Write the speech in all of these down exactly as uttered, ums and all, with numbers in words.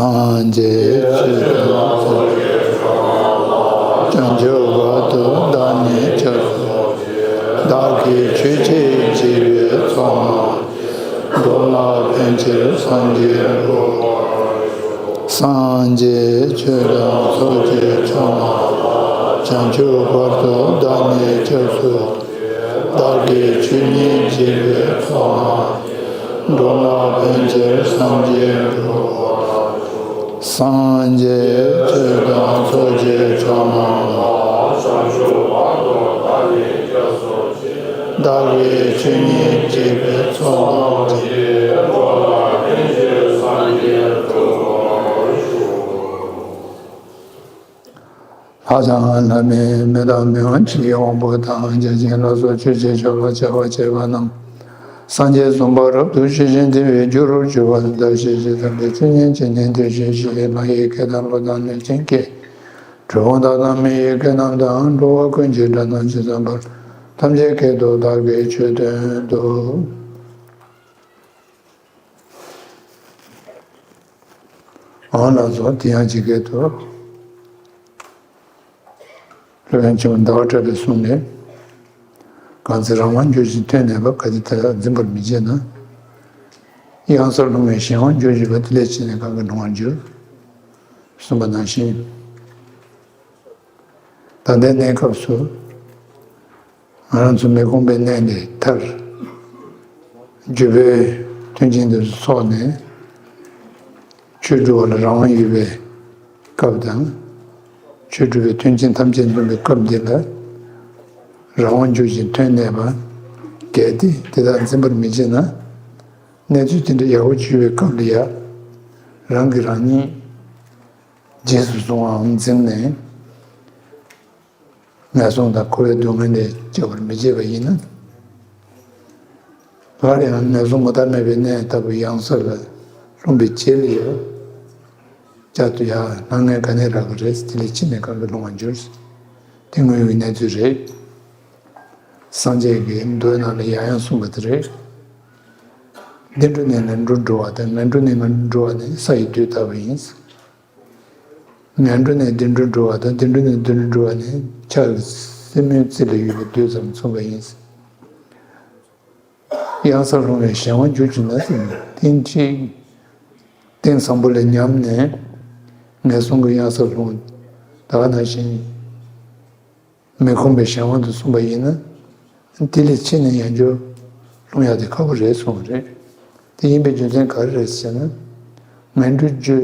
སངས་རྒྱས་ཆོས་དང་ཚོགས་ཀྱི་བྱང་ཆུབ་བར་དུ་བདག་ཉིད་སྐྱབས་སུ་མཆི། བདག་གིས་ཆོས་ཀྱི་འཇིགས་པའི་ཚོགས་རྣམས་འགྲོ་ལ་ཕན་ཕྱིར་སངས་རྒྱས་འགྲུབ་པར་ཤོག། སངས་རྒྱས་ཆོས་དང་ཚོགས་ཀྱི་མཆོག་རྣམས་བྱང་ཆུབ་བར་དུ་བདག་ཉིད་སྐྱབས་སུ་མཆི། བདག་གིས་ཆོས་ཉིད་འཇིགས་པའི་ཚོགས་རྣམས་འགྲོ་ལ་ཕན་ཕྱིར་སངས་རྒྱས་འགྲུབ་པར་ཤོག། སངས་རྒྱས་ཆོས་དང་ཚོགས་ཀྱི་མཆོག་རྣམས་ལ། བདག་གིས་ཆོས་ཉིད་འཇིགས་པའི་ཚོགས་རྣམས་ཀྱིས། ལྷ་དང་ལྷ་མིན་མི་དང་མི་དབང་ཆོས་ཀྱི་དབང་པོ་དང་། བརྒྱ་བྱིན་ལ་སོགས་ཆོས་ཀྱི་མཆོག་ལ་སྦྱར་བ་བཅས་པ་རྣམས། སངས་རྒྱས་བཟུམ་པ་རབ་ཏུ་ཞི་ཞིང་བདེ་བའི་རྒྱུ་རུ་གྱུར་པ་དང་། བདག་གཞན་ཇི་ཙམ་པའི་ཆོས་ཉན་ཅིང་ཉན་ཏེ་ཞི་ཞིང་ལྷ་ཡི་སྐད་དང་ཀླུ་དང་གནོད་སྦྱིན་སྐད། གྲུལ་བུམ་དག་དང་མི་ཡི་སྐད་རྣམས་དང་། འགྲོ་བ་ཀུན་གྱི་སྒྲ་རྣམས་ཇི་ཙམ་པར། ཐམས་ཅད་སྐད་དུ་བདག་གིས་ཆོས་བསྟན་ཏོ། འོ་ལགས་སོ། དེ་ཡང་ཇི་སྐད་དུ། སློབ་དཔོན་ཆེན་པོ་ཟླ་བ་གྲགས་པའི་གསུང་ལས། གང་ཚེ་རང་དབང་འགྱུར་ཞིང་དོན་གནས་པ། གལ་ཏེ་དེ་ལ་འཛིན་པར་མི་བྱེད་ན། གཡང་སར་ལྷུང་བའི་གཞན་དབང་འགྱུར་བཞིན་པ། དེ་ལས་ཕྱིས་ནས་གང་གིས་ལྷུང་བར་འགྱུར། གསུངས་པ་ནང་བཞིན། ད་ལྟའི་གནས་སྐབས་སུ། ང་རང་ཚོ་མི་ཁོམ་པའི་གནས་ལས་ཐར། རྒྱུ་འབྲས་མཐུན་རྐྱེན་དེ་ཚོ་ཚོགས་ནས། ཆོས་སྒྲུབ་པ་ལ་རང་དབང་ཡོད་པའི་སྐབས་དང་། ཆོས་སྒྲུབ་པའི་མཐུན་རྐྱེན་ཐམས་ཅད་འཛོམས་པའི་སྐབས་འདི་ལ། རང་དབང་འགྱུར་ཞིང་དོན་གནས་པ། གལ་ཏེ་དེ་དག་འཛིན་པར་མི་བྱེད་ན། གནས་ཚུལ་དེ་འདྲ་ཡག་པོ་བྱུང་བའི་སྐབས་ལ་ཡང་། རང་གིས་རང་ཉིད་རྗེས་སུ་བཟུང་བའམ་འཛིན་ནས། ངན་སོང་དང་འཁོར་བའི་སྡུག་བསྔལ་ལས་སྐྱོབ་པར་མི་བྱེད་པ་ཡིན་ན། སླར་ཡང་ངན་སོང་མུ་མཐའ་མེད་པའི་གནས་ལྟ་བུ་གཡང་ས་ལ་ལྷུང་བའི་རྗེས་ལ་ཡང་། བསྐྱར་དུ་ཡང་སྣང་ངན་ག་ནས་རག་གི་རེད། དེ་ལས་ཕྱིས་ནས་གང་གིས་ལྷུང་བར་འགྱུར། དེ་དངོས་ཡོད་གནས་ཚུལ་རེད། སངས་རྒྱས་ཀྱིས་མདོའི་ནང་ལ་ཡང་ཡང་གསུངས་པ་དེ་རེད། བདེ་འགྲོ་ནས་ངན་འགྲོར་འགྲོ་བ་དང་། ངན་འགྲོ་ནས་བདེ་འགྲོར་འགྲོ་བ་ནི་ས་ཡི་རྡུལ་ལྟ་བུ་ཡིན། ངན་འགྲོ་ནས་བདེ་འགྲོར་འགྲོ་བ་དང་། བདེ་འགྲོ་ནས་ངན་འགྲོར་འགྲོ་བ་ནི་ལྕགས་ཀྱི་སེན་མོའི་རྩེ་ལ་ཡོད་པའི་རྡུལ་ཙམ་མཚུངས་པ་ཡིན། གཡང་སར་ལྷུང་བའི་གཞན་དབང་འགྱུར་བྱུང་ན་ཟེར་ན། རྟེན་ཅིག་རྟེན་བཟང་པོ་ལ་ཉམས་ནས་ངན་སོང་གི་གཡང་སར་ལྷུང་། ད་ག་ནང་བཞིན། མི་ཁོམ་པའི་གཞན་དབང་དུ་སོང་བ་ཡིན་ན། དེ་ལས་ཕྱིས་ནས་ཡང་བསྐྱར་ལྷུང་ཡག་དེ་ཁག་པོ་རེད་གསུངས་པ་རེད། དེ་ཡིན་པའི་རྒྱུ་མཚན་ག་རེ་རེད་ཟེར་ན། ངན་འགྲོའི་རྒྱུ་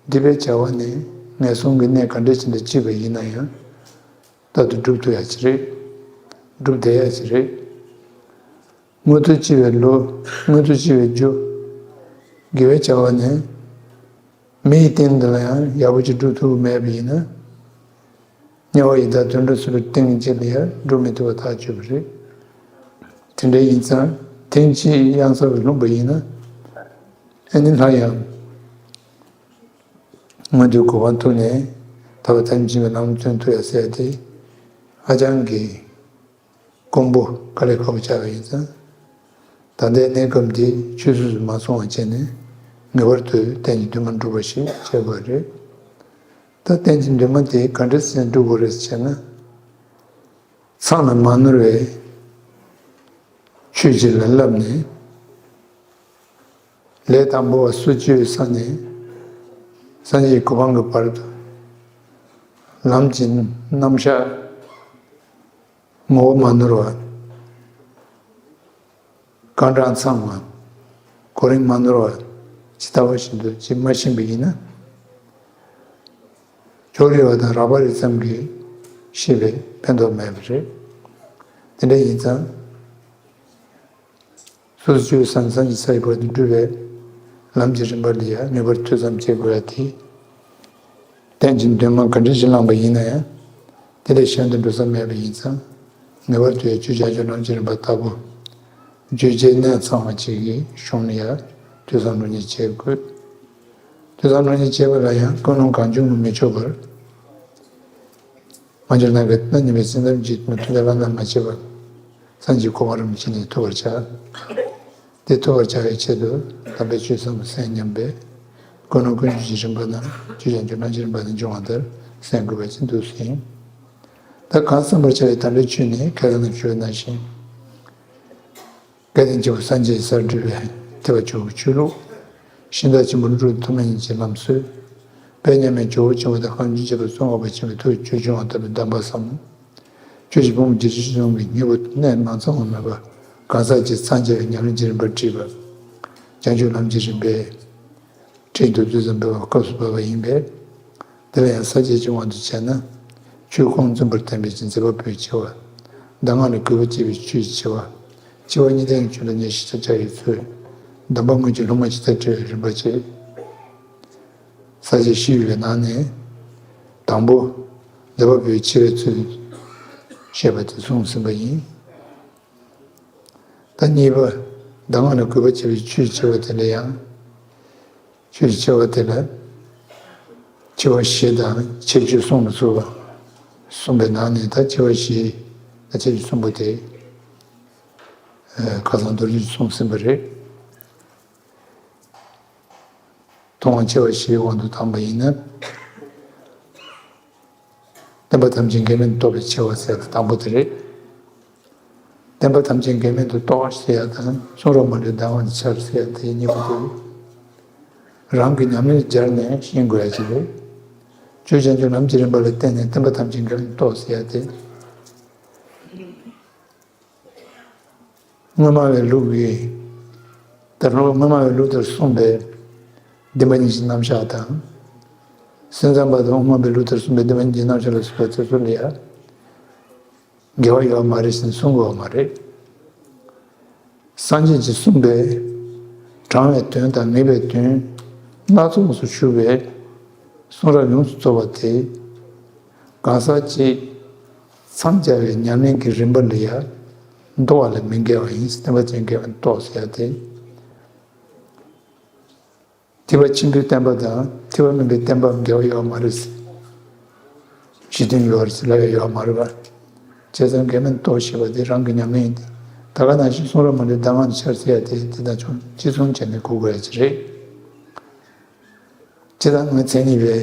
སྡིག་པའི་བྱ་བ་ནི་ངན་སོང་གི་གནས་ག་འདྲ་ཞིག་ལ་སྐྱེས་པ་ཡིན་ན་ཡང་། རྟག་ཏུ་སྒྲུབ་ཐུབ་ཡག་ཅིག་རེད། སྒྲུབ་བསྡད་ཡག་ཅིག་རེད། མངོན་མཐོ་ཆེ་བའི་བློ། མངོན་མཐོ་ཆེ་བའི་རྒྱུ། དགེ་བའི་བྱ་བ་ནི། མི་ཡི་རྟེན་འདི་ལ་ཡང་ཡག་པོ་ཅིག་སྒྲུབ་ཐུབ་མེད་པ་ཡིན་ན། དམྱལ་བ་ཡི་དྭགས་དུད་འགྲོ་ཚུལ་རྟེན་གྱི་རྗེས་ལ་ཡང་སྒྲུབ་མི་ཐུབ་པ་ཐག་ཆོད་པ་རེད། དེ་འདྲ་ཡིན་ཙང་། རྟེན་ཅིག་གཡང་ས་ལ་ལྷུང་བ་ཡིན་ན། ཨ་ནི་སླར་ཡང་མངོན་མཐོའི་གོ་འཕང་ཐོབ་ནས་ཐར་པ་ཐམས་ཅད་ཀྱི་ལམ་སྟོན་ཐུབ་ཡ་ཟེར་ཏེ། ཧ་ཅང་གི་དཀོན་པོ་དཀའ་ལས་ཁག་པོ་ཆགས་པ་ཡིན་ཙང་། ད་ལྟའི་གནས་སྐབས་འདི་ཆུད་ཟོས་སུ་མ་སོང་བ་བྱས་ནས། ངེས་པར་དུ་རྟེན་གྱི་འདུན་མ་སྒྲུབ་པ་ཞིག་བྱེད་དགོས་རེད། ད་རྟེན་གྱི་འདུན་མ་དེ་ག་འདྲ་སེ་སྒྲུབ་དགོས་རེད་ཟེར་ན། མཚམས་ལ་མ་ནོར་བའི་ཆོས་ཅིག་ལ་བསླབས་ནས། ལས་དང་པོ་བ་སུ་གཅོད་ས་ནས་སངས་རྒྱས་གོ་འཕང་གི་བར་དུ། ལམ་གྱི་རྣམ་གཞག་ངོ་བོ་མ་ནོར་བ། རྐང་གྲངས་ཚང་བ། གོ་རིམ་མ་ནོར་བ། ཇི་ལྟ་བ་བཞིན་དུ་ཅིག་མ་ཤེས་པ་ཡིན་ན། ཕྱོགས་རིས་པ་དང་རགས་པ་རེ་ཙམ་གྱིས་ཤེས་པས་ཕན་ཐོགས་མེད་པ་རེད། དེ་འདྲ་ཡིན་ཙང་། སོ་སོ་ཆོས་སམ་སངས་རྒྱས་ས་ཡི་བར་དུ་སྒྲུབ་པའི་ལམ་གྱི་རིམ་པ་ལ་ཡང་ངེས་པར་ཐོས་བསམ་བྱེད་དགོས་ཡ་དེ། རྟེན་གྱི་འདུན་མ་ག་འདྲ་ཞིག་བླངས་པ་ཡིན་ན་ཡང་། དེ་ལས་གཞན་དུ་འགྲོ་ས་མེད་པ་ཡིན་ཙང་། ངེས་པར་དུ་ཡང་ཆོས་རྒྱལ་མཆོག་ལམ་གྱི་རིམ་པ་ལྟ་བུ། བརྗོད་བྱའི་གནད་ཚང་བ་ཅིག་གི་གཞུང་ལ་ཡང་ཐོས་བསམ་སྒྲུབ་ནས་བྱེད་དགོས། ཐོས་བསམ་སྒྲུབ་ནས་བྱེད་པ་ལ་ཡང་ཀུན་སློང་གང་བྱུང་གིས་མི་ཆོག་པར། མ་གྱུར་ནམ་མཁའི་མཐའ་གཉིས་པའི་སེམས་ཙམ་གྱིས་མི་ཐུབ་པའི་བླ་ན་མ་མཆིས་པ། སངས་རྒྱས་གོ་འཕང་རིན་པོ་ཆེ་ནི་ཐོབ་པར་བྱ། དེ་ཐོབ་པར་བྱ་བའི་ཆེད་དུ་དམ་པའི་ཆོས་ཟབ་མོ་གསན་སྙམ་པའི་ ཀུན་སློང་ཀུན་སྤྱོད་ཀྱི་རིམ་པ་དང་ཆོས་ཅན་གྱི་ལམ་གྱི་རིམ་པ་དང་འབྱུང་བ་ལྟར་གསན་དགོས་པ་ཅིག་འདུག་ཟིན། ད་གང་བསམ་པར་བྱ་བའི་དམ་པའི་ཆོས་ནི་ཁ་སང་ནས་ཞུས་པ་ནང་བཞིན། སྐལ་ལྡན་ཆེན་པོ་སངས་རྒྱས་ཀྱི་སར་བགྲོད་པའི་ཐེག་པ་མཆོག་གི་ཆོས་ལུགས། ཤིང་རྟ་ཆེན་པོ་ཀླུ་སྒྲུབ་ཐོགས་མེད་གཉིས་ཀྱི་ལམ་སྲོལ། དཔལ་མཉམ་མེད་ཇོ་བོ་ཆེན་པོ་དང་གངས་ཅན་ཆོས་པ་གསུང་བ་པ་ཆེན་པོའི་ཐུགས་ཀྱི་ཆོས་འབྱུང་བ་ལྟ་བུའི་གདམས་པ་ཟབ་མོ། ཆོས་ཀྱི་ཕུང་པོ་བརྒྱད་ཅུ་གསུམ་གྱི་སྙིང་པོ་གནད་མ་ཚང་བ་མེད་པར་གང་ཟག་གཅིག་འཚང་རྒྱ་བའི་ཉམས་ལེན་གྱི་རིམ་པར་བྲིས་པ། བྱང་ཆུབ་ལམ་གྱི་རིམ་པའི་ཁྲིད་མདོར་བསྡུས་ཙམ་འབད་བར་སྐབས་སུ་བབས་པ་ཡིན་པས། དེ་ལ་ཡང་ས་བཅད་ཀྱི་དབང་དུ་བྱས་ན། ཆོས་ཁུངས་བཙུན་པར་བསྟན་པའི་མཛད་པ་པོའི་ཆེ་བ། གདམས་ངག་ལས་གུས་པ་བསྐྱེད་པའི་ཆོས་ཀྱི་ཆེ་བ། ཆེ་བ་གཉིས་ལྡན་གྱི་ཆོས་ལ་ཉེར་ཞི་ཆ་བྱ་ཡི་ཚུལ། གདམས་པ་དངོས་ཀྱི་སློབ་མ་ཇི་ལྟར་བཀྲི་བའི་རིམ་པ་བཅས། ས་བཅད་བཞི་ཡོད་པའི་ནང་ནས། དང་པོ། མཛད་པ་པོའི་ཆེ་བའི་ཚུལ། བཤད་པ་དེ་གསུངས་ཟིན་པ་ཡིན། ད་གཉིས་པ། གདམས་ངག་ལས་གུས་པ་བསྐྱེད་པའི་ཆོས་ཀྱི་ཆེ་བ་དེ་ལ་ཡང་། ཆོས་ཀྱི་ཆེ་བ་དེ་ལ། ཆེ་བ་བཞི་དང་ཁྱད་ཆོས་གསུམ་ལ་སོགས་པ་གསུངས་པའི་ནང་ནས་ད་ཆེ་བ་བཞི་དང་ཁྱད་ཆོས་གསུམ་པོ་དེ། ཁ་སང་མདོར་བསྡུས་གསུངས་ཟིན་པ་རེད། ཐུབ་དབང་ཆེ་བ་བཞིའི་དབང་དུ་བཏང་པ་ཡིན་ན། བསྟན་པ་ཐམས་ཅད་འགལ་མེད་དུ་རྟོགས་པའི་ཆེ་བ་ཟེར་ཡ་དེ་དང་པོ་དེ་རེད། བསྟན་པ་ཐམས་ཅད་འགལ་མེད་དུ་རྟོགས་ཟེར་ཡ་དང་གསུང་རབ་མ་ལུས་གདམས་ངག་གི་ཆར་ཟེར་ཡ་དེ་གཉིས་པོ་དེ། རང་གི་ཉམས་ལེན་སྦྱར་ནས་ཤེས་དགོས་ཡ་ཅིག་རེད། ཆོས་ཅན་གྱི་ལམ་གྱི་རིམ་པ་ལ་བརྟེན་ནས་བསྟན་པ་ཐམས་ཅད་འགལ་མེད་དུ་རྟོགས་ཟེར་ཡ་དེ། སྔོན་མ་བའི་ལུགས་ཀྱི། ད་རུང་སྔོན་མ་བའི་ལུགས་ལྟར་གསུངས་པའི་བདེན་པ་གཉིས་ཀྱི་རྣམ་གཞག་དང་། སེམས་ཙམ་པ་དང་དབུ་མ་པའི་ལུགས་ལྟར་གསུངས་པའི་བདེན་པ་གཉིས་ཀྱི་རྣམ་གཞག་ལ་སོགས་པ་དེ་ཚོ་ལ་ཡང་འགལ་བ་ཡོད་མ་རེད་ཟེར་ནས་གསུང་དགོས་པ་མ་རེད། སངས་རྒྱས་ཀྱིས་གསུངས་པའི་དྲང་བའི་དོན་དང་ངེས་པའི་དོན་སྣ་ཚོགས་སུ་ཞུ་བའི་གསུང་རབ་ཡོངས་སུ་རྫོགས་པ་དེ། གང་ཟག་གཅིག་འཚང་རྒྱ་བའི་ཉམས་ལེན་གྱི་རིམ་པ་ལ་ཡང་འདུ་བ་ལ་མི་འགལ་བ་ཡིན། བསྟན་པ་ཅན་འགལ་བ་རྟོགས་ཟེར་ཡ་དེ། ཐེག་པ་ཆེན་པོའི་བསྟན་པ་དང་ཐེག་པ་དམན་པའི་བསྟན་པ་འགལ་བ་ཡོད་མ་རེད། ཞེ་འདུན་ཡོད་རེད་ཟེར་ལབ་ཡ་ཡོད་མ་རེད་པ། བྱས་ཙང་འགལ་མེད་རྟོགས་ཞེས་པ་དེ་རང་གི་ཉམས་ལེན་ཡིན་ཏེ། ད་ག་ནང་བཞིན་གསུང་རབ་མ་ལུས་གདམས་ངག་གི་ཆར་ཟེར་ཡ་དེ་དེ་དང་ཅུང་གཅིག་མཚུངས་བྱས་ནས་གོ་དགོས་ཡ་ཅིག་རེད། སྤྱིར་བཏང་ངོས་མཚན་ཉིད་པའི་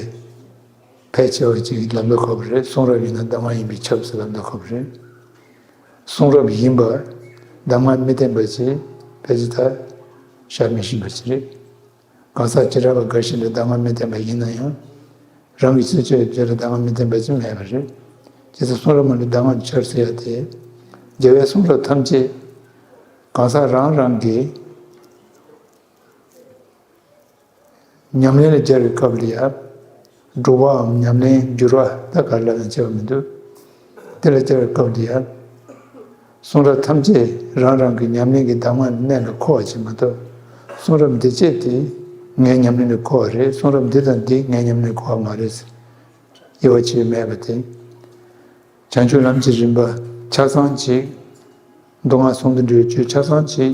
ཕལ་ཆེ་བ་ཅིག་ལབ་ན་ཁོ་པ་རེད། གསུང་རབ་ཡིན་ན་གདམས་ངག་ཡིན་པས་ཁྱབ་ཟེར་ལབ་ན་ཁོ་པ་རེད། གསུང་རབ་ཡིན་པ་གདམས་ངག་མི་བསྟན་པ་ཅིག་ཕལ་ཆེར་ད་བཞག་མི་ཤེས་པ་ཅིག་རེད། གང་ཟག་བྱེ་བྲག་པ་འགའ་ཞིག་ལ་གདམས་ངག་མི་བསྟན་པ་ཡིན་ན་ཡང་། རང་གི་སྤྱོད་ཕྱིར་ལ་གདམས་ངག་མི་བསྟན་པ་ཅིག་མེད་པ་རེད། དེ་ཚེ་གསུང་རབ་མ་ལུས་གདམས་ངག་གི་ཆར་ཟེར་ཡ་དེ། རྒྱལ་བའི་གསུང་རབ་ཐམས་ཅད་གང་ཟག་རང་རང་གི་ཉམས་ལེན་ལ་སྦྱར་བའི་སྐབས་ལ་ཡང་། སྒྲུབ་པའམ་ཉམས་ལེན་འགྱུར་བ་ད་ག་ལ་ཡང་བྱས་པ་མི་འདུག་དེ་ལ་སྦྱར་བའི་སྐབས་ལ་ཡང་། གསུང་རབ་ཐམས་ཅད་རང་རང་གི་ཉམས་ལེན་གྱི་གདམས་ངག་གནད་ལ་མཁོ་བ་ཅིག་མ་གཏོགས། གསུང་རབ་འདི་གཅིག་དེ་ངའི་ཉམས་ལེན་ལ་མཁོ་བ་རེད། གསུང་རབ་འདི་དང་འདི་ངའི་ཉམས་ལེན་ལ་མཁོ་བ་མ་རེད་ཟེར། དབྱེ་བ་ཕྱེ་མེད་པ་དེ། བྱང་ཆུབ་ལམ་གྱི་རིམ་པ་ཆ་ཚང་ཅིག་མདོ་སྔགས་ཟུང་དུ་འབྲེལ་བའི་ཆོས་ཆ་ཚང་ཅིག་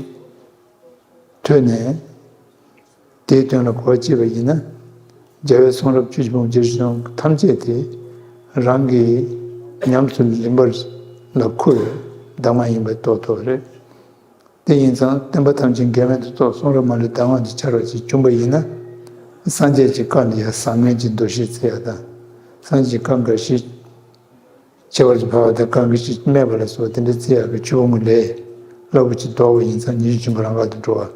ཐོས་ནས། དེའི་དོན་ལ་གོ་བ་བྱེད་པ་ཡིན་ན། རྒྱལ་བའི་གསུང་རབ་བཅུ་བཞི་པོ་བརྒྱད་ཅུ་གྱོན་ཐམས་ཅད་དེ། རང་གི་ཉམས་སུ་ལེན་པར་ལ་མཁོ་བའི་གདམས་ངག་ཡིན་པ་རྟོགས་ཐུབ་པ་རེད། དེ་ཡིན་ཙང་བསྟན་པ་ཐམས་ཅད་འགལ་མེད་དུ་རྟོགས། གསུང་རབ་མ་ལུས་གདམས་ངག་ཏུ་འཆར་བ་ཅིག་བྱུང་པ་ཡིན་ན། སངས་རྒྱས་ཀྱི་བཀའ་ལ་ཡང་བཟང་ངན་གྱི་འདུ་ཤེས་བརྩི་ཡ་དང་། སངས་རྒྱས་ཀྱི་བཀའ་འགའ་ཞིག་ཁྱད་པར་དུ་འཕགས་པ་དང་གང་གིས་ཅིག་སྨྲས་པ་ལ་སོགས་དེ་འདྲ་བརྩི་ཡག་གི་ཆོས་སྤོང་གི་ལས་སླ་པོ་ཅིག་ལྡོག་པ་ཡིན་ཙང་ཉེས་སྤྱོད་ཆེན་པོ་རང་དགར་དུ་འགྲོ་བ་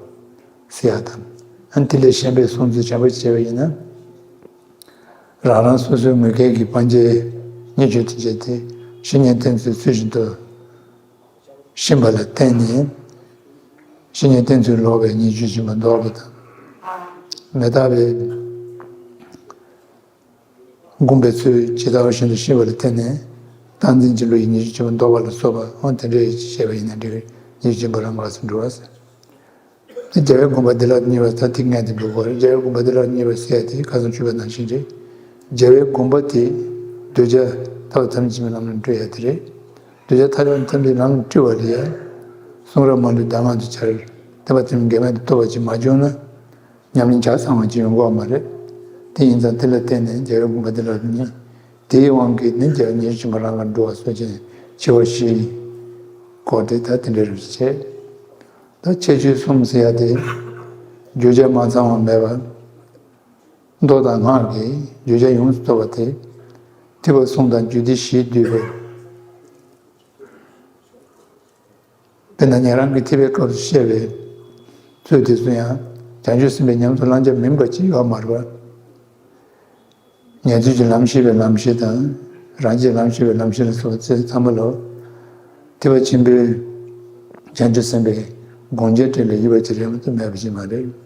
ཟེར་ཡག་དང་། ཨ་ནི་དེ་ལས་གཞན་པའི་གསུང་ཚུལ་དྲན་པ་བྱས་པ་ཡིན་ན། རང་རང་སོ་སོའི་ངོས་སྐལ་གྱི་སྤང་བྱའི་ཉེས་སྤྱོད་དེ་བྱས་ཏེ་བཤེས་གཉེན་བསྟེན་ཚུལ་ཚུལ་བཞིན་དུ་ཤེས་པ་ལ་བརྟེན་ནས། བཤེས་གཉེན་བསྟེན་ཚུལ་ལོག་པའི་ཉེས་སྤྱོད་ཆེན་པོ་ལྡོག་པ་དང་། མི་རྟག་པའི་བསྒོམ་པའི་ཚུལ་ཇི་ལྟ་བ་བཞིན་དུ་ཤེས་པ་ལ་བརྟེན་ནས་བདག་འཛིན་གྱི་བློ་ཡི་ཉེས་སྤྱོད་ཆེན་པོ་ལྡོག་པ་ལ་སོགས་པ་འོ་དེ་འདྲ་བྱས་པ་ཡིན་ན་འགྲིག་གི་རེད། ཉེས་སྤྱོད་ཆེན་པོ་རང་དགར་དུ་འགྲོ་བ་ཟེར། དེ་རྒྱལ་བའི་དགོངས་པ་བདེ་བླག་ཏུ་རྙེད་པ་ད་ཐིག་ངན་དེ་འགྲོ་དགོས་རེད། རྒྱལ་བའི་དགོངས་པ་བདེ་བླག་ཏུ་རྙེད་པ་ཟེར་ཡ་དེ་ཁ་སང་ཞུས་པ་ནང་བཞིན་རེད། རྒྱལ་བའི་དགོངས་པ་དེ་གདུལ་བྱ་ཐར་པ་ཐམས་ཅད་མའི་ལམ་ལ་བཀྲི་ཡ་དེ་རེད། གདུལ་བྱ་ཐར་པ་ཐམས་ཅད་ལམ་ལ་བཀྲི་བ་ལ་ཡ། གསུང་རབ་མ་ལུས་གདམས་ངག་ཏུ་འཆར། བསྟན་པ་ཐམས་ཅད་འགལ་མེད་དུ་རྟོགས་པ་ཅིག་མ་བྱུང་ན། ཉམས་ལེན་ཆ་ཚང་བ་ཅིག་ཡོང་གི་ཡོད་མ་རེད། དེ་ཡིན་ཙང་དེ་ལ་བརྟེན་ནས་རྒྱལ་བའི་དགོངས་པ་བདེ་བླག་ཏུ་རྙེད། དེའི་དབང་གིས་ནི་རྒྱལ་བའི་ཉེས་སྤྱོད་ཆེན་པོ་རང་དགར་འགྲོ་བ་སོགས་ཀྱི་ཆེ་བ་བཞི་སྐོར་དེ་ད་དེ་འདྲའི་རིགས་བྱས། ད་ཁྱད་ཆོས་གསུམ་ཟེར་ཡ་དེ། བརྗོད་བྱ་མ་ཚང་བ་མེད་པ། མདོ་དང་སྔགས་ཀྱི་བརྗོད་བྱ་ཡོངས་སུ་རྫོགས་པ་དེ། ཐེག་པ་གསུམ་དང་རྒྱུད་སྡེ་བཞིས་བསྡུས་པའི། དཔེར་ན་ཉན་རང་གི་ཐེག་པའི་སྐབས་སུ་བཤད་པའི་ཚུལ་དེ་ཚོ་ཡང་བྱང་ཆུབ་སེམས་དཔའི་ཉམས་སུ་བླང་བྱ་མིན་པ་ཅིག་ཡོད་མ་རེད་པ། ཉན་ཐོས་ཀྱི་ལམ་ཤེས་པའི་ལམ་ཤེས་དང་། རང་རྒྱལ་ལམ་ཤེས་པའི་ལམ་ཤེས་ལ་སོགས་པ་ཚེ་ཚང་མ་ལོ། ཐེག་པ་ཆེན་པོའི་བྱང་ཆུབ་སེམས་དཔའི་དགོངས་འགྲེལ་ལ་ཡོད་པ་ཅིག་རེད་མ་གཏོགས་མེད་པ་ཅིག་མ་རེད།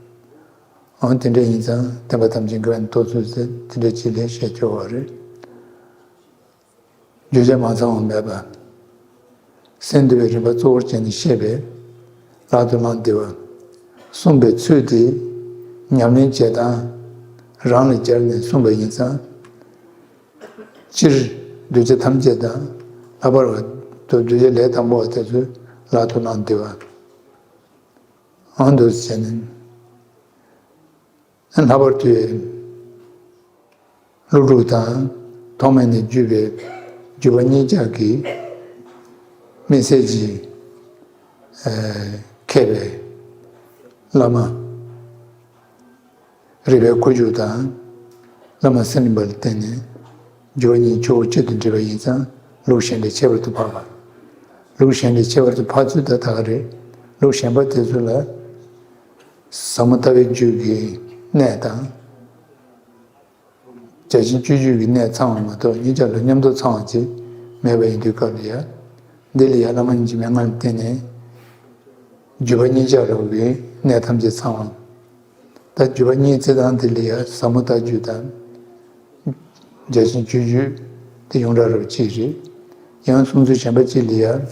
འོ་དེ་འདྲ་ཡིན་ཙང་བསྟན་པ་ཐམས་ཅད་མཁས་པའི་རྣམ་ཐོས་ཚུལ་ཟེར་དེ་འདྲ་ཅིག་ལས་བཤད་ཆོག་པ་རེད། བརྗོད་བྱ་མ་ཚང་བ་མེད་པ། སེམས་འདུལ་བའི་རིམ་པ་གཙོ་བོར་བྱས་ནས་བཤད་པའི་ལག་ཏུ་བླང་བདེ་བ་གསུངས་པའི་ཚུལ་དེ་ཉམས་ལེན་བྱེད་སྟངས་རང་ལ་སྦྱར་ནས་གསུངས་པ་ཡིན་ཙང་། སྤྱིར་གདུལ་བྱ་ཐམས་ཅད་དང་ལྷག་པར་དུ་གདུལ་བྱ་ལས་དང་པོ་བ་དེ་ཚོའི་ལག་ཏུ་བླང་བདེ་བ། འོ་འདུག་སེ་བྱས་ནས། ལྷག་པར་དུ་ཀླུ་སྒྲུབ་དང་ཐོགས་མེད་ནས་བརྒྱུད་པའི་བརྒྱུད་པ་གཉིས་ཆར་གྱི་དམིགས་བསལ་གྱི་མཁས་པའི་བླ་མ། རིག་པའི་ཁུ་བྱུག་དང་བླ་མ་སེམས་མ་ལ་བརྟེན་ནས་བརྒྱུད་པ་གཉིས་ཆུ་བོ་གཅིག་ཏུ་འདྲེས་པ་ཡིན་ཙང་ལུགས་གཞན་ལས་ཁྱད་པར་དུ་འཕགས་པ། ལུགས་གཞན་ལས་ཁྱད་པར་དུ་འཕགས་ཚུལ་ད་ད་ག་རེད། ལུགས་གཞན་པ་དེ་ཚོ་ལ་ཟབ་མོ་ལྟ་བའི་རྒྱུད་ཀྱི་གནད་དང་། རྒྱ་ཆེན་སྤྱོད་བརྒྱུད་ཀྱི་གནད་ཚང་བ་མ་གཏོགས་གཉིས་ཆར་ལ་མཉམ་དུ་ཚང་བ་ཅིག་མེད་པ་ཡིན་དུས་སྐབས་ལ་ཡང་། འདི་ལ་ཡང་བླ་མ་ཡིན་གྱི་མན་ངག་ལ་བརྟེན་ནས་བརྒྱུད་པ་གཉིས་ཆར་ལ་གི་གནད་ཐམས་ཅད་ཚང་བ། ད་བརྒྱུད་པ་གཉིས་བརྩི་སྟངས་དེ་ལ་ཡང་ཟབ་མོ་ལྟ་བརྒྱུད་དང་། རྒྱ་ཆེན་སྤྱོད་བརྒྱུད་དེ་ཡོངས་གྲགས་རབ་ཅིག་རེད། ཡང་གསུང་ཚུལ་གཞན་པ་ཅིག་ལ་ཡང་།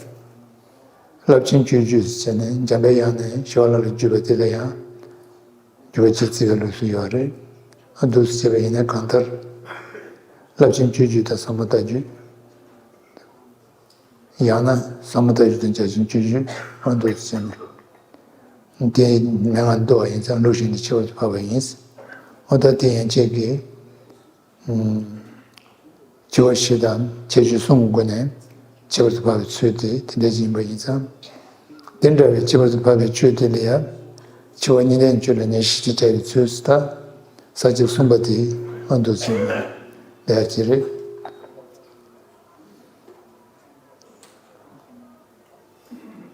རླབས་ཆེན་སྤྱོད་བརྒྱུད་ཟེར་ནས་འཇམ་པའི་དབྱངས་ནས་ཞི་བ་ལྷ་ལ་བརྒྱུད་པ་དེ་ལ་ཡང་། བརྒྱུད་པ་གཅིག་བརྩི་བའི་ལུགས་སུ་ཡོད་རེད། ཨ་འདུག་སེ་བྱས་པ་ཡིན་ན་གང་ལྟར། རླབས་ཆེན་སྤྱོད་བརྒྱུད་དང་ཟབ་མོ་ལྟ་བརྒྱུད། ཡང་ན་ཟབ་མོ་ལྟ་བརྒྱུད་དང་རྒྱ་ཆེན་སྤྱོད་བརྒྱུད་ཨ་འདུག་སེ་བྱས་ནས། དེའི་མན་ངག་འདུལ་བ་ཡིན་ཙང་ལུགས་གཞན་ལས་ཁྱད་པར་དུ་འཕགས་པ་ཡིན། འོ་ད་དེ་ཡན་ཆད་ཀྱི། ཨུམ། སྤྱི་བོ་བཞི་དང་ཁྱད་ཆོས་གསུམ་གྱི་སྒོ་ནས་ཁྱད་པར་དུ་འཕགས་པའི་ཚུལ་དེ་དེ་འདྲ་ཅིག་ཡིན་པ་ཡིན་ཙང་། དེ་འདྲ་བའི་ཁྱད་པར་དུ་འཕགས་པའི་ཆོས་དེ་ལ་ཡང་། འཆི་བ་གཉིས་ལྡན་ཆོས་ལ་གནས་ཤེས་ཀྱི་བྲལ་བའི་ཚུལ་སུ་དང་། ས་བཅད་གསུམ་པ་དེ་ཨ་འདུག་སེ་ལས་ཀྱི་རེད།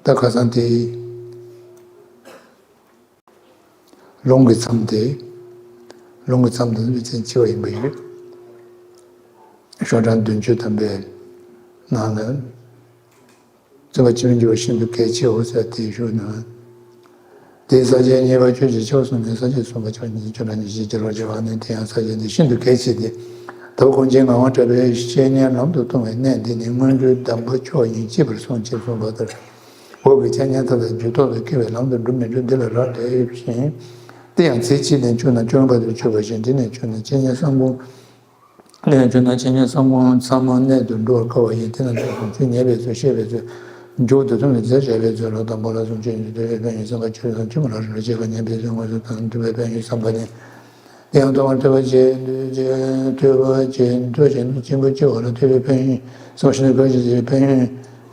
ད་ཁ་སང་དེ། ལུང་གི་མཚམས་དེ། ལུང་གི་མཚམས་དེ་ནི་མཚན་ཆེ་བ་ཡིན་པ་ཡོད། ཤོག་གྲངས་བདུན་ཅུ་ཐམ་པའི་ནང་ལ། བརྩོན་པ་ཆེན་པོས་འགྱུར་བ་ཤིན་ཏུ་གལ་ཆེའོ་ཟེར་དེའི་ཤོག་ན། དེའི་ས་བཅད་གཉིས་པ་ཆོས་ཀྱི་ཆོས་གསུངས་ནས་ས་བཅད་གསུམ་པ་ཆོས་ཉིད་ཀྱི་ཆོས་ལ་ཉེར་ཞི་བྱེ་བྲག་ཕྱེ་བ་ནི་དེ་ཡང་ས་བཅད་འདི་ཤིན་ཏུ་གལ་ཆེ་སྟེ། དྭགས་པོ་ཀུན་མཁྱེན་ངག་དབང་གྲགས་པས་བཤེས་གཉེན་ལམ་དུ་ལྟུང་བའི་གནད་འདི་ནི་སྔོན་འགྲོའི་གདམས་པ་མཆོག་ཡིན་ཅེས་པར་གསུངས་ཅེས་གསུངས་པ་ལྟར། འོག་གི་འཆད་ཉན་མཐའ་དག་རྒྱུད་ཐོག་ཏུ་སྐྱེ་བའི་ལམ་དུ་འགྲོ་མི་འགྲོ་འདི་ལ་རག་ལས་ཤིང་། དེ་ཡང་ཚེ་གཅིག་ནས་བཅུ་དང་བཅོ་ལྔ་བར་དུ་སྤྱོད་པ་བཞིན་འདི་ནས་བཅུ་ན་འཆད་ཉན་བསམ་ཁོང་། འདི་ནས་བཅུ་ན་འཆད་ཉན་བསམ་ཁོང་ཚང་མ་གནད་དུ་འགྲོ་བར་དཀའ་བ་ཡིན། དེ་ན་འདུག་གམ་ཚུལ་ཉན་པའི་ཚུལ་བཤད་པའི་ཚུལ། མཇུག་ཏུ་ཐུན་ལ་རྫས་བཅད་པའི་ཚུལ་ལ་དང་པོ་ལ་གསུང་ཆོས་ཉིད་ཐོས་པའི་ཕན་ཡོན་བསམ་པ་ཆོས་སམ་ཆུང་ངུ་ལ་རིམ་གྲོ་བྱེད་པ་ཉན་པའི་ཚུལ་དངོས་སུ་དང་ཐོས་པའི་ཕན་ཡོན་བསམ་པ་ནི། དེ་ཡང་ཐོག་མར་ཐོས་པ་བཅས་ཐོས་པ་བཅས་ཐོས་བྱས་ནས་གཅིག་པུ་སྐྱེ་བ་ལ་ཐོས་པའི་ཕན་ཡོན་བསམ་ཤིན་ཏུ་དགའ་ཞིང་བརྩེ་བའི་ཕན་ཡོན་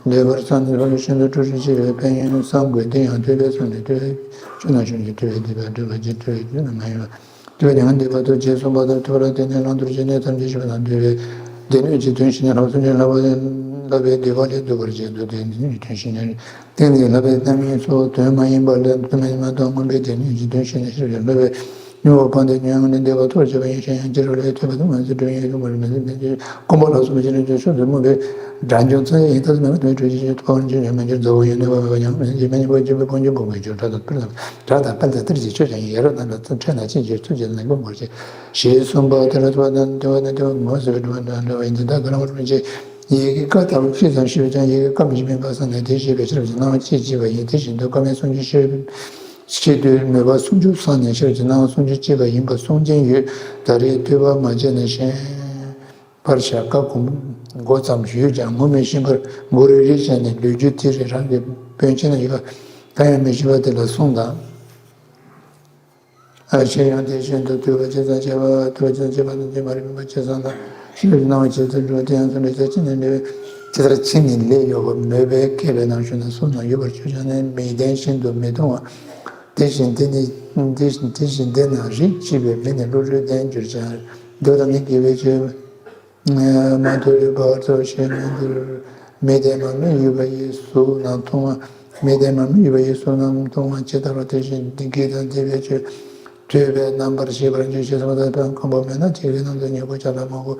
ལེགས་པར་བསམ་ནས་ཕན་ཡོན་ཤིན་ཏུ་སྤྲོ་བྱེད་ཆེ་བའི་ཕན་ཡོན་བསམ་དགོས། དེ་ཡང་ཐོས་པའི་སོ་ནས་ཐོས་པའི་ཆོས་རྣམས་ཤེས་ནས་ཐོས་པའི་སྡིག་པ་སྒྲིབ་པ་བཅས་ཐོས་པའི་རྒྱུ་རྣམས་མ་ཡིན་པ་ཐོས་པའི་ཉེ་བར་འདས་པ་ཐོབ་ཅེས་གསུངས་པ་ལྟར་ཐོས་པ་ལ་བརྟེན་ནས་བླང་དོར་བཅས་གནས་ཐམས་ཅད་ཤེས་པ་དང་ཐོས་པའི་སྡེ་སྣོད་ཀྱི་དོན་ཤེས་ནས་ལྷག་པར་དུ་ལྷག་པའི་སྡིག་པ་ལས་ཐར་བར་བྱེད་དོ། སྡེ་སྣོད་ཀྱི་དོན་ཤེས་ནས། རྟེན་ལས་ལྷག་པའི་རྣམ་གཡེང་སོགས་དོན་མ་ཡིན་པ་ལ་དོན་མ་ཡིན་པ་དང་མངོན་པའི་སྡེ་སྣོད་ཀྱི་དོན་ཤེས་ནས་ཤེས་པར་བྱེད་ལྷག་པའི་མྱོང་བ་སྤངས་ཏེ་ཉོན་མོངས་ལས་འདས་པ་ཐོབ་བྱ་བ་ཡིན་ཞིང་ཡང་ཅི་རུང་ལས་ཐོས་པ་དང་མ་ཟད་སྒྲུབ་ཡིན་ཡོད་པར་མི་འཛིན་པའི་ཕྱིར། སྐོམ་པ་ལ་སོགས་པའི་ཕྱིར་ན་ཆོས་ཕྱོགས་སུ་སྨོན་པའི་དགྲ་འབྱུང་ཚང་ཡིན་ཐབས་མེད་པ་དོན་གྲོལ་ཕྱིར་ཐོབ་པར་འགྱུར་ཡང་མི་འགྱུར་མཛའ་བོ་ཡོད་ནུས་པ་མེད་པ་ཡང་མི་འགྱུར་མི་འགྱུར་བ་འགྱུར་བའི་ཕུང་ཁྱུར་འབུར་གྱུར་བྲག་དང་སྤེལ་དང་བྲག་དང་སྤེལ་དང་གཏེར་གྱི་ཆོས་ཀྱང་ཡིན། ཡ་རབས་རྣམས་ལ་ཚུལ་ཁྲིམས་དང་ཅིས་བྱེད་ཚུལ་གྱིས་ནན་པོ་མོར་བྱེད། ཞེས་གསུངས་པ་དེ་ལ་ཐོས་པ་དང་ཐོས་པ་དང་ཐོས་པ་ངོ་ཟེར་བའི་སྒྲུབ་པ་དང་འབྲེལ་བ་ཡིན་ཏེ། ད་ག་རང་རིན་ཆེན་ཡི་གེ་ཀ་ལྟ་བུ་ཅི་ཙམ་ཤེས་པ་ཀྱང་ཡི་གེ་ཀ་མི་ཤེས་པའི་སྐབས་སུ་ནི་དེ་ཤེས་པའི་ཕྱིར་ཀྱི་སྣང་བ་ཅི་སྐྱེ་བ་ཡིན། དེ་བཞིན་དུ་ཀ་མའི་སུམ་ཅུ་ཤེས་པའི་ཕྱིར་དུ་མོས་པ་སུམ་ཅུ་སོང་ནས་ཕྱིར་གྱི་སྣང་བ་སུམ་ཅུ་སྐྱེ་བ་ཡིན་པ་གསུངས་ཀྱིན་ཡོད། ད་རེས་ཐོས་པ་མ་བྱས་ནས་ཤེས་པར་བྱ། ཀ་གོ་མགོ་ཙམ་ཡོད་ཀྱང་ངོ་མི་ཤེས་པར་མགོ་རིལ་རིལ་བྱས་ནས་ལུས་རྒྱུད་དེ་རེ་རང་གི་དཔོན་ཆེ་ན་ཡོད་པ་གང་ཡང་མི་ཤེས་པ་དེ་ལ་གསུངས་དང་། ཨ་ཞེས་ཡང་དེ་བཞིན་དུ་ཐོས་པ་ཇི་ཙམ་བྱས་པ་ཐོས་པ་ཇི་ཙམ་བྱས་པ་དང་དེ་མ་རིག་པ་ཇི་ཙམ་དང་ཤེས་པའི་སྣང་བ་ཇི་ཙམ་འགྲོ་དེ་ཡང་ཚུལ་འདྲ་ཅི་ནས་འདྲ་བའི་ཇི་ལྟར་ཕྱིན་ནས་ལས་ཡོད་པ་མོས་པས་མཁས་པའི་རྣམ་དཔྱོད་ན་གསུམ་ན་ཡོད་པར་ཆོས་ཅན་ནི་མིག་ལྡན་ཤིན་ཏུ་མི་མཐོང་བ། དེ་བཞིན་དེ་ནི་དེ་བཞིན་དེ་བཞིན་དེ་ན་རིགས་སྐྱེས་པའི་མི་ནི་བློ་གྲོས་ལྡན་གྱུར་ཅིང་། འདོད་དང་ནི་དགེ་བའི་ཆོས་མ་ཐོབ་པའི་བར་དུ་ཞེན་མི་འགྱུར། མི་ལྡན་པ་མི་གཡོ་བ་ཡི་གཟུགས་རྣམས་མཐོང་བ། མི་ལྡན་པ་མི་གཡོ་བ་ཡི་གཟུགས་རྣམས་མཐོང་བ་ཇི་ལྟ་བར། དེ་བཞིན་དེ་དགེ་དང་སྡིག་པའི་ཆོས་ཐོས་པས་རྣམ་པར་ཤེས་པར་འགྱུར་ཞེས་གསུངས་པ་ལྟར། ཕན་ཁོམ་པོ་མེད་ན་དེ་དགེ་རྣམས་སུ་སྙོམས་པོ་བྱ་ལ་མང་པོ་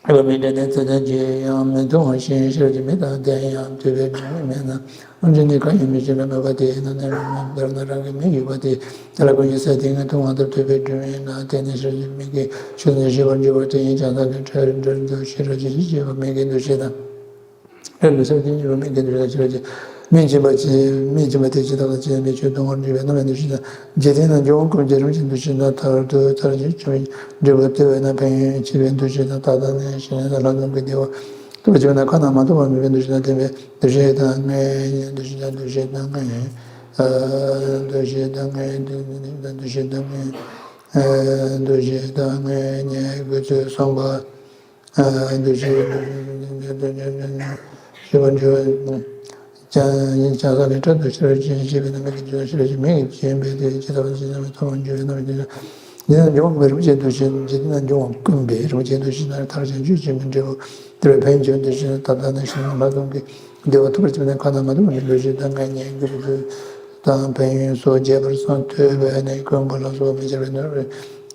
ཡོད་པ་མི་འདྲ་ནས་ཚེ་ཐག་ཇེ་ཡང་མི་མཐོང་བ་ཞིག་ཤར་གྱི་མི་དང་ལྡན་ཡང་ཐོས་པའི་སྒྲོན་མེ་མེད་ན། ཨ་འདྲ་ནི་གང་ཡང་མི་ཤེས་ལ་མོས་པ་དེས་ན་ནི་མདོར་ན་རང་གི་མིག་གཡོ་བ་དེ་དེ་ལ་ཀུན་གྱི་ས་སྟེང་གི་མཐོང་བ་ལྟར་ཐོས་པའི་སྒྲོན་མེ་ལ་བརྟེན་ནས་ཤར་གྱི་མིག་གི་ཆོས་ནི་ཤེས་པར་འགྱུར་བ་དེ་ཡིན་ཀྱང་། ས་གི་ཁྲ་འདྲ་འདུ་ཤེས་རབ་ཀྱི་ཤེས་པ་མིག་གི་འདུ་ཤེས་དང་། ཁྲ་འདུ་ཤེས་ཀྱི་ཤེས་པ་མིག་གི་འདུ་ཤེས་དང་ཤར་གྱི་མིག་འབྱིན་པ་ཅི་མིག་འབྱིན་པ་དེ་ཇི་ལྟ་བ་ཅི་ཡང་མིག་ཆོས་མཐོང་བར་འགྱུར་བའི་རྣམ་པའི་འདུ་ཤེས་དང་། འཇིག་རྟེན་ན་འབྱུང་བ་ཀུན་གྱི་རིམ་གྱིས་འདུ་ཤེས་དང་། མཐར་ཐུག་མཐར་གྱིས་ཆོས་འབྲས་བུ་ཐོབ་པས་ན་ཕན་ཡོན་ཆེ་བའི་འདུ་ཤེས་དང་། མཐའ་དག་ནི་ཞི་གནས་དང་ལྷག་མཐོང་གི་བདེ་བ་ཐོབ་པར་བྱེད་པས་ན་ཁ་ན་མ་ཐོ་བ་མེད་པའི་འདུ་ཤེས་དང་ལྡན་པས། འདུ་ཤེས་དང་ལྔའི་ཉེ་འདུ་ཤེས་དང་འདུ་ཤེས་དང་ལྔའི་ཨ་འདུ་ཤེས་དང་ལྔའི་འདུ་ཤེས་དང་ལྔའི་ཨ་འདུ་ཤེས་དང་ལྔའི་ཉེ་དགུ་ཚུལ་གསུམ་པ། ཨ་འདུ་ཤེས་ཤེས་པར་འགྱུར་བ། ཅང་ཅང་ས་ལས་ཕྲག་ཏུ་ཤེས་པར་བྱེད་ཅེས་པའི་ནང་མིག་གི་འགྱུར་ཤེས་པར་བྱེད་མིག་གི་བྱེད་པའི་དེ་ཇི་ལྟ་བ་ཇི་ལྟ་བའི་ཐོག་མར་འགྱུར་བའི་རྣམ་པ་དེ་ལ། འདི་ན་འབྱུང་བ་རིམ་གྱིས་འདུ་ཤེས་འཇིག་རྟེན་ན་འབྱུང་བ་ཀུན་པའི་རིམ་གྱིས་འདུ་ཤེས་ན་མཐར་བྱང་ཆུབ་ཀྱི་མི་འབྲས་བུ་དེ་ལ་ཕན་ཡོན་འདུ་ཤེས་ན་ད་ལྟ་ནས་ཤིན་ཏུ་ལྷག་མཐོང་གི་བདེ་བ་ཐོབ་པར་བྱེད་པ་ནི་ཁ་ན་མ་ཐོ་བ་མེད་པའི་འདུ་ཤེས་དང་ལྔའི་ཉེ་དགུ་ཚུལ་དང་ཕན་ཡོན་སོགས་རྒྱས་པར་གསུངས། ཐོས་པས་ནི་རྐུན་པོ་ལ་སོགས་མི་འཆོར་བའི་ནོར་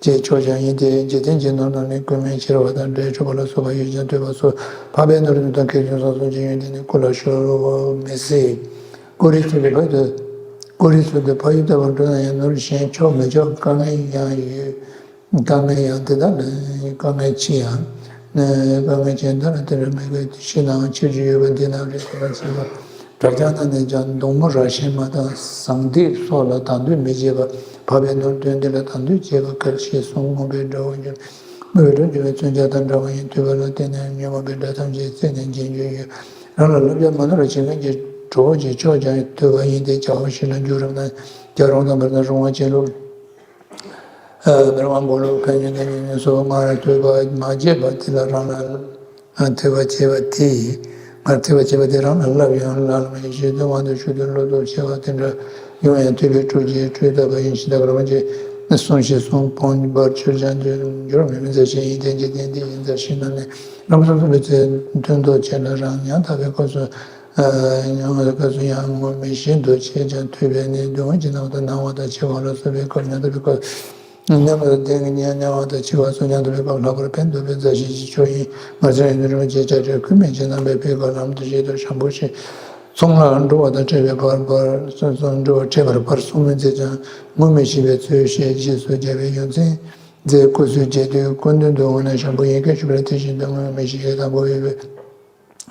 ཅེས་ཆོག་ཀྱང་ཡིན་ཏེ། འཇིག་རྟེན་གྱི་ནོར་རྣམས་ནི་རྐུན་མས་འཁྱེར་བ་དང་འབྲས་འཁྲུགས་པ་ལ་སོགས་པ་ཡོད་ཀྱང་ཐོས་པ་སོགས་འཕགས་པའི་ནོར་རྣམས་དང་ཁེར་རྐྱང་སོ་སོ་ཅན་ཡོད་དེ་ནི་རྐུ་ལ་ཤོར་མི་སྲིད། རྐུ་རིགས་ཚུལ་དུ་ཕ་ཡུལ་དུ་རྐུ་རིགས་ཚུལ་དུ་ཕ་ཡུལ་ལྟ་བུར་འགྲོ་ན་ཡང་ནོར་གཞན་འཕྱོག་མི་ཆོག་དཀའ་ངལ་ཡང་ཡོད། དཀའ་ངལ་ཡང་དེ་དག་ལ་དཀའ་ངལ་ཆེ་ཡང་། དཀའ་ངལ་ཅན་དག་ལ་དེ་འདྲ་མེད་པའི་ཕྱི་ནང་ཕྱིར་གྱི་ཡོད་པ་འདི་རྣམས་རེད་ཟེར་བ། དྲག་ཆར་ན་ནས་ཀྱང་མདོང་མོ་ར་ཤན་མ་དང་ཟངས་ཐིགས་སོགས་ལ་དང་འདོད་མི་བྱེད་པ། འཕགས་པའི་ནོར་དོན་འདི་ལ་དང་འདོད་བྱེད་པ་གལ་ཆེ་གསུངས། མངོན་པའི་དགྲ་བོ་འགྱུར། མངོན་པའི་དགྲ་འགྱུར་བའི་མཚོན་ཆ་དང་འདྲ་བ་ཡིན། ཐོས་པ་ལ་བརྟེན་ནས་ཉོན་མོངས་པའི་དགྲ་ཐམས་ཅད་རྩད་ནས་འབྱིན་རྒྱུ་ཡོད། རང་ལ་བསླབ་བྱ་མ་ནོར་བ་བྱེད་མཁན་གྱི་གྲོགས་ཀྱི་ཕྱོགས་ཀྱང་ཐོས་པ་ཡིན་ཏེ། བྱ་བ་ཞིག་ལ་འཇུག་རུང་ན་རྒྱག་རུང་དང་། བར་ན་རུང་བ་བྱེད་ལུགས། མི་རུང་བ་འགོག་ལུགས། ཕན་ཡོན་དང་ཉེས་ཉོན་སོགས་སྔར་ཐོས་པ་མ་བྱས་པ་དེ་ལ་རང་ལ་ཐོས་པ་བྱས་པ་དེ་ཡིས། སྔར་ཐོས་པ་བྱས་པ་དེ་རང་ལ་བསླབ་ཡང་ལམ་ཡེ་ཤེས་དང་དབང་དུ་ཞུགས་ཏེ་བློ་ལྡོག་ཆེ་བ་དེ་འདྲ་ཡོང་ཡང་ཐོས་པས་སྤྲུལ་གྱི་སྤྲུལ་བཏབ་པ་ཡིན་ཞེས་བདག་གིས་རང་གི་གསུང་ཞེས་གསུངས། སྤོང་བར་གྱུར་ཀྱང་འགྱུར་མེད་མི་མཛའ་ཞིང་ཡིན་ཏེ། འཇིག་རྟེན་འདི་ཡི་མཛའ་ཞིང་རྣམས་ནི་རང་བྱུང་སོང་བའི་ཚེ་མཐུན་ཐོག་ཆེ་ལ་རང་ཡང་དག་པའི་སྐབས་སུ། ཡང་སྐབས་སུ་ཡང་ངོ་མི་ཤེས་འདུ་བྱེད་ཀྱང་ཐོས་པས་ནི་སྡུག་བསྔལ་གྱི་སྣང་བ་དང་སྣང་བ་དང་འཆི་བ་ལ་སོགས་པའི་སྐབས་ཉམས་ཐག་པའི་སྐབས། ཉམས་ལ་བརྟེན་ཉམས་སྣང་བ་དང་འཆི་བ་སོགས་ཉམས་ཐག་པའི་སྐབས་ལྷག་པར་ཕན་འདོགས་པའི་མཛའ་བཤེས་ཀྱི་མཆོག་ཡིན། ང་ཚོ་ཡང་རིམ་གྱིས་བྱ་བྲལ་ཁུ་མེད་ཅིང་རྣམ་པའི་ཕས་ཀ་ལམ་དུ་བྱེད་དུ་ཤམ་བུ་ཞིག་ཚོང་ལ་འགྲོ་བ་དང་འཕྲད་པའི་བར་བར་འགྲོ་བ་འཕྲད་པར་བར་གསུང་མི་མཛད་ཀྱང་ངོ་མི་ཤེས་པའི་ཚུལ་བཤད། རྗེས་སུ་རྒྱལ་བའི་ཡོན་ཚད་མཛད། སྐུ་གསོལ་རྒྱས་བསྡུས་སྐུ་མདུན་དུ་འོངས་ནས་ཤམ་བུ་ཡི་གེ་ཞུ་བར་དེ་བཞིན་དུ་ངོ་མི་ཤེས་པའི་དང་པོ་ཡོད་པའི།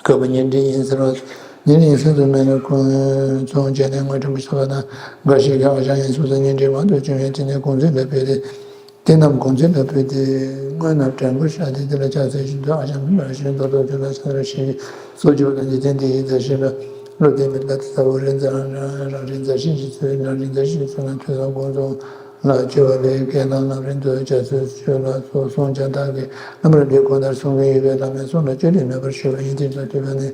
སྐབས་ཉིན་བྲིས་ཡིན་ཟེར་བ། ཉིན་བྲིས་ཡིན་ཟེར་དུ་མེད་ན་ཁོང་ཚོང་བྱས་ནས་དངོས་དྲན་པ་ཞུ་བ་ན་འགའ་ཞིག་གིས་ཨ་ཞང་ཡིན་གསུངས་ཟེར། ཉིན་བྲིས་མང་དུ་བྱུང་བས་དེ་ནས་གུང་ཚིགས་ལ་ཕུལ་ཏེ། དེ་རྣམས་གུང་ཚིགས་ལ་ཕུལ་ཏེ། དངོས་རྣམས་དྲན་པར་བྱ་སྟེ། དེ་ལ་ཕྱག་འཚལ་ཞིང་དུ་ཨ་ཞང་མི་འབའ་ཞིག་མདོར་བསྡུས་ལ་ཕྱག་འཚལ་ཞིང་སོགས་བརྗོད་པ་དང་། འཇིག་རྟེན་འདི་ཡི་མཛའ་བཤེས་ལ་བློ་གཏད་མི་ལ་དེ་ལྟ་བུ་རེ་མཛའ་རང་རང་རེ་མཛའ་བཤེས་ཀྱི་ཚུལ་རང་རེ་མཛའ་བཤེས་ཀྱི་ཚུལ་ལ་ཐོས་བསམ་སྒོམ་གསུམ། ལ་སྤྱོད་པ་ལས་སྐད་དང་ལམ་རིམ་དུ་བྱ་ཚུལ་སྤྱོད་ལ་སོགས་གསུངས་ཀྱང་། བདག་གིས་རྣམ་པར་འགྲེལ་གོང་ལྟར་གསུང་གི་ཡོད་པས་བླ་མའི་གསུང་ལ་བཅོས་ལེན་མེད་པར་ཞུས་པ་ཡིན། དེ་ཚོ་ཐོས་པ་ནི་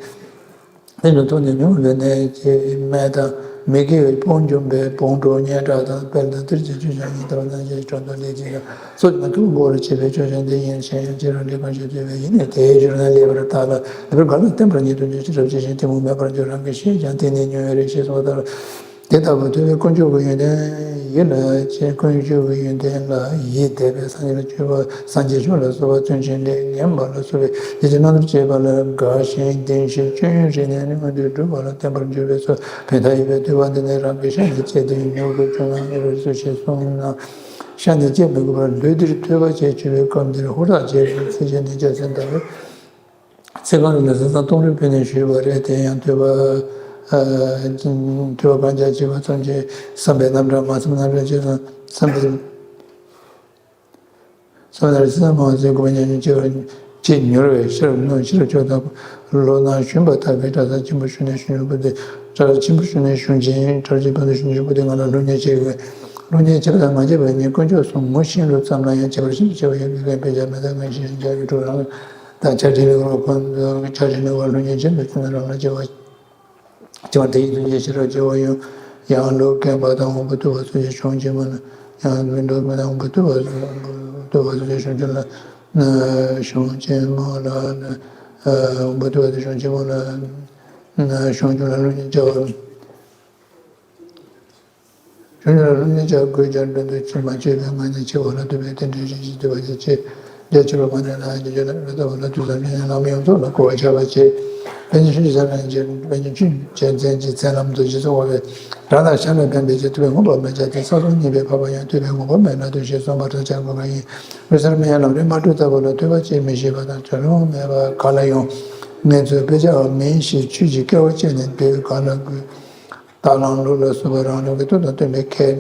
དེ་ལ་ཐུགས་ནི་ཉུང་བའི་གནས་ཀྱི་སྨན་དང་མི་དགེ་བའི་དཔུང་འཇོམས་པའི་བོང་གྲོ་སྙན་གྲགས་དང་དཔལ་དང་གཏེར་གྱི་ཆུ་བྱ་ཉིད་ལྟར་ན་ཞེས་དྲང་དོན་ལས་ཀྱི་ཡང་སོ་ན་ཐུགས་མགོ་ལ་བྱེད་པའི་ཆོས་ཀྱང་འདི་ཡིན། གཞན་ཡང་ཅི་རང་འདྲི་གང་ཞིག་ཐོས་པས་ཡིན་ནས་དེའི་བརྗོད་ན་ལེགས་པར་བརྟགས་ལ་ལེགས་པར་གང་ལ་བརྟེན་པར་ཉིད་དུ་འཇུག་ཅི་རབ་ཅི་ཞིག་གཏི་མུག་མེད་པར་འགྱུར། རང་གིས་ཤེས་ཀྱང་དེ་ནི་ཉོན་ཡོད་རེད་ཞེས་གསུངས་པ་ལྟར། དེ་ལྟ་བུ་ཐོས་པས་དཀོན་མཆོག་གི་ཡོན་ཏན་ཡིད་ལ་བྱེད། དཀོན་མཆོག་གི་ཡོན་ཏན་ལ་ཡིད་གཏད་པས་སངས་རྒྱས་ལ་སྤྱོད་པ་སངས་རྒྱས་ཆོས་ལ་གསོལ་བ་བརྩོན་ཅིང་ལས་ངན་པ་ལ་གསོལ་བའི་ཡིད་ཀྱི་རྣམ་པར་བཅད་པ་ལ་དགའ་ཞིང་ལྡན་ཞིང་སྤྱོད་ཡུལ་རིག་ནས་ནི་མངོན་དུ་སྒྲུབ་པ་ལ་བརྟན་པར་འགྱུར་བས་སོ། ཕན་མཐའ་ཡས་པའི་ཐོས་པ་འདི་ནི་རང་གི་ཤ་ནས་བཅད་དེ་ཉོ་དགོས་བྱུང་ན་ཉོ་བར་གསོལ་ཞེས་གསུངས་ན། ཤ་ནས་བཅད་མི་དགོས་པར་ལུས་འདིར་ཐོས་པ་བྱས་བྱུང་བའི་སྐབས་འདིར་ཧུར་ཐག་བྱས་པའི་ཚིགས་བཅད་ནི་རྒྱལ་མཚན་ལྟ་བུ། ཚེ་གང་རིང་ལ་ཟས་གཙང་གཏོང་རིམ་ཕུལ་ནས་ཞུས་པ་རེད། དེ་ཡང་ཐོས་པ། ཨ་ཐོས་པ་གང་ཅག་བྱས་པ་ཙམ་གྱིས་བསམ་པའི་རྣམ་གྲངས་མ་བསམ་རྣམ་གྲངས་ཅི་དང་བསམ་པའི་བསམ་པའི་རྣམ་གྲངས་ཅི་དང་མ་བསམ་དགོས་པའི་ཉམས་མྱོང་ཅི་བར་ཅི་མྱུར་བའི་ཤེས་རབ་ནོར་ཤེས་རབ་མཆོག་དང་ལོ་ན་གཞོན་པ་དག་གིས་གྲྭ་ས་ཆེན་པོ་ཞུགས་ནས་གཞོན་ནུ་བུ་དེ་གྲྭ་ས་ཆེན་པོ་ཞུགས་ནས་གཞོན་ཆེན་གྲྭ་ཆེན་པོ་ནས་གཞོན་ཆེན་བུ་དེ་ང་ལ་སློབ་གཉེར་བྱེད་དགོས། སློབ་གཉེར་བྱེད་པ་དང་མ་བྱེད་པ་གཉིས་དཀོན་མཆོག་གསུམ་ངོ་ཤེས་ལུགས་ཙམ་ལ་ཡང་ཁྱད་པར་ཤིན་ཏུ་ཆེ་བ་ཡོད་པའི་དཔེ་ཆ་མེད་ད་ངས་ཤེས་བྱ་ཡི་གྲུབ་རང་དང་ཆ་འཕྲིན་ལས་ཁུངས་ལ་ཁོང་ཚོ་ཆ་འཕྲིན་ལས་ཁུངས་ལ་སློབ་གཉེར་བྱེད་དུ་བྱུང་ན་རང་ལ་སྐྱེ་བ་སྐྱེ་བ་དེ་ཡི་དོན་ཆེ་ཤེས་རབ་སྐྱེ་བ་ཡོང་ ཡང་ལུགས་མཁན་པ་དང་དབང་པོ་ཐུབ་པ་སོགས་ཀྱི་གཞུང་ཆེན་མོ་ལ། ཡང་མི་འདུག་མི་དང་དབང་པོ་ཐུབ་པ་སོགས་དབང་པོ་ཐུབ་པ་སོགས་ཀྱི་གཞུང་ཆེན་ལ། གཞུང་ཆེན་མོ་ལ། དབང་པོ་ཐུབ་པ་སོགས་གཞུང་ཆེན་མོ་ལ། གཞུང་ཆེན་ལ་ལུགས་གཉིས་བྱ་བ། གཞུང་ལ་ལུགས་གཉིས་བྱ་དགོས་ཀྱང་འགྲོ་འདུག་ཕྱིར་མ་བཅོས་པའི་ངང་ནས་འཆི་བ་ལ་ལྟོས་པའི་རྟེན་འབྲེལ་རིགས་ཤིག་བསྡུས་པ་ཞིག་བྱས། རྒྱ་ཆེ་བ་མ་ནས་ལ་ཡང་རྒྱུ་ལ་ལྟ་བ་ལ་དུས་བསམ་ཡང་ལམ་ཡོངས་རྫོགས་ལ་གོ་བར་བྱ་བ་བྱས། པཎ་ཆེན་ཆོས་ཀྱི་སེམས་ལ་ཡང་རྗེ་པཎ་ཆེན་ཆོས་ཀྱི་མཚན་ཅན་གྱི་མཚན་ལམ་དུ་རྗེས་སུ་དབང་བའི་རང་དང་གཞན་ལ་ཕན་པའི་ཕྱིར་ཐུབ་པའི་མངོན་པར་མི་བྱ་སྟེ། ས་སོགས་གཉིས་པའི་འཕགས་པ་ཡང་ཐུབ་པའི་མངོན་པ་མེད་ན་ལྟོས་ཞེས་གསུངས་པ་ལྟར་བྱ་དགོས་པ་ཡིན། འོད་གསལ་མི་ཡང་ལམ་རིམ་མ་གྲུབ་ལྟ་བུ་ལ་ཐོས་པ་ཅིས་མི་ཤེས་པ་དང་། དོན་ལུང་མེད་པ་ག་ལ་ཡང་ངེས་ཚོལ་དཔེ་བྱ་བ་མིན་ཞེས་ཆོས་ཀྱི་སྐལ་བ་བཅད་ནས་འདོད་ག་ལ་དགོས། རྟ་གླང་ལུག་ལ་སོགས་པ་རང་ལུགས་ཀྱི་ཐུགས་དང་མཐུན་པའི་ཁྱད་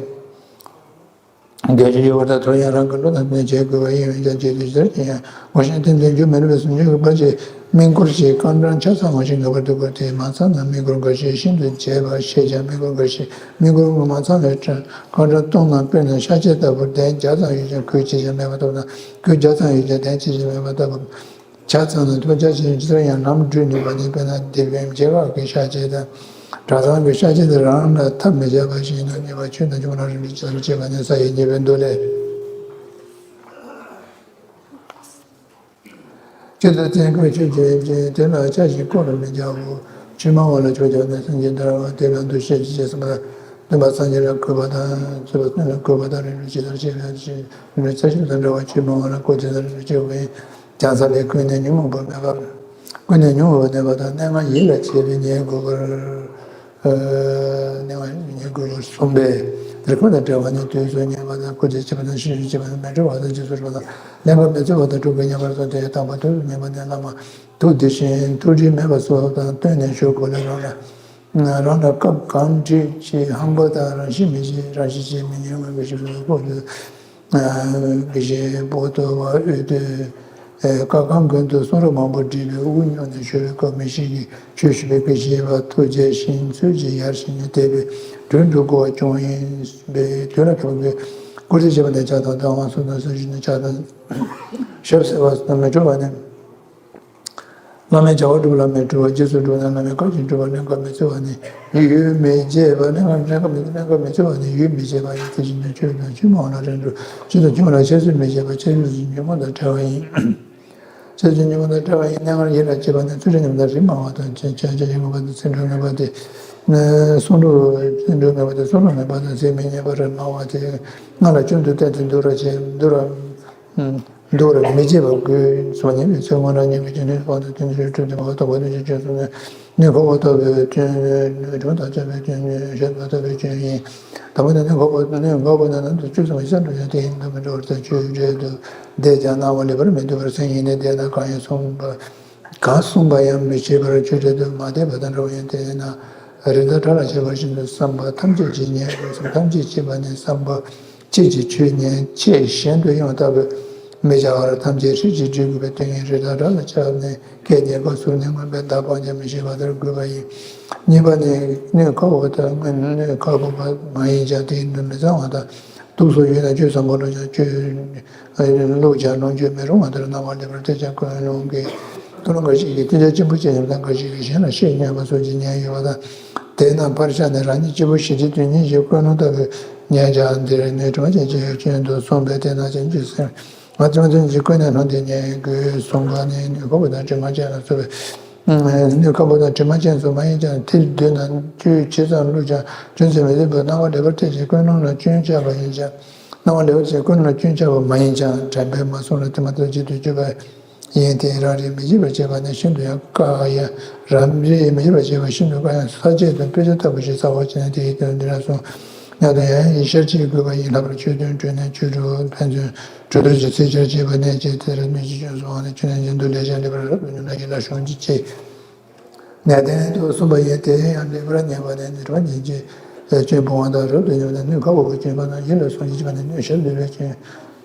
གལ་ཆེ་ཡོད་པར་ཐལ། དོན་ཡང་རང་གི་ལུགས་དང་མཐུན་བྱེད་དགོས་པ་ཡིན་པས་ཀྱང་བྱེད་དུ་ཟེར་གྱི་ཡང་ངོ་ཤེས་རྟེན་འབྲེལ་རྒྱུ་མི་རུང་བའི་ཟུང་འཇུག་གི་བར་གྱི་དམིགས་སྐོར་གྱི་རྐང་གྲངས་ཆ་ཚང་ངོ་ཤེས་ངེས་པར་དུ་དགོས་ཏེ། མ་ཚང་ན་དམིགས་སྐོར་འགའ་ཤས་ཤིན་ཏུ་བྱས་པ་ཤེས་ཀྱང་དམིགས་སྐོར་འགའ་ཤས་དམིགས་སྐོར་མ་ཚང་བའི་རྐང་གྲངས་སྟོང་ན། དཔེར་ན་ཤ་ཆས་ལྟ་བུར་གདན་བརྒྱ་ཙམ་ཡོད་ཀྱང་གོས་ཆེ་ཆུང་མེད་པ་ལྟ་བུ་དང་། གོས་བརྒྱ་ཙམ་ཡོད་ཀྱང་གདན་ཆེ་ཆུང་མེད་པ་ལྟ་བུ། ཆ་ཚང་ན་ཐོབ་བྱ་ཞིང་ཇི་ལྟར་ཡང་ལམ་བགྲོད་ནུས་པ་ནི། དཔེར་ན་སྡེ་དཔོན་རྒྱལ་ཁབ་ཀྱི་ཤ་ཆས་དང་། གྲྭ་ཚང་གི་ཤ་ཆས་དེ་རང་ལ་ཐབས་མི་བྱ་བ་ཞིག་ཡིན་ནོ། གཉིས་པ་ཆོས་དང་ཆུང་རང་རིམ་གྱིས་བྱ་བར་བྱེད་པ་ནི་ས་ཡི་ཉེ་བའི་མདོ་ལས། ཇི་ལྟར་བཙན་ཁང་ཆོས་ཀྱི་དེ་ལ་ཆ་ཞིག་བཀོད་ལ་མི་བྱའོ། ཆོས་སྨྲ་བ་ལ་ཆོས་བྱ་ནི་སེམས་ཅན་དར་བ་དེ་ལ་འདུ་ཤེས་ཀྱི་ཞེས་གསུངས་པ། སྟོན་པ་སངས་རྒྱས་ལ་གུས་པ་དང་། བརྩེ་བ་སྟོན་ལ་གུས་པ་དང་རིམ་གྲོ་ཇི་ལྟར་བྱེད་པའི་ཕྱིར་རིམ་གྲོ་རྩེ་གཅིག་དང་འདྲ་བར་ཆོས་སྨྲ་བ་ལ་གུས་ཇི་ལྟར་བྱེད་པ་ཡིན། བྱང་ས་ལས་ཀུན་ནས་ཉོན་མོངས་པ་མེད་པ། ཀུན་ནས་ཉོན་མོངས་པ་མེད་པ་དང་། གནས་ལྔ་ཡིད་ལ་བྱེད་པའི་ཉེར་དགུ་པར། གནས་ལྔ་ཉེར་དགུ་པར་གསུངས་པས། དེ་ཁོ་དང་བྲལ་བ་ནི་དུས་སུ་ཉལ་བ་དང་། སྐུ་མཆེད་བྱེད་པ་དང་། ཕྱི་བཤོལ་བྱེད་པ་དང་། མལ་གྲོ་བ་དང་། རྗེས་སུ་རོལ་པ་དང་། ཀླན་ཀ་མི་བརྩི་བ་དང་། དྲུག་པའི་ཉམས་པར་སོགས་ཏེ། དང་པོ་དུས་སུ་ཉལ་བ་ནི་བླ་མ་ཐུགས་བདེ་ཞིང་ཐུགས་རིག་མེད་པ་སོགས་དང་བསྟུན་ནས་བཞུགས་དགོས་ལ། རང་ལ་རང་ལ་སྐབས་གང་འགྲིག་ཅིང་ཧམ་པ་དང་རང་བཞིན་མི་ཤེས། རང་བཞིན་གྱིས་མི་ཉན་དབང་གིས་ཞིག་གསོ་སྤོ་ལུས། དགེ་བཤེས་པོ་ཏོ་བ་འོས་བསྡུ། སྐབས་གང་དགོན་དུ་གསུང་རབ་མང་པོ་བྲིས་པའི་དབུ་སྙུང་ནས་ཞུ་བའི་སྐབས་མི་ཞིག་གིས་ཆོས་ཞུ་བའི་དགེ་བཤེས་པ་ཐུགས་དགྱེས་ཤིང་ཚུལ་གྱིས་ཡར་བཞེངས་ནས་དད་པས་གྲོས་འགྲོ་དགོས་པ་བྱུང་ཡིན་པས། དུས་ལ་བབ་པའི་སྐུ་ཚེ་ཆེ་བ་ནས་ཕྱག་དང་བདག་དབང་སོགས་དང་གསོལ་ཞིང་ནས་ཕྱག་དང་ཞབས་བསིལ་བ་སོགས་མི་འགྲོ་བ་ནས། བླ་མའི་བྱ་བ་སྒྲུབ་ལ་མི་སྤྲོ་བ། རྗེས་སུ་འགྲོ་ན་བླ་མའི་བཀའ་བཞིན་སྒྲུབ་པ། ཀླན་ཀ་མི་བརྩི་བ་ནི་ཡུལ་མི་བརྗེད་པ། ཀླན་ཀ་ཀླན་ཀ་མི་ཀླན་ཀ་མི་བརྩི་བ་ནི་ཡུལ་མི་བརྗེད་པ་ཡིན། དེ་བཞིན་དུ་ཆོས་དང་ཆོས་སྨྲ་བ་ལ་རིམ་གྲོ། ཆོས་དང་ཆོས་སྨྲ་བ་ལ་ཆོས་སུ་མི་བརྗེད་པ། ཆོས་སུ་ཉོན་མོངས་དང་བྲལ་བ་ཡིན། ཆོས་སུ་ཉོན་མོངས་དང་བྲལ་བ་ཡིན། གནས་ལྔར་ཡིད་ལ་བྱེད་པ་ནི་ཚུལ་ཁྲིམས་ཉམས་དང་རིགས་སྨྲ་བ་དང་། བྱ་བྱ་བྱ་ཞིང་ངུ་བ་དང་ཚིག་འབྲུ་ངན་པ་སྟེ། གསུང་འབྲུ་ཚིག་འབྲུ་ངན་པ་སྟེ། གསུང་རབ་ངན་པ་དང་ཚིག་མི་སྙན་པར་སྨྲ་བ་སྟེ། སྔགས་ལ་སྐྱོན་དུ་བལྟས་ཏེ་འདུལ་བར་བྱེད། འདུལ་བར། འདུལ་བར་མི་བྱེད་པ་དགོས་སོ། ཉན་པའི་ཚེ་སྔོན་རང་ཉན་པའི་སྐྱོན་ནི་དབང་དུ་བཏོན་ཏེ་གྲུབ་སྟེ་མ་བརྟགས་པ་དོན་གྱི་སྐྱོན་སོང་ནས། ནུས་ཁག་པོ་ཐོབ་པའི་སྐྱོན། སྒྲུང་དང་བཅས་པའི་སྐྱོན། བཤད་པ་ཐོབ་པའི་སྐྱོན་ཡིན། དང་པོ་ནི་ནུས་ཁག་པོ་ནུས་ཁག་པོ་ནི་ནང་དུ་བཅུ་གསུམ་པའི་ཤར་འགྲོ་ཡང་དེ་ཡིན་དུ་མི་འགྲོ་བར་ཐལ། ཆོས་འབྲེལ་དུ་བསྡད་ཀྱང་སྣང་བ་ལེགས་པར་མི་འདུག་པར་སེམས་ཡེངས་ནས་བསྡད་ན་གང་ཡང་གསུངས་པ། གང་གསུངས་པ་ཡང་མི་ཤེས་པར་ཆོས་འབྲེལ་དུ་མ་བསྡད་པ་དང་འདྲ་བ་ཡིན། དེས་ན་རི་དྭགས་དགྲ་ལ་ཆས་པ་བཞིན་དུ་བསམ་པ་ཐམས་ཅད་ཀྱིས་ཉེན་དགོས་སོ། ཐམས་ཅད་ཀྱིས་པ་ནི་བསམ་པ་གཅིག་གིས་ཆོས་ཉན། ཆེས་ཞན་དུ་ཡང་དག་པའི་མི་བྱ་བར་ཐམས་ཅད་ཧྲིལ་གྱིས་སྒྲིལ་དགོས་པའི་དོན་ཡིན། རི་དྭགས་དགྲ་ལ་ཆས་ནས་སྐད་སྙན་པ་ཟུར་ནས་མངོན་པའི་བརྡ་སྤང་ཀྱང་མི་ཤེས་པ་ལྟར་དགོས་པ་ཡིན། གཉིས་པ་ནི་སྣོད་ཁ་བོ་དང་སྣོད་ཁ་བོ་མ་ཡིན་ཀྱང་དེ་ཡིན་དུ་མི་ཚང་བ་དང་། དུག་སོགས་ཡོད་ན་སྤྱོད་བཟང་པོ་ལ་ཀྱང་སྤྱོད། བླུགས་ཀྱང་ལོངས་སྤྱོད་མི་རུང་བ་ལྟར་སྣང་བ་ལེགས་པར་ཐེབས་ཀྱང་ཀུན་སློང་གི་ཀུན་སློང་འགའ་ཞིག་གིས་དེ་ལྟར་གཅིག་པུ་སྤྱད་ཡོད་དང་། འགའ་ཞིག་གིས་གཞན་ལ་བཤེས་ཉེས་པ་སོགས་ཀྱི་ཉེན་ཡོད་པ་དང་། དེས་ན་ཕར་བཞག་ནས་རང་ཉིད་གཅིག་པུ་ཞི་བདེའི་དོན་གཉེར་གྱི་ཀུན་སློང་ལྟ་བུའི་ཉེན་ཀྱང་འདིར་ནི་གྲོང་ཁྱེར་གྱི་སྐྱོན་དུ་གསུངས་པས། དེས་ན་ཅན་ཅི་ཟེར། ང་ཚོ་ཚོ་གཅིག་ཀུན་ནས་སློང་དེ་ཉེན་དགོས་གསུངས་པ་ནི་སྣོད་ཁ་བོ་དང་དྲི་མ་ཅན་ལ་སོགས་པའི། སྣོད་ཁ་བོ་དང་དྲི་མ་ཅན་སོགས་མ་ཡིན་ཀྱང་། དེ་བསྡུས་ན་སྤྱོད་ཇི་ཙམ་བླུགས་ཀྱང་སྐྱོན་ཟད་མི་ཟད་པའི་སྣང་བ་ལེགས་པར་ཐེབས་ཀྱི་ཀུན་སློང་ལ་སྐྱོན་ཆགས་པ་ཡིན་ཀྱང་། སྣང་བ་ལེགས་པར་ཐེབས་ཀུན་སློང་ལ་སྐྱོན་ཆགས་པ་མ་ཡིན་ཀྱང་། དྲན་པས་མ་བསྲུངས་ལ་དེ་མ་ཐག་ཏུ་བྱེད་དུ་བཅུག་པ་ཡིན་ཏེ། རང་རིག་མི་བྱེད་པར་བྱེད་པ་ནི་ཤིན་ཏུ་ཡང་དཀའ་ཡང་། རང་རིག་མི་བྱེད་པར་བྱེད་པ་ཤིན་ཏུ་དཀའ་ཡང་། ས་བཅད་དང་དཔེ་ཆ་ལྟ་བུ་ཞིག་རྩ་བ་བྱས་ནས་དེ་ཡི་དོན་འདི་ལ་གསུངས། ཡང་དང་ཡང་ཡིན་ཤར་གྱིས་དགོས་པ་ཡིན། ལྷག་པར་ཆོས་དོན་གྲོལ་ནས་ཆོས་དྲུག་ཕན་ཚུན་གྲོལ་འདོད་ཀྱི་ཚིག་ཆར་བྱེད་པ་ནས་ཀྱི་དེར་སྣོད་ཀྱི་སྐྱོན་སོང་བ་ནི་ཆོས་ལྡན་གྱི་མདོ་ལས་ཀྱང་ལེགས་པར་རབ་ཏུ་ཉམས་ལ་ཡིད་ལ་ཤོང་གྱི་ཅེས་ནན་ཏན་དུ་གསུངས་པ་ཡིན། དེ་ཡང་ལེགས་པར་ཉན་པ་ནི་ནི་རོ་ཉིད་ཀྱི་སྐྱོན་སྤོང་བ་དང་། རབ་ཏུ་ཉམས་ནས་སྣོད་ཁ་བོ་གི་སྐྱོན་སྤངས་ན་ཡིད་ལ་ཤོང་གྱི་ཅེས་པ་ནི་སྣོད་ཤར་འདུལ་བའི་སྐྱོན་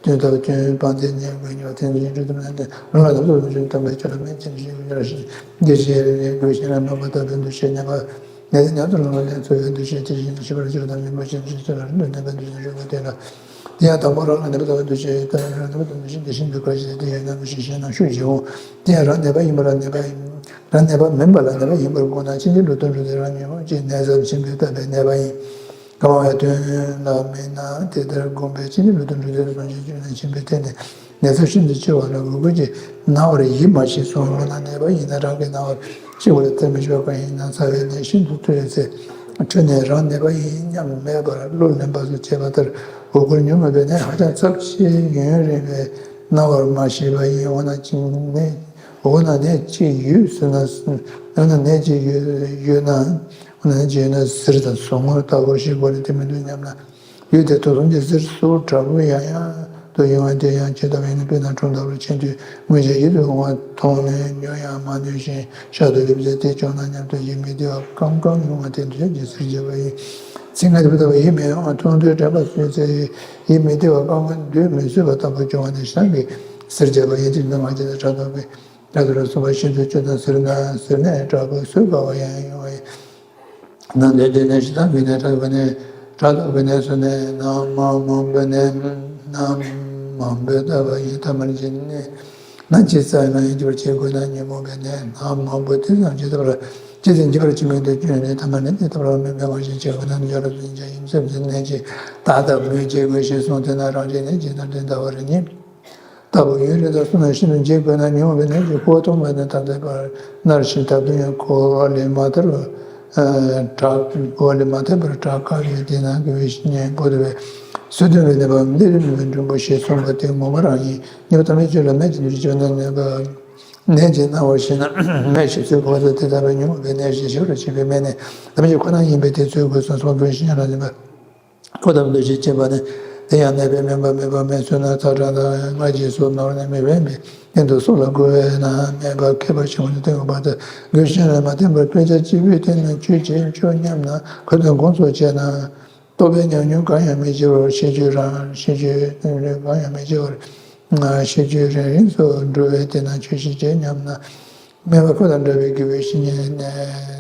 སྟོན་ཐབས་སྐྱོན་སྤངས་ཏེ་ཉན་དགོས་ཉེ་བ་དེ་ནི་ཡིད་སྤྲུལ་དུ་མེད་དེ། རང་ལ་ནམ་དུ་རང་བཞིན་དམ་པའི་ཆོས་ལ་སྨན་ཅན་ཞིག་ཡོད་ཀྱང་ཞིང་འདི་ཞེས་རེ་རེ་དགོས་ཤེས་ལ་སྨོན་པ་ལྟ་བུའི་འདུ་ཤེས་ཉམས་པ། ནས་ཉམས་སུ་བླང་བ་ལས་འཚོ་བའི་འདུ་ཤེས་དེ་བཞིན་ཤེས་པར་གྱུར་དང་མིན་པ་ཞིག་ཅིག་ཚུལ་ལ་རིང་དུ་གནས་པའི་འདུ་ཤེས་རིགས་པ་དེ་ལ། དེ་ཡང་དང་པོ་རང་ལ་གནས་པ་ལྟ་བུའི་འདུ་ཤེས། ད་རང་གནས་པ་ལྟ་བུའི་འདུ་ཤེས་དེ་བཞིན་དུ་ག་ཞིག་དེ་ཡང་ན་མི་ཤེས་ཤེས་ན་ཤུགས་ཀྱིས་འོང་། དེ་ཡང་རང་གནས་པ་ཡིན་པ་ལ་གནས་པ་ཡིན། རང་གནས་པ་མིན་པ་ལ་གནས་པ་ཡིན་པར་དགོངས་ན་ཕྱིན་ཅི་ལོག་ཏུ་འགྲོ་སྟེ་རང་ཉོན་མོངས་ཀྱི་ནད་ཟབ་ཆེན་པོས་བཏབ་པའི་ནད་པ་ཡིན། གང་བའི་དོན་ལ་དམིགས་ན་དེ་ལྟར་བསྒོམས་པས་ཕྱིན་ཅི་ལོག་ཏུ་འགྲོ་དེ་ལ་བྱང་ཆུབ་སྤྱོད་ནས་ཕྱིན་པའི་ཐད་ནས་ནད་ཚབས་ཤིན་ཏུ་ཆེ་བ་ལ་འུ་སྐུལ་གྱིས་ན་བར་ཡིད་མ་ཆེས་སོ། འོ་ན་ནད་པ་ཡིན་ན་རང་གི་ན་བར་གཅིག་པུ་ལ་བལྟ་མི་ཆོག་པ་ཡིན་ན། ཚ་བའི་ནད་ཤིན་ཏུ་མཐོ་བའི་ཚེ་ཁྲོས་ནས་རང་ནད་པ་ཡིན་སྙམ་མེད་པར་གླུ་ལེན་པ་སོགས་བྱེད་པ་ལྟར་འུ་སྐུལ་ཉུང་ངུ་བའི་ནད་ཧ་ཅང་ཚབས་ཆེ་ཡུན་རིང་བའི་ན་བར་མ་ཤེས་པ་ཡིན། འོ་ན་གཅིག་ནད་འོ་ན་ནད་གཅིག་ཡོད་ཟེར་ན། འོ་ན་ནད་གཅིག་ཡོད་ཡོད་ན། འོ་ན་ནད་གཅིག་ཡོད་ན་ཟུར་དང་ཟུར་ངོས་ལྟ་བུ་ཞིག་དགོས་ནས་དེ་མི་འདུག་སྙམ་ན། ཡུལ་དེ་དུག་གསུམ་གྱི་ཟུར་ཟུར་དྲག་པོ་ཡང་ཡང་དུ་ཡོང་བ་དེ་ཡང་ཇི་ལྟ་བ་ཡིན་ན། དཔེར་ན་གྲོང་ལྟ་བུར་ཕྱིན་དུས་དངོས་གཞི་ཡིད་དུ་འོང་བ་མཐོང་ནས་ཉོན་ཡང་མ་ནུས་ཤིང་ཤ་དུ་ལུས་པ་དེ་བྱུང་ན་སྙམ་དུ་ཡིད་མི་བདེ་བ་ཀམ་ཀམ་ཡོང་བ་དེ་འདུ་ཤེས་ཀྱིས་ཟུར་བྱེད་པ་ཡིན། ཚིག་ངན་དུ་བཏབ་པ་ཡིད་མི་འོང་བ་མཐོང་དུས་དྲན་པ་སོས་ཚེ་ཡིད་མི་བདེ་བ་ཀམ་ཀམ་སྡོད་མི་བཟོད་པ་ལྟ་བུ་བྱུང་བ་ནི་བྱང་གི་ཟུར་བྱེད་པ་ཡིན། དེ་ནི་མ་བྱས་ན་དྲག་ཏུ་བས། དྲག་ཏུ་ལ་སོགས་པ་ཤིན་ཏུ་སྤྱོད་དང་ཟེར་ན་ཟེར་ནས་དྲག་པོ་སུ་དགའ་བ་ཡང་ཡོང་བ་ཡིན། ན་འདོད་དེ་ནས་ཞེ་སྡང་གི་ནད་དྲག་པོའི་ནད་དྲག་ཏུ་གི་ནད་སོ་ནས་ན་མ་མང་པོའི་ནད་ན་མང་པོའི་ལྟ་བ་ཡིན། ཐ་མར་གྱི་ནད་ན་ཅི་ཙམ་ཡང་འགྱུར་བར་བྱེད་དགོས་ན་ཉོན་མོངས་པའི་ནད་ན་མང་པོ་དེ་ཙམ་ཇི་ལྟ་བར་ཇི་ཙམ་འགྱུར་བར་བྱེད་མི་འདོད་སྐྱོན་ནི་ཐ་མར་ནི་དེ་ལྟ་བར་མི་འབད་བ་ཞིག་བྱེད་དགོས་ན་འཇོག་རབ་ཏུ་འཇོག་ཡིན་ཚུལ་འཛིན་ནད་ཀྱི་ད་ལྟ་མོས་བྱེད་དགོས་ཞེས་གསུངས་ཏེ་ན་རང་རིག་ནད་ཀྱི་ནད་དེ་ལྟ་བར་ཉིད། ལྟ་བུ་ཡུན་རིང་དུ་སོང་ན་ཤིན་ཏུ་འཇིགས་པས་ན་ཉོན་མོངས་པའི་ནད་ཀྱི་ཁུ་བ་གཏོང་བ་ནི་ད་ལྟའི་བར་ནར་ཞིང་ད་དུང་ཡང་ཁུ་བ་ལས་མ་ཐར་བར་དྲག་ཁུ་བ་ལས་མ་ཐར་བར་དྲག་དཀའ་བས་དེས་ན་དགེ་བའི་བཤེས་གཉེན་པོ་དེ་བས་སུ་སྟོན་པའི་ནད་པ་འདི་རིགས་མི་འབྲུམ་པོ་ཞེས་གསུངས་པ་དེ་ངོ་མ་རང་ཡིན། ཉེ་བ་ཐ་མའི་ཆོས་ལ་སྨན་གྱི་འདུ་ཤེས་ནད་པ་ནད་ཀྱི་སྣང་བ་ཞེ་ན་སྨན་ཞིག་ཚུལ་གོ་ཚུལ་དེ་ལྟ་བུའི་ཉོན་མོངས་པའི་ནད་ཞིག་ཞི་བར་བྱེད་པའི་སྨན་ནི་ཐ་མའི་ཆོས་ཁོ་ན་ཡིན་པས་དེ་ཚུལ་གོ་ཚུལ་སོགས་དགེ་བའི་བཤེས་གཉེན་ལ་འཛིན་པ། ཁོ་ཐབས་འདུ་ཤེས་བསྐྱེད་པ་ནི། དེ་ཡང་ནད་པས་སྨན་པ་མེད་པ་སྨན་ཟོས་ན་ཚ་གྲང་དང་རྔ་བརྗེ་སོགས་ནོར་ནས་མི་ཕན་པའི་སྟེང་དུ་སྲོག་ལ་རྒོལ་བས་ན་སྨན་པ་མཁས་པ་ཆེན་པོ་ནི་སྟོན་དགོས་པ་དང་། དགེ་བའི་བཤེས་གཉེན་ལ་མ་བསྟེན་པར་དཔེ་ཆ་གཅིག་པུས་བལྟས་ན་ཆོས་བྱེད་ཆོག་སྙམ་ན་ཁ་ཏོན་དགོངས་སོགས་བྱས་ན་རྟོགས་པའི་ཉམས་མྱོང་གང་ཡང་མི་བྱེད་པར་ཤེས་རྒྱུད་རང་ཤེས་རྒྱུད་གང་ཡང་མི་བྱེད་པར་ཤེས་རྒྱུད་རང་རིང་སུ་འགྲོ་བས་དེས་ན་ཆོས་ཤིག་བྱེད་སྙམ་ན། སྨན་པ་ཁོ་དང་འདྲ་བའི་དགེ་བའི་བཤེས་གཉེན་ནས་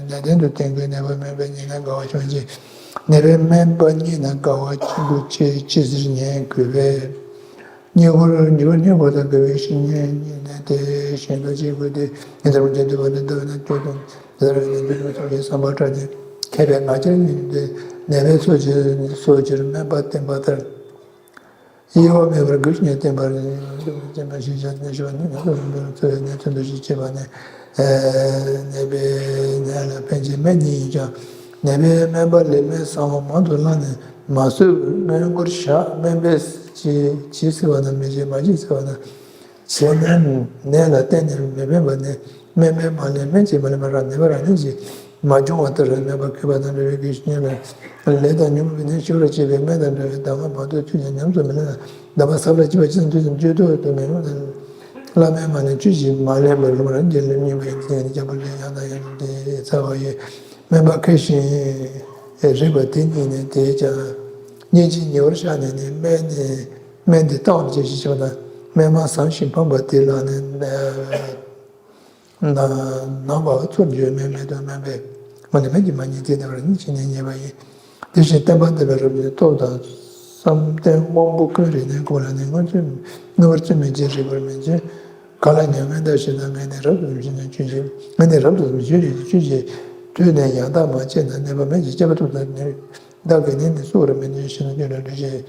ནད་གདོན་དུ་བསྟེན་དགོས། ནད་པ་སྨན་པ་གཉིས་ན་དགའ་བ་ཆོག་མཆན། ནད་པས་སྨན་པ་གཉིས་ན་དགའ་བ་ཆེན་པོ་ཅི་ཅི་ཟེར་ཉན་དགོས་པས། ཉེ་བར་ཉེ་བར་ཉེ་བ་དང་དགེ་བའི་བཤེས་གཉེན་གཉིས་ནས་དེ་བཞིན་དུ་བྱེད་དགོས་ཏེ། ཉིན་ལྟར་མ་བྱེད་འདོད་པ་ནི་འདོད་ན་སྐྱོ་དང་དེ་ལྟར་ནི་འདོད་པ་ཚོགས་ཀྱི་བསམ་པ་བཀྲ་ཅིང་ཁེངས་པའི་ང་རྒྱལ་ཉིད་དེ་ནད་པས་སོ་ཅིར་སོ་ཅིར་སྨན་པ་བསྟེན་པ་ལྟར། གཡེལ་བ་མེད་པར་དགེ་བའི་བཤེས་གཉེན་བསྟེན་པར་བསྟེན་པ་ཞིག་བྱ་ནས་ཞུ་བ་ནི་ང་ཚོ་རིམ་པར་འཚོ་བའི་གནས་ཚུལ་འདུ་ཤེས་བྱེད་པ་ནི། ནད་པའི་ནད་ལ་ཕན་ཕྱིར་སྨན་ཉིད་ཡིན་ཀྱང་། ནད་པས་སྨན་པ་ལས་སྨན་ཟབ་མོ་མང་དུ་བླངས་ནས་མ་ཟོས་པར་སྨན་མགོར་བཞག་སྨན་པས་ཅི་ཅི་ཟེར་བ་ན་མི་བྱེད་མ་བྱེད་ཟེར་བ་ན། བྱས་ན་ནད་ལ་བརྟེན་ནས་མི་ཕན་པ་ནི། སྨན་པས་མ་ལེན་སྨན་གྱིས་མ་ལེན་པ་རང་ནད་པ་རང་ཉིད་ཀྱིས་མ་བྱུང་བ་ལྟར་སྨན་པ་མཁས་པ་དང་འདྲ་བའི་དགེ་བའི་བཤེས་གཉེན་ལ་ལས་དང་ཉོན་མོངས་པའི་ནད་ཞི་བར་བྱེད་པའི་སྨན་དང་འདྲ་བའི་གདམས་ངག་མང་དུ་ཐོས་ཀྱང་ཉམས་སུ་མི་ལེན་ན་གདམས་པ་ཟབ་ལ་སྐྱེ་བ་ཅི་ཙམ་དུས་ཙམ་སྤྱོད་ཐོག་ཏུ་མི་ཡོང་ལ། བླ་མས་མ་ལེན་ཆོས་ཀྱིས་མ་ལེན་པར་ལུང་རང་རྒྱལ་ལ་སྨྱོན་པ་ཡིན་ཏེ་ནི་སྐྱབས་པ་ལས་ཡང་དང་ཡང་དུ་འདི་ཚར་བ་ཡི་སྨན་པ་མཁས་ཤིང་རིག་པ་དེ་ཉིད་ནི་དེས་ཀྱང་སྙིང་རྗེ་ཉེ་བར་བཞག་ནས་ནི་སྨན་ནི་སྨན་འདི་བཏང་བར་བྱེད་ཞེས་བྱ་བ་དང་། སྨན་མ་བཟང་ཞིང་ཕངས་པ་དེ་ལ་ནི། ནང་པ་ཚུར་འཇུག་སྨན་མེད་དུ་སྨན་པས་མ་ལེན་སྨན་གྱིས་མ་ཉེས་ཏེ་ནི་བར་ཉིད་ཀྱིས་ནི་ཉེས་པ་ཡིན། དེ་བཞིན་བསྟན་པ་འདི་ལ་རབ་ཀྱི་སྟོབས་དང་བསམ་གཏན་དབང་པོ་ཀུན་རིག་ནས་གོ་ལ་ནི་མངོན་བརྩོན་མངོན་པར་བརྩོན་མིན་ཅི་རིག་པར་མིན་ཅི། ག་ལ་ཉོན་ངན་འདའ་ཞེས་དང་ངས་ནི་རབ་ཏུ་བཟུང་ཞེས་ནི་ཆོས་ཅན། ངས་ནི་རབ་ཏུ་བཟུང་ཞེས་ནི་ཆོས་ཅན། དུས་ནས་ཡང་དག་མ་བྱས་ན་ནད་པ་སྨན་གྱི་བཅས་པ་ཐུབ་ཐབས་ནི་བདག་གིས་ནི་ནི་གསོ་བར་མི་ནུས་ཞེས་ནི་སྐྱོན་ར་འདུ་ཞེས།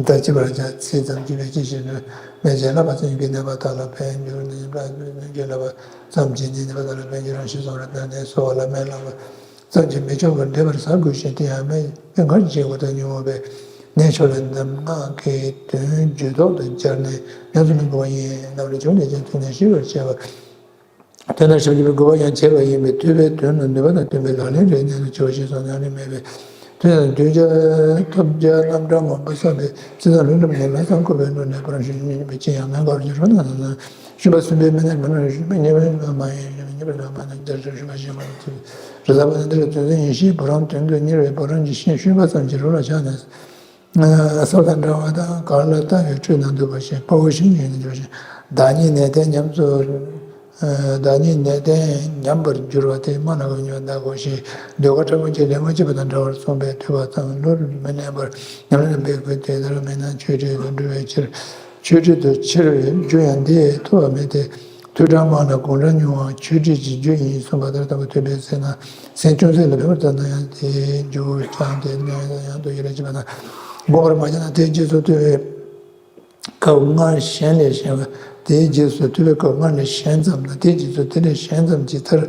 ད་ཅི་བར་བྱ་ཚིག་ཙམ་གྱིས་པའི་ཅི་ཞིག་ནོད། སྨན་བྱིན་བརླབ་པ་ཙམ་གྱིས་ནད་པ་དག་ལ་ཕན་འགྱུར་ནི། སྨན་བྱིན་བརླབ་པ་ཙམ་གྱིས་ནི་ནད་པ་དག་ལ་ཕན་འགྱུར་རམ་ཞེས་གསུངས་པ་ལྟར་ནད་གསོ་བ་ལ་སྨན་བླང་བ་ཙམ་གྱིས་མི་ཆོག་པར་འགྲེལ་པར་ཟབ་དགོས་ཤིང་། དེ་ཡང་སྨན་སྨན་གང་ཞིག་བྱེད་དགོས་དང་ཉོན་མོངས་པའི་ནད་ཕྱོགས་ལ་གདམས་ངག་གི་དོན་ཇུས་ཐོག་ཏུ་སྦྱར་ནས་ཉམས་སུ་ལེན་དགོས་པ་ཡིན། ནམ་རེ་བྱུང་ནས་ཀྱང་ཐོས་ནས་ཤེས་པར་བྱ་བ། དོན་དམ་ཞིབ་ཀྱི་དགོས་པ་ཡང་བྱས་པ་ཡིན་པས་ཐོས་པའི་དོན་ལ་ནུས་པ་དང་བསྟུན་པའི་ལག་ལེན་རེ་གནད་དུ་ཆེ་བ་ཞིག་སོགས་ཉམས་ལེན་མེད་པས། དུས་དང་དུས་བྱ་ཐོབ་བྱ་རྣམ་གྲངས་མང་པོ་བསམ་པའི་ཚེ་དང་ལུས་འགྲིམ་ནས་ལམ་སང་བཀོད་པའི་ནོར་ནས་པར་ཞིག་ཉིད་པའི་ཅི་ཡང་མེད་འགའ་རུ་ཞིག་རོ་ན་ན་ན་ཤུན་པ་གསུམ་པའི་སྨན་རྣམས་མི་རྣམས་ཤུན་པ་ཉེ་བའི་མ་ཡིན་ཉེ་བའི་མ་ན་འདིར་ཤུན་པ་ཞིག་མ་ཡིན་ཚུལ་རེ་ཟ་བ་ནི་འདིར་དོན་ཚན་ཡིན་ཤེས་བུ་རམ་དོན་དུ་གཉེར་བའི་བུ་རམ་གྱི་ཤེས་ཤུན་པ་ཙམ་གྱི་རོ་ལ་བཞག་ནས། སོགས་དང་འདྲ་བ་དང་གར་ལ་ལྟ་བའི་འཕྲུལ་ན་འདུག་པ་ཞིག་དཔའ་བོ་ཞིག་ཡིན་ན་འགྱུར་ཞིང་། བདག་ཉིད་ནད་ལྡན་ཉམས་སུ། བདག་ཉིད་ནད་ལྡན་ཉམས་པར་འགྱུར་བ་དེ་སྨྲ་ལ་གང་ཉོན་བདག་གོ་ཞེས་ཟློས་གར་ཕྲ་མོ་གཅིག་ལས་མ་བྱས་པ་དང་འདྲ་བར་གསུངས་པས་ཐོས་པ་ཙམ་བློར་མི་གནས་པར་ཉམས་ལེན་འབད་དགོས། དེ་ལྟར་མིན་ན་ཆོས་ཁྲིད་དུ་འགྲོ་བའི་ཕྱིར་ཆོས་ཁྲིད་དུ་ཕྱིར་རྒྱུ་ཡང་འདི་ཐོབ་པ་མེད་དེ། ཐོས་གྲངས་མང་ན་གོང་གྲངས་ཉུང་བ་ཆོས་ཁྲིད་ཀྱི་རྒྱུ་ཡིན་གསུངས་པ་ལྟར། ལྟ་བུ་ཐོས་པའི་ཚེ་ན་སེམས་ཅུང་ཟད་ལ་འཕེལ་བར་བསམ་ན་ཡང་དེའི་མཇུག་ཀྱང་དེ་ནས་ཡང་དུ་ཡི་རང་བྱེད་པ་དང་། བསྒོམ་པར་མ་བྱས་ན་དེའི་རྗེས་སུ་ཐོས་པའི་སྐབས་སྔར་གཞན་ལས་གཞན་པ། དེའི་རྗེས་སུ་ཐོས་པའི་སྐབས་སྔར་ལས་གཞན་ཙམ་དང་དེའི་རྗེས་སུ་དེ་ལས་གཞན་ཙམ་གྱི་མཐར་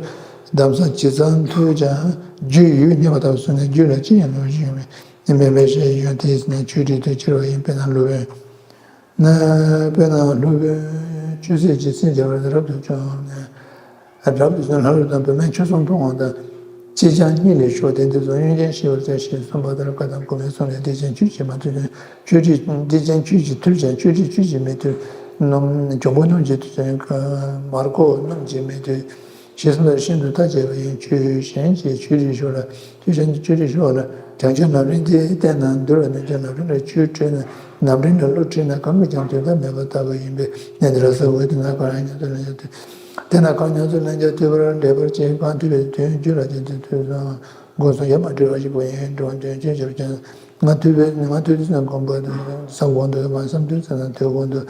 གདམས་ས་ཇི་ཙམ་ཐོས་ཀྱང་རྒྱུའི་ཡུལ་རྙེད་པ་ལྟ་བུ་སོང་ནས་རྒྱུད་ལ་ཅི་ཡང་ནོར་གྱི་ཡོད་མེད་མེད་པའི་ཤེས་ཡོན་དེས་ནི་ཆོས་ཁྲིད་དུ་འཁྱེར་བ་ཡིན། དཔེར་ན་སློབ་དཔོན། ན། དཔེར་ན་སློབ་དཔོན་ཆོས་སྲིད་ཀྱི་སེམས་རྒྱལ་བ་རབ་ཏུ་བྱུང་ནས། རབ་ཏུ་བྱུང་ལྷ་ལུང་དང་བུད་མེད་ཆོས་གསུམ་མཐོང་བ་དང་། ཅིས་ཀྱང་གཉིད་ལས་ཞོག་དེ་འདི་ཚོ་གཡུལ་ངོར་ཤི་བར་བྱ་ཞེས་གསུངས་པ་ལྟར། བཀའ་དང་གོང་མའི་གསུང་ལས་དེ་བཞིན་ཆོས་ཀྱིས་མ་ཐུལ་ཀྱང་ཆོས་ཁྲིད། དེ་བཞིན་ཆོས་ཀྱིས་ཐུལ་ཀྱང་ཆོས་ཁྲིད་ཆོས་ཀྱིས་མི་ཐུལ། སྣུམ་འབྱུང་པོ་སྣུམ་གྱིས་ཐུལ་ཀྱང་མར་ཁུ་སྣུམ་གྱིས་མི་ཐུལ། ཞེས་གསུངས་པ་ལྟར་ཤིན་ཏུ་ཐག་བཅད་པ་ཡིན། ཆོས་གཞན་གྱི་ཆོས་ཁྲིད་ཞོག་ལ། ཆོས་གཞན་གྱི་ཆོས་ཁྲིད་ཞོག་ལ། བྱང་ཆུབ་ལམ་རིམ་དེ་བསྟན་ན་འདུལ་བ་ནི་བྱང་ཆུབ་ལམ་རིམ་ལ་ཆོས་ཁྲིད་ན་ལམ་རིམ་ལ་བློ་ཁྲིད་ན་གང་གིས་ཀྱང་དོན་དམ་མེད་པ་ལྟ་བུ་ཡིན་པས་ནི་འདི་ལ་གསོལ་བ། དེ་ན་གང་ཡང་ཉམས་སུ་ལེན་ཀྱང་དེ་ལ་ཡང་དེ་ན་གང་ཉམས་སུ་ལེན་ཀྱང་ཐོས་པར་འབྲེལ་པར་བྱེད། གང་ཐོས་པའི་དོན་རྒྱུད་ལ་དེ་དུས་ཐོས་སོང་། སྒོམ་གསུམ་ཡ་མ་བྲལ་བ་ཞིག་པོ་ཡིན། འགྲོ་དོན་ཅི་བྱེད་ཀྱང་ང་ཐོས་པའི་ང་ཐོས་དུས་ཙམ་སྒོམ་པ་དང་བསམ་སྒོམ་དུ། ང་བསམ་དུས་ཙམ་ན་ཐོས་སྒོམ་དུ།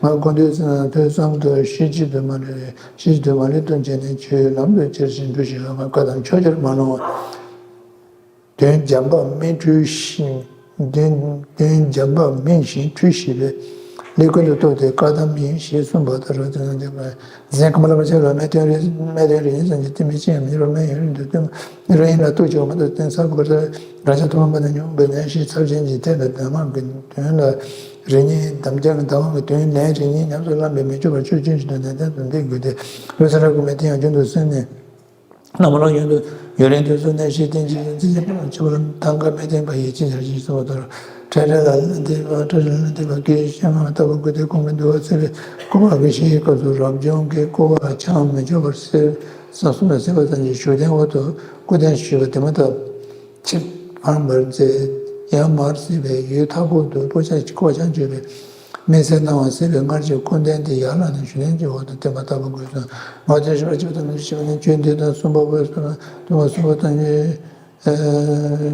ང་སྒོམ་དུས་ཙམ་ན་ཐོས་བསམ་དུ། ཤེས་བྱེད་དུ་མ་ལུས། ཤེས་བྱེད་དུ་མ་ལུས་སྟོན་བྱས་ནས་ཆོས་ལམ་དུ་ཁྱེར་ཞིང་འགྲོ་ཞིང་ང་བཀའ་དང་ཕྱོགས་ཀྱིར་མ་ལོང་བ། དོན་འཇམ་པ་སྨིན་འཁྲུལ་ཞིང་། དོན་དོན་འཇམ་པ་སྨིན་ཞིང་འཁྲུལ་ཞིག་པས། ལས་ཀུན་ཏུ་རྟོག་སྟེ་བཀག་དམ་ཡིན། ཞེས་གསུངས་པ་ལྟར་དོན་འཇམ་པ་འཛིན་ཁམས་ལ་མ་ཆགས་ལ། སྨད་དོན་རེ་སྨད་དོན་རེ་རྙེད་ཙམ་གྱིས་གཏིང་མི་ཕྱིན་ཡང་མི་རོ་སྨད་ཡུན་རིང་དུ་སྟོན། རང་ཡིན་ལ་རྟོག་ཆོག་མ་གཏོགས་སྟོན་ས་དགོས་ལྟར་རང་ཆ་ཐོག་མ་ནས་མྱོང་བའི་ནད་ཞིག་ཚབས་ཆེན་གྱི་ཐད་ལ་གདམས་ངག་གི་དོན་ལ་རེ་གཉིས། དམ་བཅའ་གི་གདམས་ངག་གི་དོན་ལན་རེ་གཉིས་ཉམས་སུ་བླངས་པས་མི་ཆོག་པར་ཆོས་ཅན་ཞིག་ཏུ་ནན་ཏན་དུ་འདི་དགོས་ཏེ། བློ་གསལ་རབ་ཀྱི་མེ་དེ་ཡང་རྒྱུན་དུ་སེམས་ནས། ནམ་ལངས་ཡུན་དུ་ཡུན་རིང་དུས་སུ་གནས་ཤིང་བརྟན་ཅིང་འཛིན་ཅིང་སྤང་བྱ་བ་ལ་ཐང་ག་མེ་ཐེན་པ་ཡིས་ཅི་བྱར་ཞེས་གསུངས་པ་ལྟར། འཕྲལ་འཕྲལ་ལ་ལན་འདེབས་པ། འཕྲལ་འཕྲལ་ལན་འདེབས་པ་གི་ཤེས་ངང་ལྟ་བུ་དགོས་ཏེ། གོང་གི་འདུལ་བ་སེལ་བའི་སྐུལ་བ་གི་ཞེས་སྐབས་སུ་རབ་བྱུང་གི་སྐུལ་བ་འཆང་མི་འཇོག་པར་གསལ་བསམ་གསུམ་ལ་གསལ་བ་ཙམ་གྱིས་བཞུགས་གདན་འོག་ཏུ་སྐུ་གདན་ཞུས་པ་དེ་མ་ཐག་ཕྱིར་འཕངས་པར་མཛད། ཡང་མར་གསིལ་བའི་ཡུལ་མཐའ་འཁོབ་ཏུ་སྐུ་ཆ་སྐུ་ཆ་བཅུག་པའི་མི་ཚེ་སྣང་བ་གསལ་བའི་སྔར་གྱི་སྐུ་གདན་དེ་ཡར་ལངས་ནས་བཞུགས་གདན་གྱི་འོག་ཏུ་བསྟན་པ་ལྟ་བུ་དགོས་སོ། མ་བཅོས་ཤེས་པ་བཅུ་དང་ནི་ཤེས་པ་ནི་ཆོས་འདི་དང་གསུམ་པ་འོད་གསུམ་དང་གསུམ་པ་དང་ཉིད།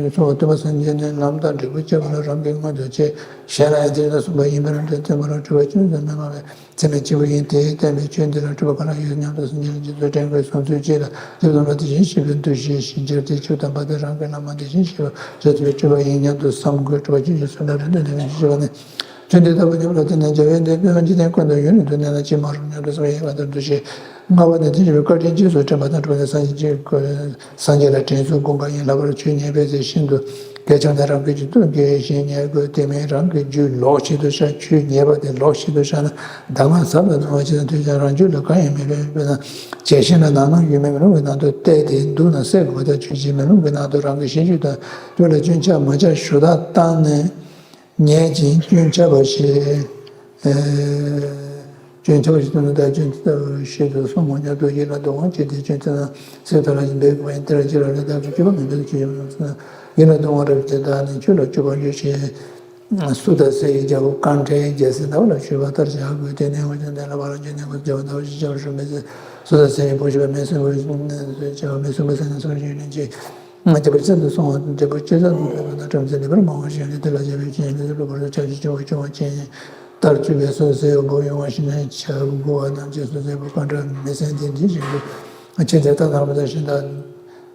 གསུམ་པ་སྟོན་པ་སངས་རྒྱས་ནས་ལམ་དང་འབྲས་བུ་བཅས་པ་ལ་རང་གི་མངོན་དུ་བྱས། གཞན་ལ་ཡང་དེ་དང་གསུམ་པ་ཡིན་པར་འདོད་བསྟན་པ་ལ་སྤྲོས་པ་ཅུང་ཟད་མི་མངའ་བས། ཚད་མེད་གཅིག་པུ་ཡིན། དེས་བསྟན་པའི་ཆོས་འདི་ལ་སྤྲོས་པ་ག་ལ་ཡོད་སྙམ་དུ་སེམས་ཅན་ལ་རྗེ་བཙུན་དྲན་དགོས་གསུངས་ཚུལ་གཅིག་ལ། དེ་ཙམ་ལ་དེ་བཞིན་གཤེགས་པའི་འདུ་ཤེས་ཤིང་སྦྱར་ཏེ་བཅུ་ཐམ་པ་དེ་རང་གི་བླ་མ་དེ་བཞིན་གཤེགས་པ་ཞེས་པའི་སྤྲོས་པ་ཡིན་སྙམ་དུ་བསམ་དགོས། སྤྲོས་པ་ཅི་ཞིག་གསུངས་ན་རེ་འདོད་ནས་མི་ཤེས་པ་ནི། ཆོས་འདི་ལྟ་བུ་ཉམས་ལ་བརྟེན་ནས་འཇམ་དབྱངས་འདས་དཔལ་འཇིག་རྟེན་ཀུན་ཏུ་ཡུན་རིང་དུ་གནས་ན་ཅི་མ་རུང་སྙམ་དུ་བསམ་ཡས་པ་ལྟར་འདུ་ཤེས་ལྔ་པ་ནི་དེ་བཞིན་བཀའ་དྲིན་རྗེས་སུ་དྲན་པ་དང་སྤྲོས་པ་ནི། སངས་རྒྱས་ཀྱི་སངས་རྒྱས་ལ་དྲིན་གཟོ་སྒོམ་པ་ཡིན། ལྷག་པར་ཆོས་ཉན་པའི་ཚེ་ཤིན་ཏུ་གལ་ཆེ་བ་ནི་རང་གི་རྒྱུད་དུ་དགེ་ཞིང་ཉན་དགོས། དེ་མིན་རང་གི་རྒྱུད་ལོག་ཤིག་ཏུ་བཞག་ཆོས་ཉན་པ་དེ་ལོག་ཤིག་ཏུ་བཞག་ན་གདམས་ངག་ཟབ་ལ་གནང་བ་ཅི་དང་ཐོས་ཀྱང་རང་རྒྱུད་ལ་གང་ཡང་མེད་པས། དཔེར་ན་བྱད་བཞི་ན་ནང་ན་ཡོད་མེད་མེ་ལོང་གི་ནང་དུ་བལྟས་ཏེ་འདུག་ན་གསལ་དགོས་པ་ལྟར་ཆོས་ཀྱི་མེ་ལོང་གི་ནང་དུ་རང་གི་ཤེས་རྒྱུད་དང་དོན་ལ་སྐྱོན་ཆ་མ་ཆགས་ཞུ་དག་བཏང་ནས། ཉན་ཅིང་སྐྱོན་ཆ་བ་ཞེས། སྐྱོན་ཆ་བ་ཞེས་དོན་ནི་བདག་སྐྱོན་ཆ་བ་ཞེས་སུ་གསུངས་མོད་སྙམ་དུ་ཡིད་ལ་སྡུག་བསྔལ་སྐྱེས་ཏེ་སྐྱོན་ཆ་ན་སེམས་ཐག་ལ་ཞིག་འབད་དགོས་པ་ཡིན། དེ་ལ་ཅི་རང་ལས་བདག་གི་སྤྱོད་པ་མིན་པས་སྐྱོན་ཆ་ཡིན་ནོ། ཡིད་ལ་སྡུག་བསྔལ་རབ་སྐྱེས་བདག་ནི་ཆོས་ལ་སྤྱོད་པར་འགྱུར་ཞེས། སུ་དང་སའི་རྒྱལ་པོ་ཀཾ་ཕྲའི་རྒྱལ་སྲས་ཟླ་བ་ལ་ཞུས་པ་ལྟར་བྱ་དགོས། དེ་ནས་འོད་ཀྱང་ལྡན་ལ་བ་ལ་འཇུག་ནས་འགོ་བྱ་བ་ཟླ་བ་ཞེས་བྱ་བར་ཞུ་མི་ཚེ། སུ་དང་སའི་བུ་ཞུས་པ་མི་སེམས་བུ་ཞེས་བྱ་བ་མི་སེམས་བུ་ཟེར་ནས་སོང་ཞིང་ནས་ཀྱི། ང་རྒྱལ་པོ་བཙན་དུ་སོང་བ་དང་རྒྱལ་པོ་སྐྱེས་ཙམ་དུ་ཕེབས་པ་དང་བྲམ་ཟེ་ལེགས་པར་མང་བ་ཞིག་ཡོད་དེ་དེ་ལ་རྒྱལ་པོས་ཁྱེད་མི་ཚེ་གློ་བུར་དུ་ཆགས་ཤིང་སྐྱོ་བ་སྐྱོ་བ་ཅན་ལྟར་གྱུར་པས། སུ་དང་སའི་བུ་ཡོང་བ་ཞིག་ནས་ཆ་བགོ་བ་རྣམས་ཀྱིས་སུ་དང་སའི་བུ་ཀཾ་ཕྲ་མི་སེམས་ལྡན་འདི་བཞིན་དུ་ཁྱེད་དེ་ལྟ་ལྟ་བུ་དང་གཞན་དག་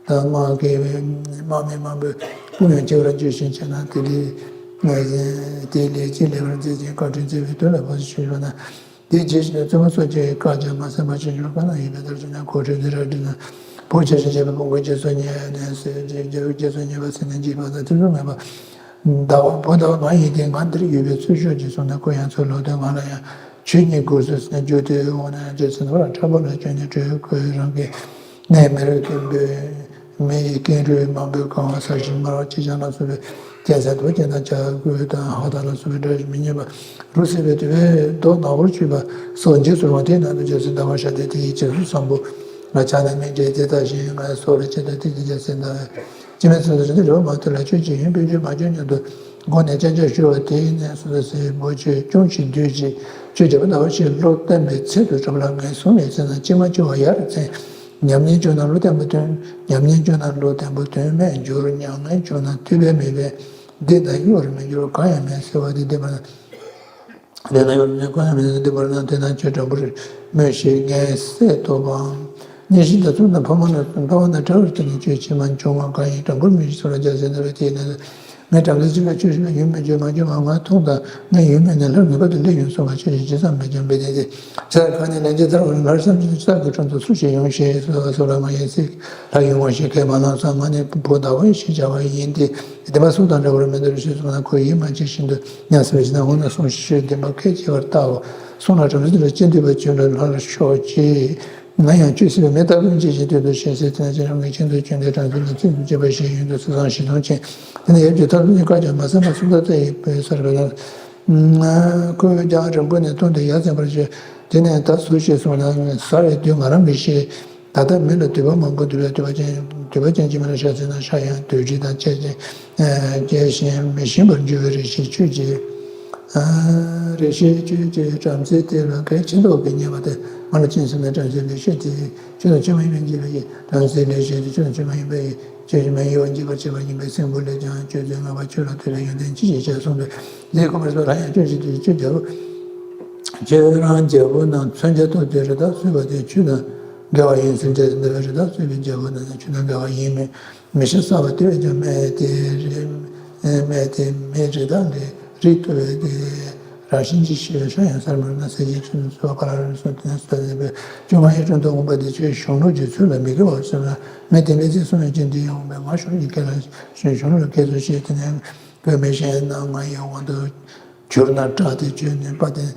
དང་དམག་གི་དམག་མི་མང་པོས་དཔུང་ཡང་ཆེ་བར་འཇུག་ཞིང་བྱས་ན་དེ་ལས་དེ་ལས་ཅི་ལེགས་པར་མཛད་ཅིང་བཀའ་དྲིན་བསྩལ་བའི་དོན་ལ་ཕོག་ཅིང་ཞུས་པ་ན། དེའི་རྗེས་སུ་བཙུན་མོ་སོགས་ཀྱིས་བཀའ་ཀྱང་མ་གསན་པར་ཕྱིར་འབྱོར་བཀའ་གནང་ཡོད་པའི་ལྟར་བྱུང་ན་གོ་ཁྲོས་འདི་ར་འདྲི་ན་བོ་ཆེ་ཞིང་བྱས་པའི་ཕུང་པོ་རྗེས་སུ་ཉེ་ནས་སུ་རྗེས་རྗེས་སུ་ཉེ་བ་ཟེར་ནས་འཇིགས་པ་དང་ཐེ་ཚོམ་མེད་པ། ཟླ་བ་བུ་ཟླ་བ་མ་ཡིན་ཏེ་ང་འདིར་ཡོད་པའི་ཚུལ་ཤོག་ཅེས་གསུངས་ནས་ཁོ་ཡང་ཚུར་ལོག་སྟེ་ང་ལ་ཡང་ཆོས་ཉན་དགོས་སོ་ཟེར་ནས་བརྗོད་དེ་འོང་ན་རྗེ་བཙུན་ནོར་ལ་ཁྲ་བོ་ལ་བྱོན་ནས་བྲོས། ཁོས་རང་གི་གནས་མེ་རི་ཀའི་བོད་མི་ཡི་ཀེང་རུས་མང་པོས་གང་བ་ཟ་ཞིང་མར་བ་ཅི་ཅང་ལ་སོགས་པའི་རྒྱལ་སྲས་རྡོ་རྗེ་དང་བྱ་རྒོད་དང་ཧོ་ཐང་ལ་སོགས་པའི་སྒྲ་ཞིག་མི་སྙན་པ་རུ་སྲིད་པའི་དུ་བའི་རྡོ་ནག་པོར་གྱུར་པ་སོགས་འཇིགས་སུ་རུང་བ་དེའི་ནང་དུ་རྗེ་བཙུན་ཟླ་བ་ཤར་ཏེ་དེའི་རྗེས་སུ་བཟང་པོ་ལ་ཕྱག་ནས་སྨིན་དྲིས་དེ་ལྟ་ཞིང་ངའི་སྲོག་ལ་ཆེད་དུ་དེ་དེ་རྒྱལ་སྲས་ཟླ་བའི་སྤྱན་མི་ཚུགས་སུ་རེ་བ་མ་ཐུལ་ལ་ཁྱོད་ཀྱི་ཡོན་པོས་ཁྱོད་མ་བྱོན་སྙམ་དུ་དགོངས་ནས་ཅང་ཅང་ཞུ་བ་དེའི་ནས་སུ་ཟླ་སྲིན་པོ་ཁྱོད་ཅུང་ཞིག་སྡོད་ཅིག་ཁྱོད་རྒྱལ་པོ་ཟླ་བ་ཤར་བློ་བརྟན་པའི་ཚུལ་དུ་གྲུབ་ལ་ངས་གསུང་ནས་ཚེ་ན་ཅི་མ་བྱུང་བ་ཡར་འཛིན། ཉམས་ཉེས་བྱུང་ན་བློ་བརྟན་པོ་ཐོན། ཉམས་ཉེས་བྱུང་ན་བློ་བརྟན་པོ་ཐོན་མེད་འགྱུར། མྱ་ངན་བྱུང་ན་ཐོས་པས་མེད་པས་འདི་ལྟར་གཡོ་བར་མི་འགྱུར། གང་ཡང་མེད་ཟེར་བ་འདི་བདེན་པ་ན། དེ་ན་ཡོད་ནས་ཁོ་ན་མི་འདི་བར་ན་དེ་ན་ཁྱོད་དྲང་པོར་སྨྲོས་ཤིག་ངས་གསད་ཐོབ་བམ། ཉེར་བཞི་དང་གསུམ་དང་ཕ་མ་ན་ཕ་མ་ན་ཕྲ་བར་བརྟེན་ནས་ཁྱོད་ཕྱི་མ་བྱུང་བ་གང་ཡིན་དྲང་པོར་སྨྲོས་ཤིག་ཚུར་ལ་རྒྱ་ཟེར་འདི་བས་དེ་ནས། ངས་དྲང་ངེས་ཅི་ལ་ཁྱོད་ཤི་ལ་ཡུན་མི་འགྱུར་མ་འགྱུར་བ་ང་མཐོང་དང་ངས་ཡུན་མེད་ནས་སླར་ངེས་པར་དུ་སླེབས་ཡོང་གསུངས་པ་ཁྱོད་ཀྱིས་ཇི་ཙམ་མི་འགྱུར་འབད་དེ་དེ། ཚེ་ཁ་ནས་ལན་ཅི་ལྟར་བར་སླར་བསམ་གྱིས་བསགས་ཀྱི་ཁྲོམ་དུ་སུ་ཞིག་ཡོང་ཞེས་གསོལ་བ་སོགས་ལ་མ་ཡིན་སྲིད་ལྷ་ཡོང་བ་ཞིག་གས་མ་ལང་ས་ང་ནི་བུ་ཟླ་བ་ཞེས་བྱ་བ་ཡིན་ཏེ། བདེན་པ་གསུང་དང་འདྲ་བར་མི་འདོར་ཞེས་གསུངས་ན་ཁོ་ཡིད་མ་ཆེས་བཞིན་དུ་ཉམས་སུ་བྱས་ན་འོ་ན་གསུངས་ཤིག་བདེན་པ་སྐད་ཅེས་པར་བལྟའོ། གསུངས་ན་བྲམ་ཟེ་དེ་ལ་ཅི་འདོད་པ་བྱོན་པའི་ལྷ་ལ་ཤོག་ཅེས། ང་ཡང་ཁྱོད་སྲིད་པའི་མེ་ལྟ་བུ་ཅི་ཞིག་དུས་དུ་ཞེས་ཟེར་དེ་ན་ཁྱེད་རང་གི་ཁྱིམ་དུ་བྱོན་ཏེ་བྲམ་ཟེ་ལ་ཚིག་ཏུ་བྱོན་པའི་ཞལ་ཡུན་དུ་ཚེས་བཟང་ཞེ་མཐོང་ཅན། དེ་ནས་ཡབ་ཀྱི་ཐབས་ལ་བཀའ་ཀྱང་མ་གསན་པར་སུམ་རྟགས་ལྟ་ཡི་བོད་སར་བས་ན། ཁོས་ཀྱང་རིང་པོ་ནས་ཐོན་ཏེ་ཡར་འཛེགས་པར་བྱས། དེ་ནས་ད་ཟུར་ཞིག་སོང་ན་ཟ་བའི་དུས་ང་རང་གི་ཤེས། ད་ལྟ་མི་ལ་འདོད་པ་མང་པོ་འདུག་པས་འདོད་པ་ཅན་འདོད་པ་ཅན་གྱི་མི་ལ་ཤ་ཟས་ན་ཤ་ཡང་དུས་བཞི་དང་བཅས་ཏེ་སྐྱེ་ཞིང་མི་ཞིམ་པར་འགྱུར་བའི་རེ་ཞིག་ཆོས་ཀྱི་རེ་ཞིག་ཆོས་ཀྱི་བྲམ་ཟེ་དེ་ལ་གལ་ཆེ་མདོག་གིས་བརྙས་པ་སྟེ་ང་ལ་སྤྱན་ཟེར་ན་བྲམ་ཟེའི་ལེགས་བཤད་དེ་ཆོས་དང་ཆོས་མ་ཡིན་པའི་འགྱེད་པ་ཡིན། བྲམ་ཟེའི་ལེགས་བཤད་དེ་ཆོས་དང་ཆོས་མ་ཡིན་པའི་ཆོས་ཀྱི་མ་ཡིན་པར་འགྱེད་པར་བྱེད་པ་ཡིན་པས་སེམས་ཁུར་ལས་ཀྱང་ཆོས་ཚུལ་ངེས་པ་ཆོས་ལ་ལྟོས་པའི་ཡོན་ཏན་ཅི་ཞིག་བྱས་གསུངས་པས་ལས་ཁོ་པར་སོགས་ལ་ཡང་ཆོས་ཀྱི་དུས་ཆོས་རྒྱལ་པོ། ཁྱེད་རང་རྒྱལ་པོ་རྣམས་མཚོན་ཆ་ཐོགས་ཏེ་རི་དྭགས་གསོད་པ་དེ་ཆོས་དང་འགལ་བ་ཡིན་ཟེར་འདྲ་འདི་བས་རི་དྭགས་གསོད་པའི་རྒྱལ་པོ་རྣམས་ནི་ཆོས་དང་འགལ་བ་ཡིན་མོད། མི་ཤ་ཟ་བ་དེ་བས་ཀྱང་སྨད་དེ་རི་སྨད་དེ་མི་རི་དྭགས་ལས་རིགས་མཐོ་བས་དེ་རང་བཞིན་གྱིས་ཤི་བའི་ཤ་ཡང་ཟ་མི་རུང་ན་ཟས་ཀྱི་ཆུ་ནི་གསོད་པ་ག་ལ་རུང་གསུངས་ཏེ་ནས་སུ་དང་ལྡན་པས་ཀྱང་མ་ཡི་དྲུང་དུ་འོངས་པ་དེ་ཁྱོད་གཞུང་ལུགས་ཀྱི་ཚུལ་ལ་མི་དགེ་བར་གསུངས་ན་མི་དེ་འདྲའི་ཚིག་གསུང་བའི་རྐྱེན་དེ་ཡང་འོངས་པས་ང་གཞུང་གི་སྐད་ལ་གཞུང་གཞུང་ལུགས་སྐད་ཚུལ་བཤད་དེ་ནས་བོད་མི་གཞན་རྣམས་ང་ཡི་དབང་དུ། གྱུར་ན་སྐྲག་སྟེ་ཁྱོད་ནི་དཔའ་ལྡན།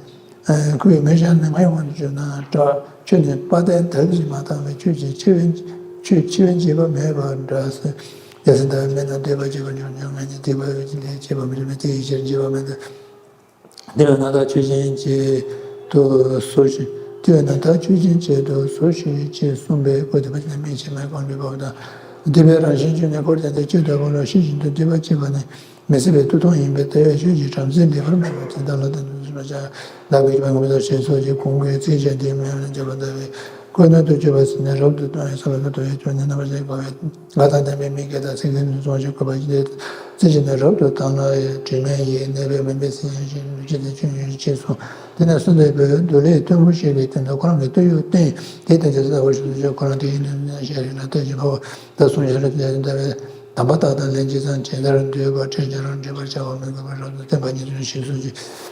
ཁོའི་མི་གཞན་ནི་ང་ཡི་དབང་དུ་གྱུར་ན་སྐྲག་ཁྱོད་ནི་དཔའ་ལྡན་དག་གིས་མ་བཏང་བས་ཁྱོད་ཀྱིས་འཆི་བའི་ཁྱོད་འཆི་བའི་འགྱེད་པ་མེད་པ་འདྲ་ཟེར། ཡ་སེ་ད་མེད་ན་འདོད་པ་སྐྱེ་བར་འགྱུར་འགྱུར་ངས་ནི་སྡིག་པ་ལས་སྐྱེས་པ་མི་རིགས་མེད་དེ་ཡི་ཕྱིར་འགྱེད་པ་མེད་དོ། འདི་བས་ན་ད་ཆོས་ཅན་བྱེད་དུ་ཟོ་ཞིག་དེ་བས་ན་ད་ཆོས་ཅན་བྱེད་དུ་ཟོ་ཞིག་ཅེས་གསུངས་པས་ཁོ་དེ་པ་ཅིན་མིག་ཕྱེ་མའི་གང་འདུས་པ་དང་། འདི་པའི་རང་བཞིན་ཅན་ནི་འཁོར་དང་དེ་སྐྱེ་དོ་བ་ལ་ཤེས་བཞིན་དུ་འདོད་པ་སྐྱེས་པ་ནི། མི་སྲིད་པའི་ལྟོ་ཐུང་ཡིན་པས་དེ་བས་ཆོས་ཀྱི་བྲམ་ཟེ་འདི་བར་སྨྲས་པ་དེ་དག་ལ་དེ་འདུག་ཟེར་བ་ཅག་ལག་པའི་མ་ངོ་མི་ལྟར་ཞེས་སོགས་ཀྱི་གོང་གི་ཚིགས་བཅད་འདི་མེད་ལ་འཇོག་པ་ལྟ་བུའི་ཁོ་ནར་དུ་གཅོད་པ་ཟེར་ནས་རབ་ཏུ་ལྟུང་བའི་ས་ལ་ལྟོས་ཡོད་ཀྱང་ནི་རྣམ་པར་ཤེས་པ་བས་ང་དང་ལྡན་པའི་མི་སྐད་དང་ཚིག་གི་ནུས་ཚོགས་ཀྱི་བཀོད་པ་ཡིན་ཏེ། ཚིག་བཅད་ནི་རབ་ཏུ་དང་ལ་དྲི་མེད་ཡིན་གནས་པའི་མུན་པའི་ཚིག་ཡིན་ཞེས་ལུས་ཀྱི་དེ་ཆོས་ཡིན་ཅེས་གསུངས། དེ་ནས་གསུངས་པའི་བོད་མདོ་ལས་སྟོན་པོ་ཞིག་གིས་དེ་ཚོ་ཁོ་རང་གི་སྟོད་གཡོགས་བསྟན་དེ་དང་རྒྱལ་སྲས་ལྟ་བུ་ཞིག་ཏུ་བྱོན་ཁོ་རང་དེ་ཡིན་ནས་ཤེས་རིག་ལ་ལྟོས་ཀྱི་འཕོ་བ་ད་གསུངས་ཤེས་རབ་ཀྱི་ལྟ་བའི། དམ་པ་དག་དང་ལྷན་ཅིག་ཚང་ཇི་ལྟར་འདོད་པ་འཕྲལ་གྱི་རང་འདྲེན་པར་བྱ་བ་མི་དགོས་པར་རབ་ཏུ་བསྟན་པ་ཉིད་དུ་ཞེས་གསུངས་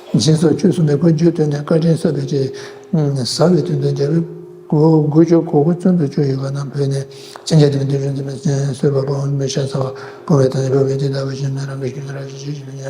ཀྱི། ཞེས་སོགས་ཆོས་གསུངས་པས་ཁོ་རྒྱུད་དོན་ནས་བཀའ་དྲིན་གསབ་པའི་ཕྱིར། ཟབ་པའི་དོན་དུ་རྒྱལ་པོའི་སྒོ་སྒོ་ཕྱོགས་གོ་དགུ་བཙོན་དུ་བཅུག་ཡོད་པ་རྣམས་བོས་ནས་ཕྱིན་ཆད་དེ་མི་འདོད་རུང་འཛིན་པའི་གསོད་པ་སྤོང་བའི་ཤ་ཟ་བ་སྤོང་བའི་ཐ་སྙད་འབད་བའི་དེ་ལྟ་བུ་ཞིག་ནི་རང་གི་རྒྱུད་ནི་རང་གི་རྒྱུད་ཀྱི་ཉ་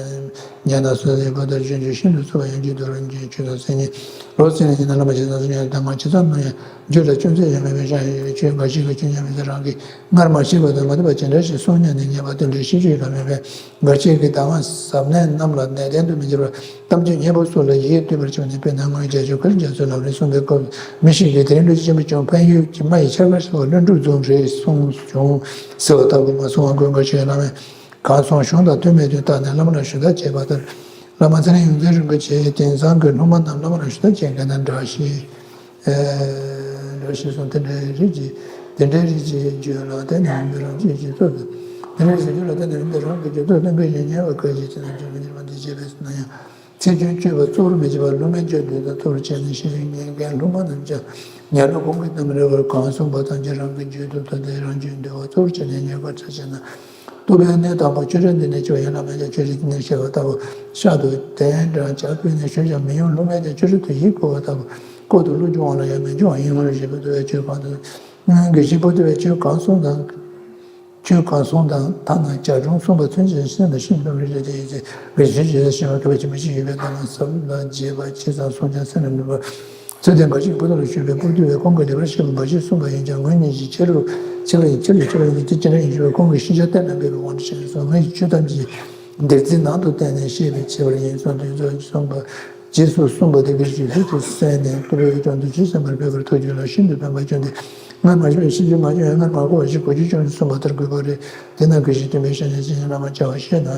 ཉ་དང་སོ་སོའི་བུ་དང་གཞན་གྱི་ཤིན་ཏུ་ཚུལ་བ་ཡང་རྒྱུད་དུ་རུང་གི་ཆོས་དང་སེམས་ཉིད་རོ་སེམས་ཉིད་ཀྱི་ནང་ལ་མ་ཞིག་དང་སེམས་ཉིད་དང་ང་ཇི་ཙམ་ན་ཡང་། རྒྱུད་ལ་ཅུང་ཟད་ཡང་མེད་པའི་ཤ་ཡི་ཆོས་འགའ་ཞིག་གིས་ཁྱོད་ཉམས་མི་ཚེ་རང་གིས་སྔར་མ་ཤེས་པ་དང་མ་ཐོས་པ་ཇི་འདྲ་ཞིག་གསུངས་སྙམ་ནས་ཉན་པ་དེ་འདྲའི་ཤེས་རྒྱུད་ལ་མེད་པས། འགའ་ཞིག་གིས་གདམས་ངག་ཟབ་གནད་རྣམས་ལ་ནན་ཏན་དུ་མི་འགྱུར་བར་གཏམ་རྒྱུད་སྙན་པོ་སོགས་ལ་ཡིད་གཏོད་པར་བྱུང་ནས། དཔེར་ན་སྔོན་རྒྱལ་མཆོག་ཀུན་ལེགས་རྒྱ་མཚོའི་ལམ་རིམ་གསུངས་པའི་སྐབས་མི་ཞིག་གིས་དེ་རིང་འགྲོ་ཆེན་པོ་བྱུང་ཕན་ཡོད་ཀྱི་རྨ་ཡི་ཆར་ཁ་ཞེས་པ་ལྷུན་གྲུབ་རྫོང་རེད་གསུངས་བྱུང་ཟེར་བ་ལྟ་བུ་མ་གསུངས་པ་དགོས་འགའ་ཞིག་བླ་མས་གང་གསུང་གཞུང་དང་མཐུན་མེད་དུ་བལྟས་ནས་བླ་མ་ལ་ཞུ་དག་བྱས་པ་ལྟར། བླ་མ་ཚེ་རིང་ཡོངས་འཛིན་རིན་པོ་ཆེ་དེང་སང་གི་སློབ་མ་རྣམས་བླ་མ་ལ་ཞུ་དག་བྱེད་མཁན་དང་འདྲ་ཞིང་། འདྲ་ཞིག་གསུངས། དེ་འདྲའི་རིགས་ཀྱི་དེ་འདྲའི་རིགས་ཀྱི་རྒྱུད་ལ་བརྟེན་ནས་རིམ་པས་རང་རྒྱུད་ཀྱི་ཚོགས་དང་། དེ་འདྲའི་རིགས་ཀྱི་རྒྱུད་ལ་བརྟེན་ནས་རིམ་པས་རང་གི་རྒྱུད་དུ་བསྟན་པའི་གཞན་ཉེ་བ་ག་ཅི་བྱས་ན་རྒྱུད་མི་འགྱུར་བ་འདི་བྱས་པས་ཟེར་ན་ཡང་། ཚིག་རྒྱུན་གཅོད་པ་གཙོ་བོར་མི་བྱེད་པར་སློབ་མའི་རྒྱུད་འདི་དག་གཙོ་བོར་བྱས་ནས་ཤེས་པའི་ཉན་མཁན་སློབ་མ་རྣམས་ཀྱང་ཉན་ལུགས་གོང་གི་གཏམ་རེ་བར་གང་གསུངས་པ་ཐམས་ཅད་རང་གི་རྒྱུད་དུ་ཐོས་ཏེ་རང་རྒྱུད་འདུལ་བ་གཙོ་བོར་བྱས་ནས་ཉན་དགོས་ཚུལ་བྱས་ན། རྟོགས་པའི་གནས་དང་པོ་ཆོས་འབྲེལ་འདི་ནས་སྐྱེ་བ་ཡན་ལ་མེད་ཀྱང་ཆོས་འབྲེལ་འདི་ནས་སྐྱེ་བ་ལྟ་བུ་ཤ་དང་དན་འདྲ་ལྕགས་ཕུད་ནས་ཞུ་ཀྱང་མི་ཡོང་། སློབ་མས་ཀྱང་ཆོས་འབྲེལ་དུ་ཡིད་བསྐུལ་བ་ལྟ་བུ་ལྐོག་ཏུ་བློ་སྦྱོང་བ་ལ་ཡང་མི་འགྱུར་བ་ཡིན་ནོ་ཞེས་པའི་འདུལ་བའི་ཆོས་གང་དུ་དགེ་བཤེས་པོ་ཏི་བས་ཆོས་གང་གསུངས་དང་། ཆོས་གང་གསུངས་དང་ཐ་ན་བྱ་སྒྲུང་གསུངས་པ་ཚུན་ཆད་སེམས་ལ་ཤིན་ཏུ་རེ་རེ་དེ་ཡིན་ཚེ་དགེ་བཤེས་ཀྱིས་ཤེས་པ་མཁས་པ་ཆེན་པོ་ཞིག་ཡོད་པའི་ཐ་ན་ཟབ་ལ་རྒྱས་པ་ཇི་ཙམ་གསུངས་ཀྱང་སེམས་ལ་ནུས་པ། ཚུལ་དེ་འགའ་ཞིག་པོ་ཏི་ལ་ཞུས་པས་པོ་ཏི་བས་ཁོང་གིས་ལེགས་པར་བཤད་པ་འབའ་ཞིག་གསུངས་པ་ཡིན་ཀྱང་ངོས་གཉིས་ཀྱི་ཕྱི་རུ་ཕྱི་ལ་ཡིན་ཕྱི་ལ་ཕྱི་ལ་ཡིན་ཏེ་ཅི་འདྲ་ཡིན་ཞུས་པས་ཁོང་གིས་ཤེས་བྱ་གཏན་ལ་འབེབས་པའི་དབང་དུ་བྱས་ནས་སོ་ངའི་ཆོས་ཐམས་ཅད་འདིར་འཛིན་ནང་དུ་བསྟན་ནས་བཤད་པའི་ཆེ་བར་ཡིན་གསུངས་དུས་ཚོད་གསུངས་པ། རྗེས་སུ་གསུངས་པ་དེ་གི་རྗེས་ལུས་དུ་གསན་ནས་ལྟོས་པའི་དོན་དུ་ཇི་ཙམ་པར་འབད་པར་ཐུགས་རྒྱུད་ལ་ཤིན་ཏུ་ཕན་པ་བྱུང་སྟེ། སྔར་མ་བྱུང་བའི་ཤེས་རྒྱུད་མ་བྱུང་ཡང་སྔར་མ་གོ་བ་ཞིག་གོ་རྒྱུ་བྱུང་ཞེས་གསུངས་པ་ལྟར་དགོས་པ་རེད། དེས་ན་དགེ་བཤེས་སྟོན་པའི་ཞལ་ནས་བྱིན་གྱིས་བརླབས་པར་བྱ་བ་བཤད་ན།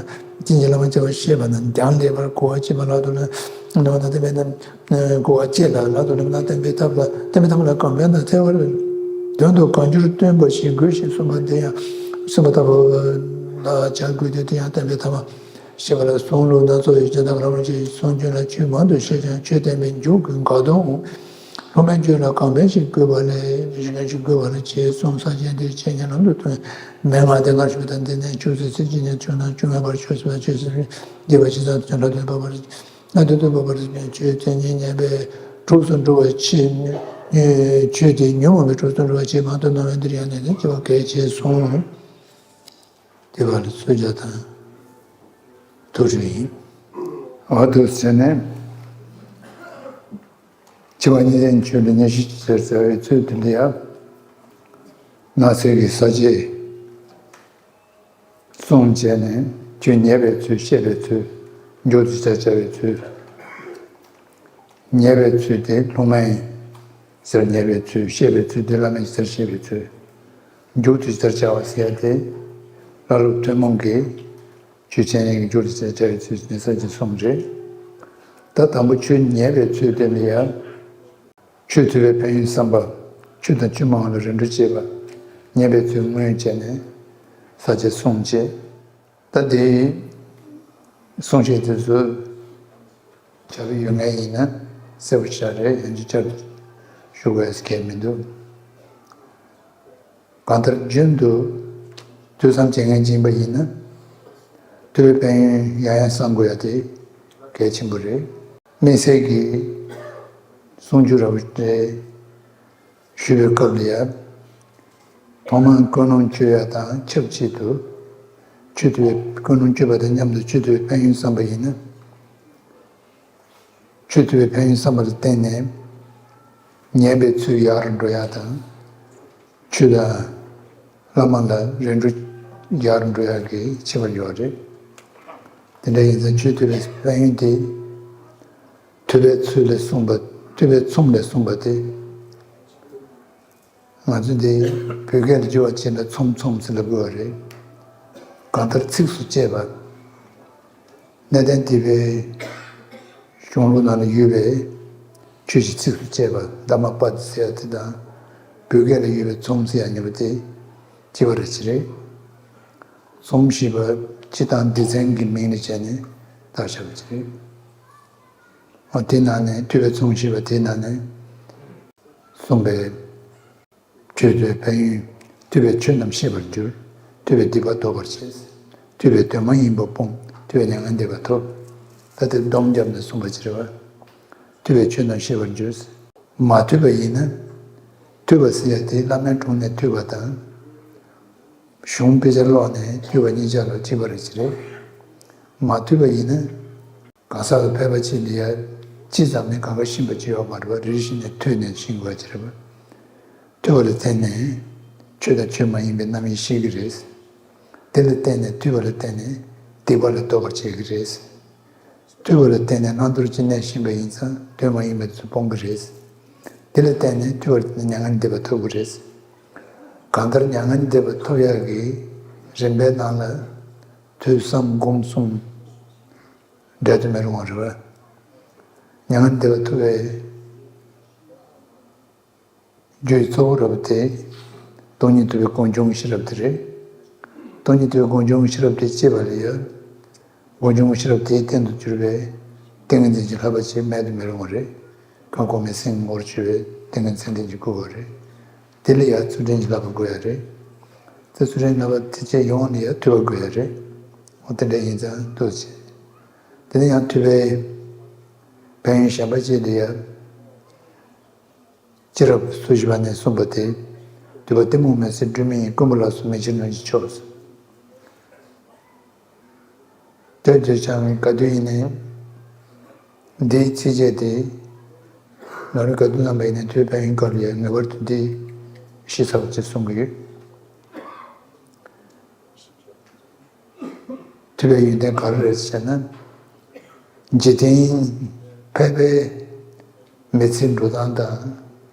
བྱིན་གྱིས་བརླབས་པར་བྱ་བ་བཤད་པ་ན་འདི་ཡང་ལེགས་པར་གོ་བ་སྐྱེས་པ་ལག་ཏུ་ལོན་ནོ་ན་དེ་མེད་ན། གོ་བ་སྐྱེས་ལ་ལག་ཏུ་ལོན་ན་བསྟན་པའི་ཐབས་ལ་བསྟན་པའི་ཐབས་ལ་གང་ཕན་དང་ཐལ་བར་དོན་དུ་གང་འགྱུར་སྟོན་པ་ཞིག་དགོས་ཞེས་གསུངས་པ་འདི་ཡང་གསུངས་པ་ལྟ་བུ་ལ་བྱ་དགོས་ཏེ་དེ་ཡང་བསྟན་པའི་ཐབས། ཞེས་པ་ལ་གསུང་ལུགས་སྣ་ཚོགས་ཡོད་ཀྱང་བདག་རང་རང་ཆོས་ཀྱི་གསུང་རྒྱུན་ལ་ཆོས་མང་དུ་བཤད་ཀྱང་ཆོས་བསྟན་པའི་མཇུག་གི་འགག་སྟོང་འོང་། སློབ་མའི་རྒྱུད་ལ་གང་ཕན་ཞིག་དགོས་པ་ལས་ཞིག་ཕན་ཞིག་དགོས་པ་ལ་ཅེས་གསུངས། ས་བཅད་འདི་འཆད་ཉན་ལམ་དུ་ཐོན། མན་ངག་དེ་སྔར་ཞུས་དང་འདི་ནས་ཆོས་ཚུལ་ཚིག་གཅིག་ཉིད་ཆོས་རྣམས་ཆོས་མེད་པར་ཆོས་ཟད་པ་ཆོས་ཟད་པའི་སྡིག་པ་ཇི་ཙམ་དུ་ཐོན་ལ་ཐོན་པ་བར་ན་དོན་དུ་བབ་པར་ཆོས་མཚན་ཉིད་ཉན་པས་གྲུབ་ཏུ་འགྲོ་བ་ཆེ། ཆོས་དེ་ཉོན་མོངས་པའི་གྲུབ་ཏུ་འགྲོ་བ་ཆེས་མང་དུ་སྣང་བས་འདིར་ཡང་ནས་ནས་ཅེས་པ་གལ་ཆེ་གསུངས། དེ་བ་ལ་ཚོད་བརྒྱ་དང་དུ་རུ་ཡིན། འོ་དུ་ཟེར་ནས། འཆི་བ་ཉེར་ལྔའི་ཆོས་ལ་ཉེར་ཞི་ཟེར་ཟེར་བའི་ཚུལ་དེ་འདི་ཡང་ནགས་ཚལ་གྱི་ས་བཅད་གསུམ་བྱས་ནས་ཆོས་ཉན་པའི་ཚུལ་བཤད་པའི་ཚུལ་མཇུག་ཏུ་བྱ་བྱ་བའི་ཚུལ། ཉན་པའི་ཚུལ་དེ་སློབ་མའི་ཟེར་ཉན་པའི་ཚུལ། བཤད་པའི་ཚུལ་དེ་བླ་མའི་ཟེར་བཤད་པའི་ཚུལ། མཇུག་ཏུ་ཟེར་བྱ་བ་ཟེར་ཏེ། བླ་སློབ་ཐུན་མོང་གི་ཆོས་ཅན་ཡིན་གྱི་མཇུག་ཏུ་ཟེར་བྱ་བའི་ཚུལ་ནི་ས་བཅད་གསུམ་རེད། ད་དང་པོ་ཆོས་ཉན་པའི་ཚུལ་དེ་ལ་ཡང་། ཆོས་ཐོས་པའི་ཕན་ཡོན་བསམ་པ། ཆོས་དང་ཆོས་མ་འོངས་ལ་རེ་འདོད་བྱེད་པ། ཉན་པའི་ཚུལ་སྔོན་བྱས་ནས་ས་བཅད་གསུམ་བྱས། ད་དེ་གསུང་བཤད་དེ་ཚོ་བྱ་བའི་ཡོད་ངེས་ཡིན་ན་གསལ་པོ་ཤར་རེད། ཡང་ཅིག་བསྐྱར་དུ་ཞུ་དགོས་ཡ་གལ་མི་འདུག་གང་ལྟར་རྒྱུན་དུ་ཐོས་བསམ་བྱེད་མཁན་ཅིག་ཡིན་པ་ཡིན་ན་ཐོས་པའི་ཕན་ཡོན་ཡང་ཡང་བསམ་དགོས་ཡ་དེ་གལ་ཆེན་པོ་རེད། དམིགས་བསལ་གྱི་གསུང་ཆོས་རབ་རེད། ཞུ་བའི་སྐབས་ལ་ཡང་། ཐོག་མར་ཀུན་སློང་བཅོས་ཡ་དང་ཆབས་ཅིག་ཏུ། ཆོས་ཐོས་པའི་ཀུན་སློང་བཅོས་པ་དང་མཉམ་དུ་ཆོས་ཐོས་པའི་ཕན་ཡོན་བསམ་པ་ཡིན་ན། ཆོས་ཐོས་པའི་ཕན་ཡོན་བསམ་པ་ལ་བརྟེན་ནས། ཉན་པའི་ཚུལ་ཡག་རུ་འགྲོ་ཡ་དང་། ཆོས་དང་། བླ་མ་ལ་རེ་འདོད་ཡག་རུ་འགྲོ་ཡག་གི་ཁྱད་པར་ཡོད་རེད། དེ་འདྲ་ཡིན་ཙང་ཆོས་ཐོས་པའི་ཕན་ཡོན་དེ། ཐོས་པའི་ཚུལ་ལས་གསུངས་པ། ཐོས་པའི་ཚོམས་ལས་གསུངས་པ་དེ། ང་ཚོ་འདི་བོད་སྐད་ལ་བསྒྱུར་བ་བྱས་ན་ཚོམས་ཚོམས་ཟེར་ལབ་དགོས་པ་རེད། གང་ལྟར་ཚིགས་སུ་བཅད་པ། གནས་བརྟན་སྡེ་པའི་གཞུང་ལུགས་ནང་ལ་ཡོད་པའི་ཆོས་ཀྱི་ཚིགས་སུ་བཅད་པ་ཌ་མ་པ་ཏི་ཟེར་ཡ་དེ་དང་། བོད་སྐད་ལ་ཡོད་པའི་ཚོམས་ཟེར་ཡ་གཉིས་པོ་དེ་གཅིག་པ་རེད་ཅེས་རེད། ཚོམས་ཞེས་པ་སྤྱི་དང་སྡེ་ཚན་གྱི་མིང་ལ་བྱས་ནས་བཏགས་བཞག་པ་ཅིག་རེད། འོ་དེ་ནང་ནས་ཐོས་པའི་ཚོམས་ཞེས་པ་དེ་ནང་ནས་གསུངས་པའི། ཆོས་ཐོས་ཕན་ཡོན། ཐོས་པས་ཆོས་རྣམས་ཤེས་པར་འགྱུར། ཐོས་པས་སྡིག་པ་ལྡོག་པར་བྱེད། ཐོས་པས་དོན་མ་ཡིན་པ་སྤོང་། ཐོས་པས་མྱ་ངན་འདས་པ་ཐོབ། ད་དེ་སྡོམ་བརྒྱབ་ནས་གསུངས་པ་ཅིག་རེད་བ། ཐོས་པས་ཆོས་རྣམས་ཤེས་པར་འགྱུར། མ་ཐོས་པ་ཡིན་ན། ཐོས་པ་ཟེར་ཡ་དེ་བླ་མའི་དྲུང་ནས་ཐོས་པ་དང་། གཞུང་དཔེ་ཆ་ཀློག་ནས་ཐོས་པ་གཉིས་ཆར་ལ་གཅིག་པ་རེད་ཅེས་རེད། མ་ཐོས་པ་ཡིན་ན། གང་ཟག་གི་ཕལ་པ་ཅིག་ལ་ཡ་ཅི་ཙམ་ནས་གང་ག་ཤེས་པ་ཅིག་ཡོད་མ་རེད་པ། རེ་རེ་བཞིན་ནས་ཐོས་ནས་ཤེས་དགོས་ཀྱི་རེད་པ། ཐོས་པ་ལ་བརྟེན་ནས་ཆོས་དང་ཆོས་མ་ཡིན་པའི་རྣམ་དབྱེ་ཤེས་ཀྱི་རེད། དེ་ལ་བརྟེན་ནས་ཐོས་པ་ལ་བརྟེན་ནས་སྡིག་པ་ལ་ལྡོག་པར་བྱེད་ཀྱི་རེད། ཐོས་པ་ལ་བརྟེན་ནས་རྣམ་རྟོག་ཅིག་གནས་བཞིན་པ་ཡིན་ཙང་དོན་མ་ཡིན་པ་ཚོ་སྤོང་གི་རེད། དེ་ལ་བརྟེན་ནས་ཐོས་པ་ལ་བརྟེན་ནས་མྱ་ངན་འདས་པ་ཐོབ་ཀྱི་རེད། གང་ལྟར་མྱ་ངན་འདས་པ་ཐོབ་ཡག་གི་རིམ་པའི་ནང་ལ་ཐོས་བསམ་སྒོམ་གསུམ་འབྲལ་དུ་མི་རུང་བ་རེད་བ། མྱ་ངན་འདས་པ་ཐོབ་པའི་རྒྱུའི་གཙོ་བོ་རབ་དེ། སྟོང་ཉིད་རྟོགས་པའི་སྒོ་འབྱུང་ཤེས་རབ་དེ་རེད། སྟོང་ཉིད་རྟོགས་པའི་སྒོ་འབྱུང་ཤེས་རབ་དེ་སྐྱེས་པ་ལ་ཡང་། སྒོ་འབྱུང་ཤེས་རབ་དེའི་རྟེན་དུ་གྱུར་པའི་ཏིང་ངེ་འཛིན་གྱི་བསླབ་པ་ཅིག་མེད་དུ་མི་རུང་བ་རེད། གང་གོང་མའི་སེམས་ངོ་བོར་གྱུར་པའི་ཏིང་ངེ་འཛིན་ལྡན་གྱི་སྐུ་བོ་རེད། དེ་ལ་ཡང་ཚུལ་ཁྲིམས་ཀྱི་བསླབ་པ་དགོས་ཡ་རེད། དེ་ཚུལ་ཁྲིམས་བསླབ་པ་དེ་བཅས་ཡོང་ནས་ཡང་ཐོས་པ་དགོས་ཡ་རེད། འོ་དེ་འདྲ་ཡིན་ཙང་འདུག་ཅེས། དེ་ནས་ཡང་ཐོས་པའི་ཕན་ཡོན་གཞན་པ་ཅིག་ལ་ཡང་། སྤྱི་རབས་སོ་བཞི་པ་ནས་གསུངས་པ་དེ། ཐོས་པ་གཏི་མུག་མེད་ཚེ་སྒྲོན་མེ་ཡིན། རྐུན་པོ་ལ་སོགས་མི་ཕྱིར་ནོར་གྱི་ཕྱོགས་སུ། དེ་དུས་ཀྱང་ག་དུས་ཡིན་ནའི། འདིའི་ཚིགས་བཅད་དེ། ང་རང་ག་དུས་བླངས་པ་ཡིན་ནའི་ཐོས་པའི་ཕན་ཡོན་སྐོར་ལ་ཡང་ངེས་པར་དུ་འདི་ཤེས་ཚར་བ་ཅེས་གསུང་གི་ཡོད། ཐོས་པའི་ཡོན་ཏན་ག་རེ་རེད་ཟེར་ན། འཇིག་རྟེན་ཕལ་པའི་མི་ཚེའི་འགྲོ་སྟངས་དང་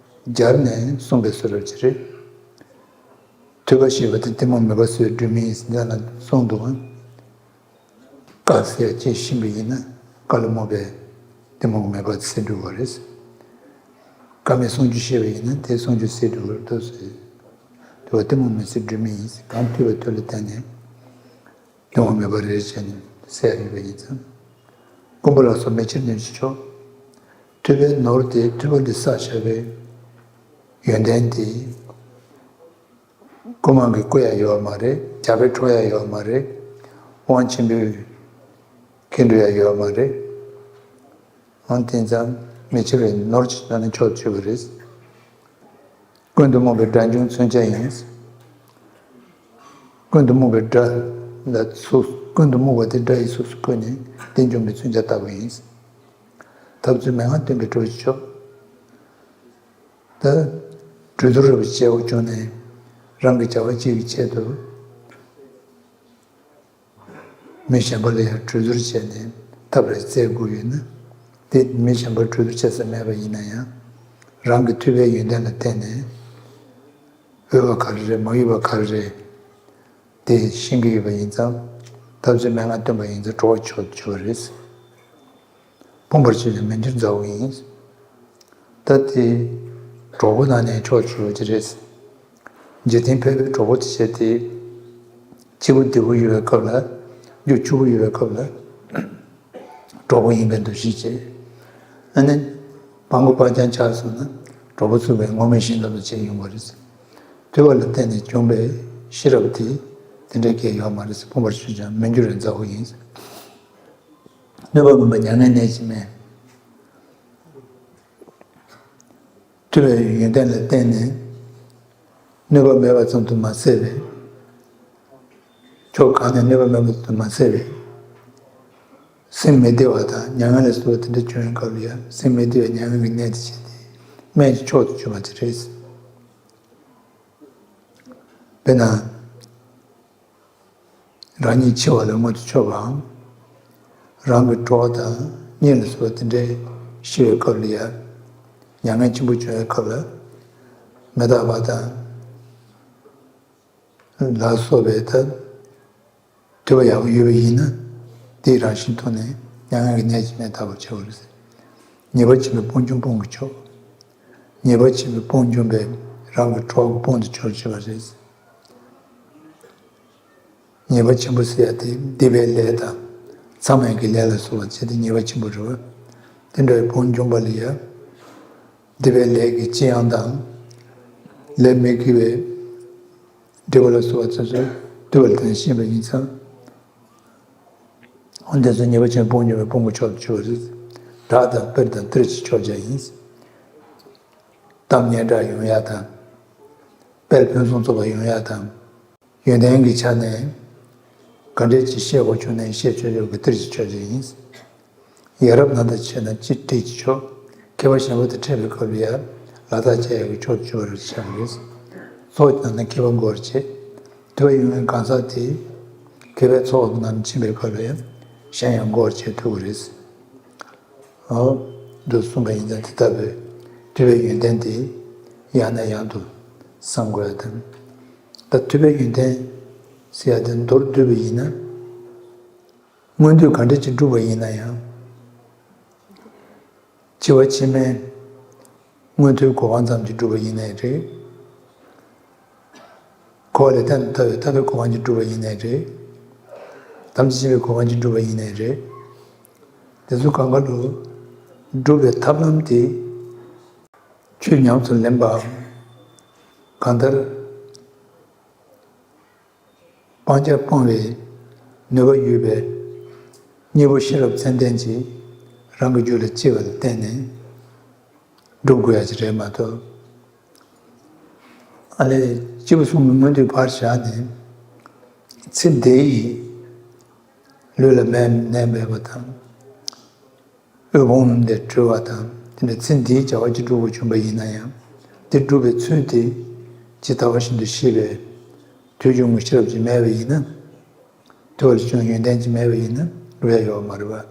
སྦྱར་ནས་གསུངས་པའི་བཟོ་འདྲ་ཅིག་རེད། ཐོས་པ་ཞེས་པ་དེ་གཏི་མུག་མེད་པ་ཚོའི་སྒྲོན་མེ་ཡིན་ཟེར་ན་གསུངས་འདུག་ག་བཀའ་ཟེར་ཅེས་ཤེས་པ་ཡིན་ན་བཀའ་ལ་རྨོངས་པའི་གཏི་མུག་མེད་པ་ཟེར་འགྲོ་བ་རེད། བཀའ་མའི་གསུང་ཆོས་ཤེས་པ་ཡིན་ན་དེ་གསུང་ཆོས་ཟེར་འགྲོ་བར་འདུག་ཟེར། དེ་བ་གཏི་མུག་མེད་ཚེ་སྒྲོན་མེ་ཡིན་ཟེར། གང་ཐོས་པ་ཐོས་ལ་བརྟེན་ནས་གཏི་མུག་མེད་པ་རེད་ཟེར་ནས་ ཟེར་ཡོད་པ་ཡིན་ཙང་། རྐུན་པོ་ལ་སོགས་མེ་ཕྱིར་ནོན་ཅི་ཆོག། ཐུབ་པའི་ནོར་དེ་ཐུབ་པ་འདི་བསགས་བཞག་པའི་ཡོན་ཏན་དེ། རྐུན་མ་གིས་རྐུ་ཡ་ཡོད་མ་རེད། རྒྱལ་པོས་འཕྲོག་ཡ་ཡོད་མ་རེད། དབང་ཆེན་པོས་ཁྱེར་འགྲོ་ཡ་ཡོད་མ་རེད། འོན་ཏེ་ཙམ་མེ་ཕྱིར་བའི་ནོར་གྱི་ནང་ནས་ཆོག་ཆོག་པ་རེད། ཀུན་ཏུ་རྨོངས་པའི་དགྲ་འབྱུང་མཚོན་ཆ་ཡིན། ཀུན་ཏུ་རྨོངས་པའི་དགྲ་ལ་ཚུགས། ཀུན་ཏུ་རྨོངས་པ་དེ་དགྲ་ཡི་ཚུགས་སུ་བཀོད་ནས་དེ་འཇོམས་པའི་མཚོན་ཆ་ལྟ་བུ་ཡིན། འཐབ་རྩོད་མན་ངག་སྟོན་པའི་གྲོགས་ཀྱི་མཆོག། ད་གྲོས་བསྡུར་རབ་བྱེད་དགོས་བྱུང་ནས་རང་གི་བྱ་བ་གཅིག་གི་ཆེད་དུ། མི་གཞན་པ་ལ་ཡང་གྲོས་བསྡུར་བྱས་ནས་ཐབས་རེ་བཙལ་དགོས་ཡོད་ན། དེ་མི་གཞན་པར་གྲོས་བསྡུར་བྱེད་ས་མེད་པ་ཡིན་ན་ཡང་། རང་གི་ཐུབ་པའི་ཡོན་ཏན་ལ་བརྟེན་ནས་འོས་པ་ག་རེ་རེད། མ་འོས་པ་ག་རེ་རེད། དེ་ཤེས་ཀྱི་ཡོད་པ་ཡིན་ཙང་། འཐབ་རྩོད་མན་ངག་སྟོན་པ་ཡིན་ཙང་གྲོགས་ཆོག་ཆོག་རེད། ཕོངས་པར་བྱས་ནས་མི་འགྱུར་མཛའ་བོ་ཡིན། ད་དེ་གྲོགས་པོ་ནང་ནས་ཕྱོགས་ཆོད་ཀྱི་རེད། འཇིག་རྟེན་ཕལ་པའི་གྲོགས་པོ་དེ་བྱས་ཏེ། སྐྱིད་པོ་བདེ་པོ་ཡོད་པའི་སྐབས་ལ། རྒྱུ་ཕྱུག་པོ་ཡོད་པའི་སྐབས་ལ། གྲོགས་པོ་ཡིན་པའི་འདུ་ཤེས་བྱེད། ཨ་ནི། སྤྲང་པོ་སྤྲང་རྐྱང་ཆགས་སོང་ན། གྲོགས་པོ་ཚུགས་པའི་ངོ་མ་བཞིན་ལ་བྱས་ཡོང་བ་རེད། ཐུབ་པ་ལ་བརྟེན་ནས་བྱུང་བའི་ཤེས་རབ་དེ། དེ་འདྲའི་སྐད་ཡོད་མ་རེད། ཕོངས་པར་ཆུད་ཀྱང་མི་འགྱུར་བའི་མཛའ་བོ་ཡིན། གནོད་པ་མིན་པ་མྱ་ངན་གནས་ཀྱི་མེད། ཐུབ་པའི་ཡོན་ཏན་ལ་བརྟེན་ནས་གནོད་པ་མེད་པ་ཙམ་དུ་མ་ཟད་པའི། ཕྱོགས་གང་ནས་གནོད་པ་མེད་པ་ཙམ་དུ་མ་ཟད་པའི། སེམས་མི་བདེ་བ་དང་མྱ་ངན་ལ་སོགས་པ་དེ་འདྲ་བྱུང་བའི་སྐབས་ལ་ཡང་སེམས་མི་བདེ་བའི་མྱ་ངན་གྱི་གནས་དེ་བྱས་ཏེ་སྨན་གྱི་མཆོག་ཏུ་གྱུར་པ་དེ་རེད། དཔེར་ན། རང་ཉིད་འཆི་བ་ལ་མངོན་དུ་ཕྱོགས་པའམ། རང་གི་གྲོགས་དང་གཉེན་ལ་སོགས་པ་དེ་འདྲའི་ཤི་བའི་སྐབས་ལ་ཡང་། མྱ་ངན་ཆེན་པོ་བྱུང་བའི་སྐབས་ལ། མི་རྟག་པ་དང་། ལ་སོགས་པའི་ཐབས། ཐུབ་པ་ཡག་པོ་ཡོད་པ་ཡིན་ན། དེའི་རང་བཞིན་ཐོག་ནས་མྱ་ངན་གྱི་གནས་ཀྱི་མེད་ལྟ་བུར་བྱ་བ་རེད། ཉེས་པ་ཆེན་པོའི་དཔུང་འཇོམས་དཔུང་གི་མཆོག། ཉེས་པ་ཆེན་པོའི་དཔུང་འཇོམས་པའི་རང་གི་གྲོགས་ཀྱི་དཔུང་དུ་གྱུར་བྱེད་པ་རེད། ཉེས་པ་ཆེན་པོ་ཟེར་ཡ་དེ་སྡིག་པའི་ལས་དང་། མཚམས་མེད་ཀྱི་ལས་ལ་སོགས་པ་བྱས་ཏེ་ཉེས་པ་ཆེན་པོ་རེད་པ། དེ་འདྲ་བའི་དཔུང་འཇོམས་པ་ལ་ཡ། སྡིག་པའི་ལས་ཀྱི་ལྕི་ཡང་དང་། ལས་མི་དགེ་བའི་སྒྲིབ་པ་ལ་སོགས་པ་ཚོ་ཚོ་བཏུལ་བར་བརྟེན་ཤེས་པ་ཡིན་ཙང་། འོན་ཏེ་ཚོ་ཉེས་པ་ཆེན་པོ་དཔུང་འཇོམས་པའི་དཔུང་གི་མཆོག་ཏུ་གྱུར་པ་རེད། བདག་དང་དཔེར་དང་གཏེར་གྱི་མཆོག་ཅན་ཡིན། གཏམ་སྙན་གྲགས་ཡོང་ཡ་དང་། དཔལ་ཕུན་སུམ་ཚོགས་པ་ཡོང་ཡ་དང་། ཡོན་ཏན་གྱི་ཆ་ནས་ག་འདྲས་ཀྱི་བཤད་དགོས་བྱུང་ནས་བཤད་ཆོག་ཆོག་གི་གཏེར་གྱི་མཆོག་ཅན་ཡིན། ཡ་རབས་ནང་དུ་བྱས་ན་སྤྱིར་གཏེར་གྱི་མཆོག། མཁས་པ་གཞན་པ་དང་འཕྲད་པའི་སྐབས་ལ་ཡ་ལག་བརྡ་བྱ་ཡག་གི་མཆོག་ཏུ་གྱུར་པ་རེད་བྱ་དགོས། ཚོགས་ཀྱི་ནང་ན་མཁས་པ་དགོས་པར་བྱེད། དེ་བས་ཡོང་བའི་གང་ཟག་དེ་མཁས་པའི་ཚོགས་ཀྱི་ནང་ནས་ཕྱིན་པའི་སྐབས་ལ་ཡ་གཞན་ཡང་དགོས་པར་བྱེད་ཐུབ་ཀྱི་རེད། འོ། འདུག་གསུངས་པ་ཡིན་ཙང་དེ་ལྟ་བུའི་ཐུབ་པའི་ཡོན་ཏན་དེ་ཡང་ནས་ཡང་དུ་བསམ་དགོས་ཡ་དང་། ད་ཐུབ་པའི་ཡོན་ཏན་ཟེར་ཡ་དེ་མདོར་བསྡུས་པ་ཡིན་ན། མངོན་འདོད་ག་འདྲ་ཅིག་བསྒྲུབས་པ་ཡིན་ན་ཡང་། འཆི་བ་ཕྱི་མའི་མངོན་མཐོའི་གོ་འཕང་ཙམ་ཅིག་བསྒྲུབས་པ་ཡིན་ནའི་རེད། འཁོར་བ་ལས་ཐར་ཐར་བའི་ཐར་པའི་གོ་འཕང་ཅིག་བསྒྲུབས་པ་ཡིན་ནའི་རེད། དམ་ཚིག་ཆེན་པོའི་གོ་འཕང་ཅིག་བསྒྲུབས་པ་ཡིན་ནའི་རེད། དེ་ཚོ་གང་ག་ལ་བསྒྲུབ་པའི་ཐབས་ལམ་དེ་ཆོས་ཉམས་སུ་ལེན་པའམ། གང་ལྟར། སྤང་བྱ་སྤོང་བའི་ནུས་པ་ཡོད་པའི་གཉེན་པོ་ཤེས་རབ་མཚན་ལྡན་གྱིས་རང་གི་རྒྱུད་ལ་སྐྱེ་བ་ལ་བརྟེན་ནས་སྒྲུབ་དགོས་ཡ་ཅིག་རེད་མ་གཏོགས། ཨ་ལས་སྐྱེས་བུ་གསུམ་གྱི་མངོན་འདོད་ཕར་བཞག་ནས་ཚེ་འདི་ཡི་ལུས་ལ་ནད་མེད་པ་དང་། དབུལ་ཕོངས་ལས་གྲོལ་བ་དང་དེ་འདྲ་ཚེ་འདིའི་བྱ་བ་ཅིག་སྒྲུབ་དགོས་བྱུང་བ་ཡིན་ན་ཡང་དེ་སྒྲུབ་པའི་ཚུལ་དེ་ཇི་ལྟ་བ་བཞིན་དུ་ཤེས་པའི་དུས་འགྱུར་ངོ་ཤེས་རབ་ཅིག་མེད་པ་ཡིན་ན། དུས་བར་བྱུང་ཡོན་ཏན་ཅིག་མེད་པ་ཡིན་ན་སྒྲུབ་ཡ་ཡོད་མ་རེད་པ།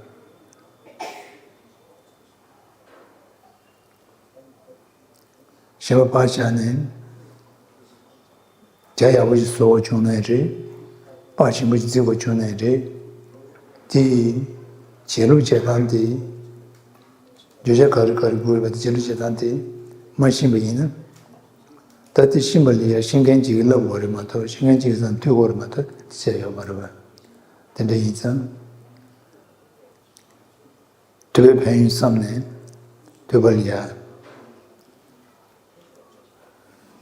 གཞན་པ་ཕར་བཞག་ནས་བྱ་ཡག་པོ་ཞིག་བཟོ་བ་བྱུང་ནའི་རེད། པར་ཞིམ་པོ་ཞིག་འཛིན་པ་བྱུང་ནའི་རེད། དེ་ཡི་བྱེད་ལུགས་བྱེད་སྟངས་དེ་བརྗོད་བྱ་ག་རེ་ག་རེ་དགོས་རེད་པ་དེ་བྱེད་ལུགས་བྱེད་སྟངས་དེ་མ་ཤེས་པ་ཡིན་ན། ད་དེ་ཤེས་པ་ལ་ཡ་ཤེས་མཁན་ཅིག་གིས་བསླབ་དགོས་རེད་མ་གཏོགས་ཤེས་མཁན་ཅིག་གིས་སང་མཐུད་དགོས་རེད་མ་གཏོགས་དེ་བྱས་ཡོད་མ་རེད་པ། དེ་འདྲ་ཡིན་ཙང་ ཐོས་པའི་ཕན་ཡོན་བསམ་ནས་ཐོས་པ་ལ་ཡ་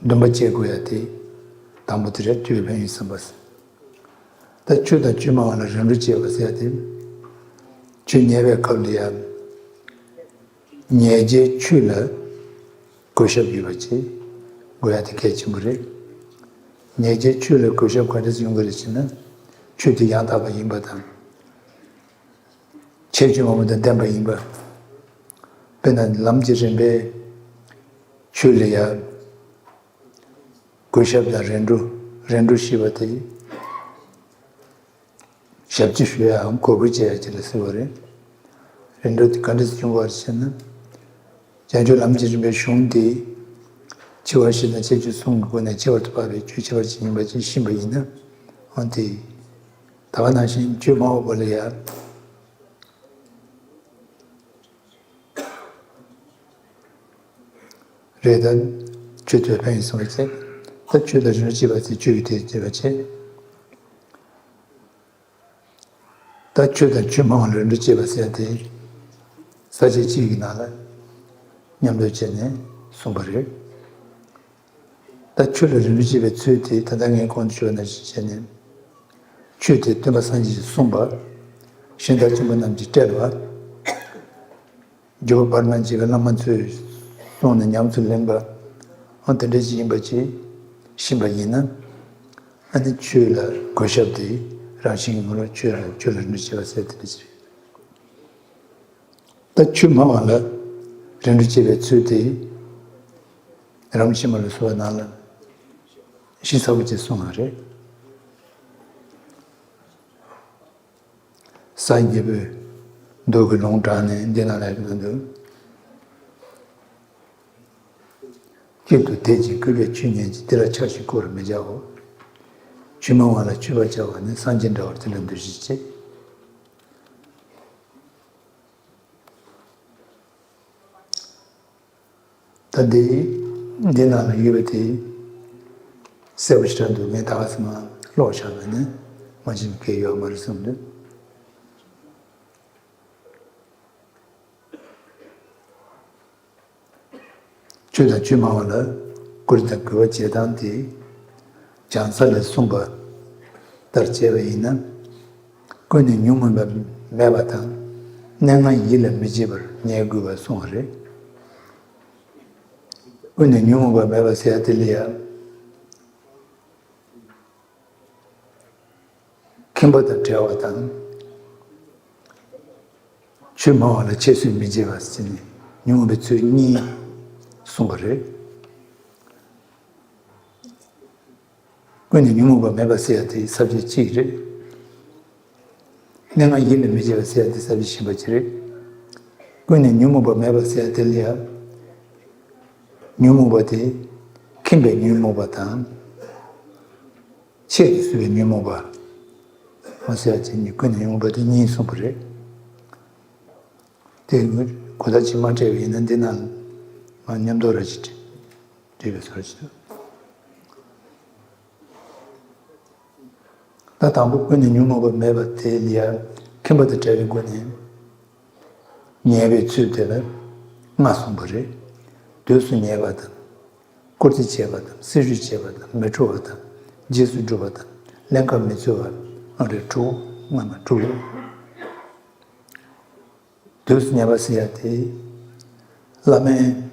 འདུན་པ་བསྐྱེད་དགོས་ཡ་དེ་དང་པོ་དེ་རེད། ཐོས་པའི་ཕན་ཡོན་བསམ་པ་ཟེར། ད་ཆོས་དང་ཆོས་སྨྲ་བ་ལ་རིམ་གྲོ་བྱེད་པ་ཟེར་ཡ་དེ། ཆོས་ཉན་པའི་སྐབས་ལ་ཡ་ཉན་བྱའི་ཆོས་ལ་གུས་ཞབས་ཡོད་པ་བྱེད་དགོས་ཡ་དེ་གལ་ཆེན་པོ་རེད། ཉན་བྱའི་ཆོས་ལ་གུས་ཞབས་ག་འདྲ་ཡོང་གི་རེད་ཟེར་ན། ཆོས་དེ་ཡང་དག་པ་ཡིན་པ་དང་། ཁྱད་ཆོས་མང་པོ་དང་ལྡན་པ་ཡིན་པ། དཔེར་ན་ལམ་གྱི་རིམ་པའི་ཆོས་ལ་ཡ་གུས་ཞབས་དང་རིམ་གྲོ། རིམ་གྲོ་ཞེས་པ་དེ་ཞབས་ཕྱི་ཞུ་ཡའམ་གུས་བཀུར་བྱེད་ཡ་ཅིག་ལ་ཟེར་བ་རེད། རིམ་གྲོ་དེ་ག་འདྲ་སེ་བྱུང་བ་རེད་ཟེར་ན། བྱང་ཆུབ་ལམ་གྱི་རིམ་པའི་གཞུང་དེ་ཕྱི་བར་བཤད་དང་ཁྱད་ཆོས་གསུམ་གྱི་སྒོ་ནས་ཁྱད་པར་དུ་འཕགས་པའི་ཆོས་ཁྱད་པར་ཅན་ཡིན་པ་ཅིག་ཤེས་པ་ཡིན་ན། འོན་ཏེ། ད་ག་ནང་བཞིན་ཆོས་སྨྲ་བ་པོ་ལ་ཡ། རེད་ད། ཆོས་ཐོས་ཕན་ཡོན་གསུངས་པ་བྱས། ད་ཆོས་ལ་རིམ་གྲོ་བྱེད་པ་ཚེ་ཆོས་ཀྱི་དེ་བྱེད་པ་བྱེད། ད་ཆོས་དང་ཆོས་སྨྲ་བ་ལ་རིམ་གྲོ་བྱེད་པ་ཟེར་ཡ་དེ། ས་བཅད་གཅིག་གི་ནང་ལ་མཉམ་འདུས་བྱས་ནས་གསུངས་པ་རེད། ད་ཆོས་ལ་རིམ་གྲོ་བྱེད་པའི་ཚུལ་དེ་ད་ལྟ་ངས་གོང་དུ་ཞུས་པ་ནང་བཞིན་བྱས་ནས། ཆོས་དེ་སྟོན་པ་སངས་རྒྱས་ཀྱིས་གསུངས་པ། གཞན་དག་ཆོས་པ་རྣམས་ཀྱིས་བཀྲལ་བ། འགྱུར་བ་བར་སྣང་བྱེད་པའི་བླ་མ་ཚོས་གསུངས་ནས་ཉམས་སུ་ལེན་པ། ཨ་དེ་འདྲ་ཞིག་ཡིན་པ་ཅིག་ཤེས་པ་ཡིན་ན། ཨ་ནི་ཆོས་ལ་གུས་ཞབས་དེ་རང་བཞིན་གྱི་ངོ་ལ་ཆོས་ལ་ཆོས་ལ་རིམ་གྲོ་བྱེད་པ་ཟེར་དེ་འདྲ་ཞིག་རེད། ད་ཆོས་སྨྲ་བ་ལ་རིམ་གྲོ་བྱེད་པའི་ཚུལ་དེ་རམ་ཤི་མ་ལ་སོགས་པའི་ནང་ལ་ཞིབ་ཚགས་པོ་ཅིག་གསུངས་པ་རེད། ས་ཉིད་པོས་འདུག་གི་ལུང་དྲངས་ནས་འདི་ན་ལས་ཀྱི་ནང་དུ། གཅིག་ཏུ་དད་ཅིང་གུས་པས་ཆོས་ཉན་ཅིང་། དེ་ལ་ཆགས་ཤིང་མཁོ་བར་མི་བྱའོ། ཆོས་སྨྲ་བ་ལ་མཆོད་པ་བྱ་བ་ནི། སངས་རྒྱས་འདྲ་བར་དེ་ལ་འདུ་ཤེས་བྱེད། ད་འདི་འདི་ནང་ལ་ཡོད་པ་དེ་གསལ་པོ་ཞེ་དྲག་འདུག་ངས་ད་ག་ཚོད་མ་ཀློག་བཞག་པ་ནི་མ་ཤེས་མཁན་ཡོད་མ་རེད་བསམ་འདུག་ཆོས་དང་ཆོས་སྨྲ་བ་ལ་བཀུར་སྟི་དང་གུས་པ་བྱེད་སྟངས་དེ། བྱང་ས་ལས་གསུངས་པ་ལྟར་བྱས་པ་ཡིན་ན། ཀུན་ནས་ཉོན་མོངས་པ་མེད་པ་དང་། གནས་ལྔ་ཡིད་ལ་མི་བྱེད་པར་ཉལ་དགོས་པར་གསུངས་པ་རེད། ཀུན་ནས་ཉོན་མོངས་པ་མེད་པ་ཟེར་ཡ་དེ་ལ་ཡ། ཁེངས་པ་དང་བྲལ་བ་དང་། ཆོས་སྨྲ་བ་ལ་ཁྱད་གསོད་མི་བྱེད་པ་ཟེར་ནས་ཉོན་མོངས་པའི་ཚུལ་གཉིས་གསུངས་པ་རེད། ཀུན་ནས་ཉོན་མོངས་པ་མེད་པ་ཟེར་ཡ་དེ་ས་བཅད་གཅིག་རེད། གནས་ལྔ་ཡིད་ལ་མི་བྱེད་པ་ཟེར་ཡ་དེ་ས་བཅད་གཞན་པ་ཅིག་རེད། ཀུན་ནས་ཉོན་མོངས་པ་མེད་པ་ཟེར་ཡ་དེ་ལ་ཡ། ཉོན་མོངས་པ་དེ་ཁེངས་པའི་ཉོན་མོངས་པ་དང་། ཆེད་དུ་གསོད་པའི་ཉོན་མོངས་པ། མ་ཟེར་ཡ་དེ་གཉིས་ཀུན་ནས་ཉོན་མོངས་པ་དེ་གཉིས་གསུངས་པ་རེད། དེ་གོ་བརྡ་ཅིག་མ་སྤྲད་པ་ཡིན་ན་འདི་ན་མ་མཉམ་དུ་ར་ཅིག་བྲིས་པའི་བཟོ་ཅིག་ད་དང་པོ་ཀུན་ནས་ཉོན་མོངས་པ་མེད་པ་དེ་ལ་ཡ་ཁེངས་པ་དང་བྲལ་བའི་སྒོ་ནས་ཉལ་བའི་ཚུལ་དེ་ལ་ལྔ་གསུངས་པ་རེད། དུས་སུ་ཉལ་བ་དང་། བཀུར་སྟི་བྱེད་པ་དང་། སྲི་ཞུ་བྱེད་པ་དང་། མི་འཁྲུ་བ་དང་། རྗེས་སུ་སྒྲུབ་པ་དང་། ཀླན་ཀ་མི་འཚོལ་བ། ཨ་རེ་དྲུག་ལྔ་མ་དྲུག་དུས་སུ་ཉལ་བ་ཟེར་ཡ་དེ། བླ་མའི་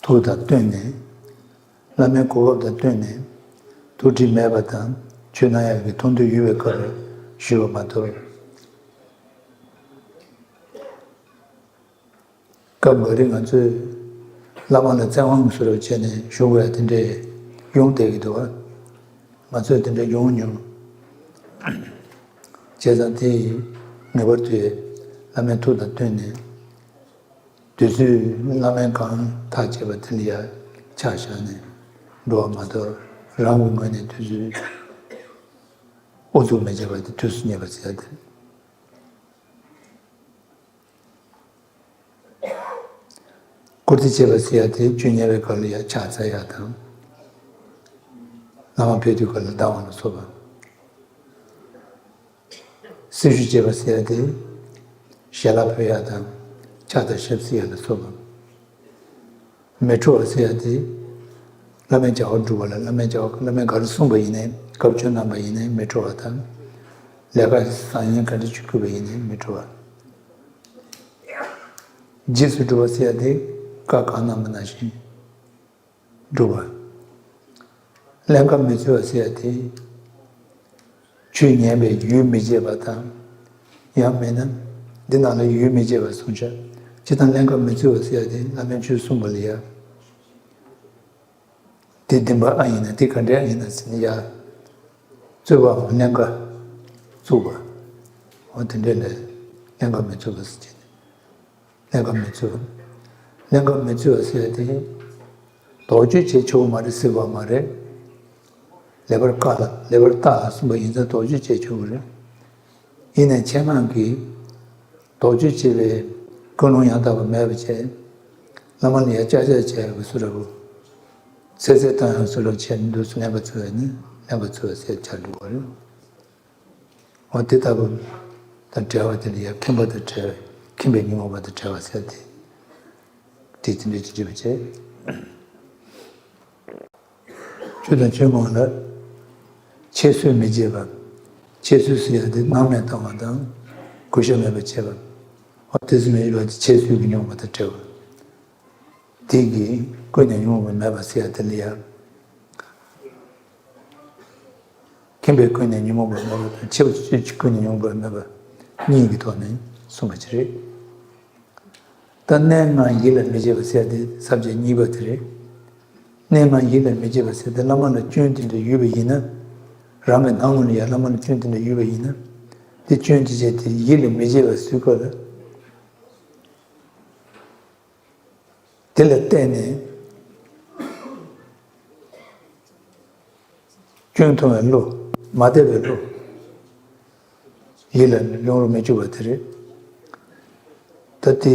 ཐུགས་དང་བསྟུན་ནས། བླ་མའི་གོ་སྐབས་དང་བསྟུན་ནས། ཐུགས་ཁྲལ་མེད་པ་དང་ཆོས་གནང་ཡག་གི་ཐུགས་འདུན་ཡོད་པའི་སྐབས་ལ་ཞུ་བ་མ་གཏོགས། སྐབས་འགའ་རེ་ང་ཚོས་བླ་མ་ལ་བཙན་དབང་གིས་བཟུར་བ་བྱས་ནས་ཞུ་དགོས་ཡ་དེ་འདྲས་ཡོང་བསྡད་ཀྱི་འདུག་བ། ང་ཚོས་དེ་འདྲས་ཡོང་མྱོང་། བྱས་ཙང་དེ་ངེས་པར་དུ་བླ་མའི་ཐུགས་དང་བསྟུན་ནས། དུས་ཚོད་བླ་མའི་གང་ཐག་བཅད་པ་དེ་ལ་ཡ་ཆ་བཞག་ནས་འགྲོ་བ་མ་གཏོགས། རང་གི་ངོས་ནས་དུས་ཚོད་ཨུ་ཚུགས་མི་བྱེད་པ་དེ་དུས་སུ་ཉལ་བ་ཟེར་ཡ་དེ། བཀུར་སྟི་བྱེད་པ་ཟེར་ཡ་དེ་ཆོས་ཉན་པའི་སྐབས་ལ་ཡ་ཕྱག་འཚལ་ཡ་དང་། བླ་མ་ཕེབས་དུས་སྐབས་ལ་བདག་དབང་ལ་སོགས་པ། སྲི་ཞུ་བྱེད་པ་ཟེར་ཡ་དེ། ཞལ་ལག་ཕུལ་ཡ་དང་། ཕྱག་དང་ཞབས་བསིལ་ཡ་ལ་སོགས་པ། མི་འཁྲུགས་པ་ཟེར་ཡ་དེ། བླ་མའི་བྱ་བ་སྒྲུབ་པ་ལ་བླ་མའི་བྱ་བ་བླ་མས་ག་རེ་གསུངས་པ་ཡིན་ནའི་སྐབས་བཅོ་གནང་པ་ཡིན་ནའི་མི་འཁྲུགས་པ་དང་། ལས་ཀ་བཟང་ངན་ག་འདྲ་ཅིག་བསྐུལ་བ་ཡིན་ནའི་མི་འཁྲུགས་པ། རྗེས་སུ་སྒྲུབ་པ་ཟེར་ཡ་དེ་བཀའ་གང་གནང་པ་ནང་བཞིན་སྒྲུབ་པ། ཀླན་ཀ་མི་འཚོལ་བ་ཟེར་ཡ་དེ། ཆོས་ཉན་པའི་ཡུལ་མི་བརྗེད་པ་དང་། ཡང་མིན་ན། འདི་ནང་ལ་ཡུལ་མི་བརྗེད་པ་གསུངས་ཤག་སྤྱིར་བཏང་ཀླན་ཀ་མི་འཚོལ་བ་ཟེར་ཡ་དེ་བླ་མའི་ཆོས་གསུངས་པ་ལ་ཡ། དེ་བདེན་པ་ཨ་ཡིན་ན་དེ་ག་འདྲ་ཨ་ཡིན་ན་ཟེར་ནས་ཡ། རྩོད་པའམ་ཀླན་ཀ་བཙུགས་པ། འོ་དེ་འདྲ་ལས་ཀླན་ཀ་མི་འཚོལ་བ་ཟེར་གྱི་ནི། ཀླན་ཀ་མི་འཚོལ། ཀླན་ཀ་མི་འཚོལ་བ་ཟེར་ཡ་དེ། དོགས་གཅོད་བྱེད་ཆོག་གི་མ་རེད་ཟེར་བ་མ་རེད། ལེགས་པར་བཀག་ལ་ལེགས་པར་བརྟག་ལ་གསུངས་པ་ཡིན་ཙང་དོགས་གཅོད་བྱེད་ཆོག་གི་རེད། ཡིན་ནའི་ཆེད་མངགས་ཀྱིས་དོགས་གཅོད་བྱེད་པའི་ཀུན་སློང་ཡང་དག་པ་མེད་པ་བྱས། བླ་མ་ལ་ཡ་ཅག་ཅག་བྱས་པའི་བཟོ་འདྲ་པོ། ཚེ་ཚེ་བཏང་ཡང་བཟོ་འདྲ་བྱས་འདུག་སེ་ཀླན་ཀ་འཚོལ་བས་ནི་ཀླན་ཀ་འཚོལ་བ་ཟེར་བྱ་འགྲོ་བ་རེད། འོ་དེ་ལྟ་བུ་དང་བྲལ་བ་དེ་ལ་ཡང་ཁེངས་པ་དང་བྲལ་བའི་ཁེངས་པའི་ཉོན་མོངས་པ་དང་བྲལ་བ་ཟེར་ཏེ། དེ་དེ་འདྲའི་ཅི་འདྲ་བྱས། ཆོས་དང་ཆོས་མིན་ལ་ཁྱད་གསོད་མི་བྱེད་པ། ཁྱད་གསོད་ཟེར་ཡ་དེ་སྣང་མེད་བཏང་བ་དང་གུས་ཞབས་མེད་པར་བྱེད་པ། འོ་དེ་ཚོ་མི་བྱེད་པ་དེ་ཁྱད་གསོད་ཀྱི་ཉོན་མོངས་པ་དང་བྲལ་བ། དེ་གིས་ཀུན་ནས་ཉོན་མོངས་པ་མེད་པ་ཟེར་ཡ་དེ་ལ་ཡང་། ཁེངས་པས་ཀུན་ནས་ཉོན་མོངས་པ་མེད་པ་དང་ཁྱད་པར་ཅན་གྱིས་ཀུན་ནས་ཉོན་མོངས་པ་མེད་པ་གཉིས་ཀྱི་ཐོག་ནས་གསུངས་པ་ཅིག་རེད། ད་གནས་ལྔ་ཡིད་ལ་མི་བྱེད་པ་ཟེར་ཡ་དེ་ས་བཅད་གཉིས་པ་དེ་རེད། གནས་ལྔ་ཡིད་ལ་མི་བྱེད་པ་ཟེར་ཏེ་བླ་མ་ལ་སྐྱོན་དེ་འདྲ་ཡོད་པ་ཡིན་ན། རང་གི་སྣང་ངོ་ལ་ཡང་བླ་མ་ལ་སྐྱོན་དེ་འདྲ་ཡོད་པ་ཡིན་ན། དེ་སྐྱོན་དེ་བྱས་ཏེ་ཡིད་ལ་མི་བྱེད་པ་ཟེར་སྐབས་ལ། དེ་ལ་བརྟེན་ནས་སྐྱོན་མཐོང་བའི་བློ། མ་དད་པའི་བློ། ཡིད་ལ་ཡོང་རུ་མི་བཅུག་པ་དེ་རེད། ད་དེ་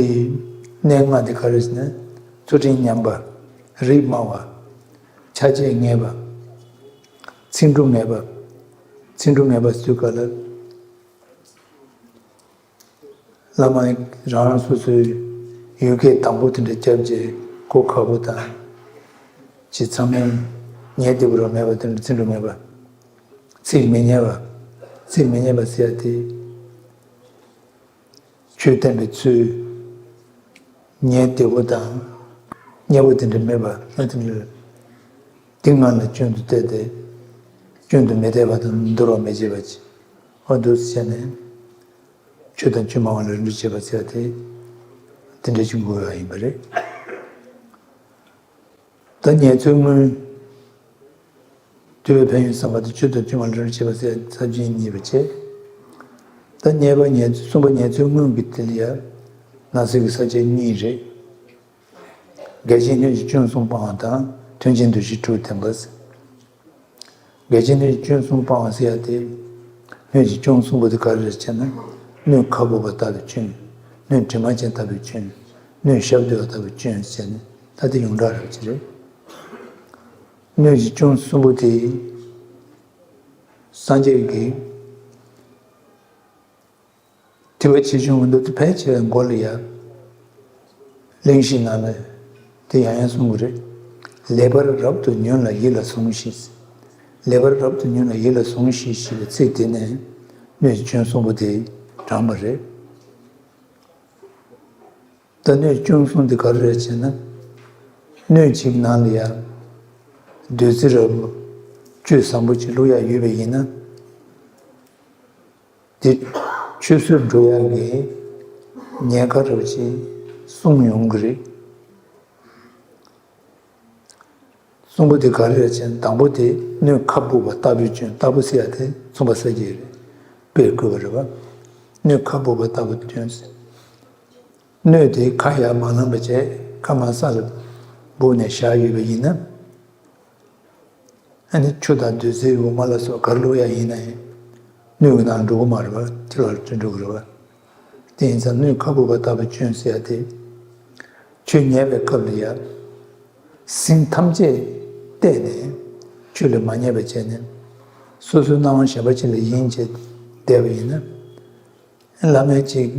གནས་ལྔ་དེ་ག་རེ་ཟེར་ན། ཚུལ་ཁྲིམས་ཉམས་པ། རིགས་དམའ་བ། ཆགས་ཆེ་ངེས་པ། ཚིག་འབྲུ་ངེས་པ། ཚིག་འབྲུ་ངེས་པ་ཟེར་སྐབས་ལ། བླ་མ་རང་རང་སོ་སོའི་ཡུལ་སྐད་དང་པོ་དེ་འདྲ་སྐྱབས་རྗེ་གོ་ཁག་པོ་དང་། ཅི་ཚང་མས་ཉན་བདེ་པོ་རང་མེད་པ་དེ་འདྲ་ཚིག་འབྲུ་མེད་པ། ཚིག་མི་སྙན་པ། ཚིག་མི་སྙན་པ་ཟེར་ཡ་དེ། ཆོས་བསྟན་པའི་ཚུལ། ཉན་བདེ་པོ་དང་། སྙན་པོ་དེ་འདྲ་མེད་པ་ཨ་དེ་འདྲ། དེ་ལྔ་ལ་སྐྱོན་དུ་བལྟས་ཏེ། སྐྱོན་དུ་མི་བལྟས་པ་དང་འདོར་བ་མི་བྱེད་པ་ཅིག་འོ་འདུག་སེ་བྱས་ནས། ཆོས་དང་ཆོས་མ་ཡིན་ལ་རིན་པོ་ཆེ་བྱེད་པ་ཟེར་ཡ་དེ། དེ་འདྲ་ཅིག་དགོས་ཡ་ཡིན་པ་རེད། ད་ཉན་ཚུལ་དངོས། དུལ་བའི་ཕན་ཡོན་བསམ་པ་དང་ཆོས་དང་ཆོས་མ་ཡིན་ལ་རིན་པོ་ཆེ་བྱེད་པ་ཟེར་ཡ་ས་བཅད་གཉིས་པ་བྱས། ད་གཉིས་པ་ཉན་ཚུལ་གསུམ་པ་ཉན་ཚུལ་དངོས་ཀྱི་དེ་ལ་ཡ། ནང་གསེས་ཀྱི་ས་བཅད་གཉིས་རེད། འགལ་རྐྱེན་སྣོད་ཀྱི་སྐྱོན་གསུམ་སྤང་བ་དང་མཐུན་རྐྱེན་འདུ་ཤེས་དྲུག་བསྟེན་པ། འགལ་རྐྱེན་སྣོད་ཀྱི་སྐྱོན་གསུམ་སྤང་བ་ཟེར་ཡ་དེ། སྣོད་ཀྱི་སྐྱོན་གསུམ་པོ་དེ་ག་རེ་རེད་ཟེར་ན། སྣོད་ཁ་སྦུབ་པ་ལྟ་བུའི་སྐྱོན། སྣོད་དྲི་མ་ཅན་ལྟ་བུའི་སྐྱོན། སྣོད་ཞབས་རྡོལ་བ་ལྟ་བུའི་སྐྱོན་ཟེར་ནས་ད་དེ་ཡོངས་གྲགས་རེད་ཅེས་རེད། སྣོད་ཀྱི་སྐྱོན་གསུམ་པོ་དེ། སངས་རྒྱས་ཀྱིས། དྲི་བ་ཆེ་ཆུང་མི་འདུག་སྟེ་ཕལ་ཆེ་བའི་མགོ་ལ་ཡ། གླེང་གཞི་ནང་ལ་དེ་ཡང་ཡང་གསུང་གི་རེད། ལེགས་པར་རབ་ཏུ་ཉོན་ལ་ཡིད་ལ་ཟུངས་ཤིག་ལེགས་པར་རབ་ཏུ་ཉོན་ལ་ཡིད་ལ་ཟུངས་ཤིག་ཞེས་པའི་ཚིག་དེ་ནས་སྣོད་ཀྱི་སྐྱོན་གསུམ་པོ་དེ་དྲངས་པ་རེད། ད་སྣོད་ཀྱི་སྐྱོན་གསུམ་དེ་ག་རེ་རེད་ཅེ་ན། སྣོད་གཅིག་ནང་ལ་ཡ། བདུད་རྩི་རབ། བཅུད་བཟང་པོ་ཅིག་བླུག་ཡ་ཡོད་པ་ཡིན་ན། དེ་ཆུད་ཟོས་འགྲོ་ཡག་གི་ཉེན་ཁ་རུ་ཅིག་གསུངས་ཡོང་གི་རེད། གསུམ་པོ་དེ་ག་རེ་རེད་ཅེ་ན། དང་པོ་དེ་སྣོད་ཁ་སྦུབ་པ་ལྟ་བུའི་སྐྱོན། ལྟ་བུ་ཟེར་ཡ་དེ་མཚུངས་པ་གསལ་གྱི་རེད། དཔེར་བཀོད་པ་རེད་བ། སྣོད་ཁ་སྦུབ་པ་ལྟ་བུའི་སྐྱོན། སྣོད་དེ་ཁ་ཡར་མ་ལངས་པ་བྱས་ཁ་མར་ས་ལ་སྦུབ་ནས་བཞག་ཡོད་པ་ཡིན་ན། ཨ་ནི་ཆུ་དང་བདུད་རྩིའི་འོ་མ་ལ་སོགས་ག་རེ་བླུགས་ཡ་ཡིན་ན་ཡང་། སྣོད་ཀྱི་ནང་འགྲོ་གི་མ་རེད་བ། ཕྱི་ལོགས་ལ་འགྲོ་གི་རེད་བ། དེ་ཡིན་ཙང་སྣོད་ཁ་སྦུབ་པ་ལྟ་བུའི་སྐྱོན་ཟེར་ཡ་དེ། ཆོས་ཉན་པའི་སྐབས་ལ་ཡ། སེམས་ཐམས་ཅད་གཏད་ནས་ཆོས་ལ་མ་ཉན་པ་བྱས་ནས། སོ་སོའི་སྣང་བ་གཞན་པ་ཅིག་ལ་ཡེངས་བྱས་བསྡད་པ་ཡིན་ན། བླ་མས་ཅིག་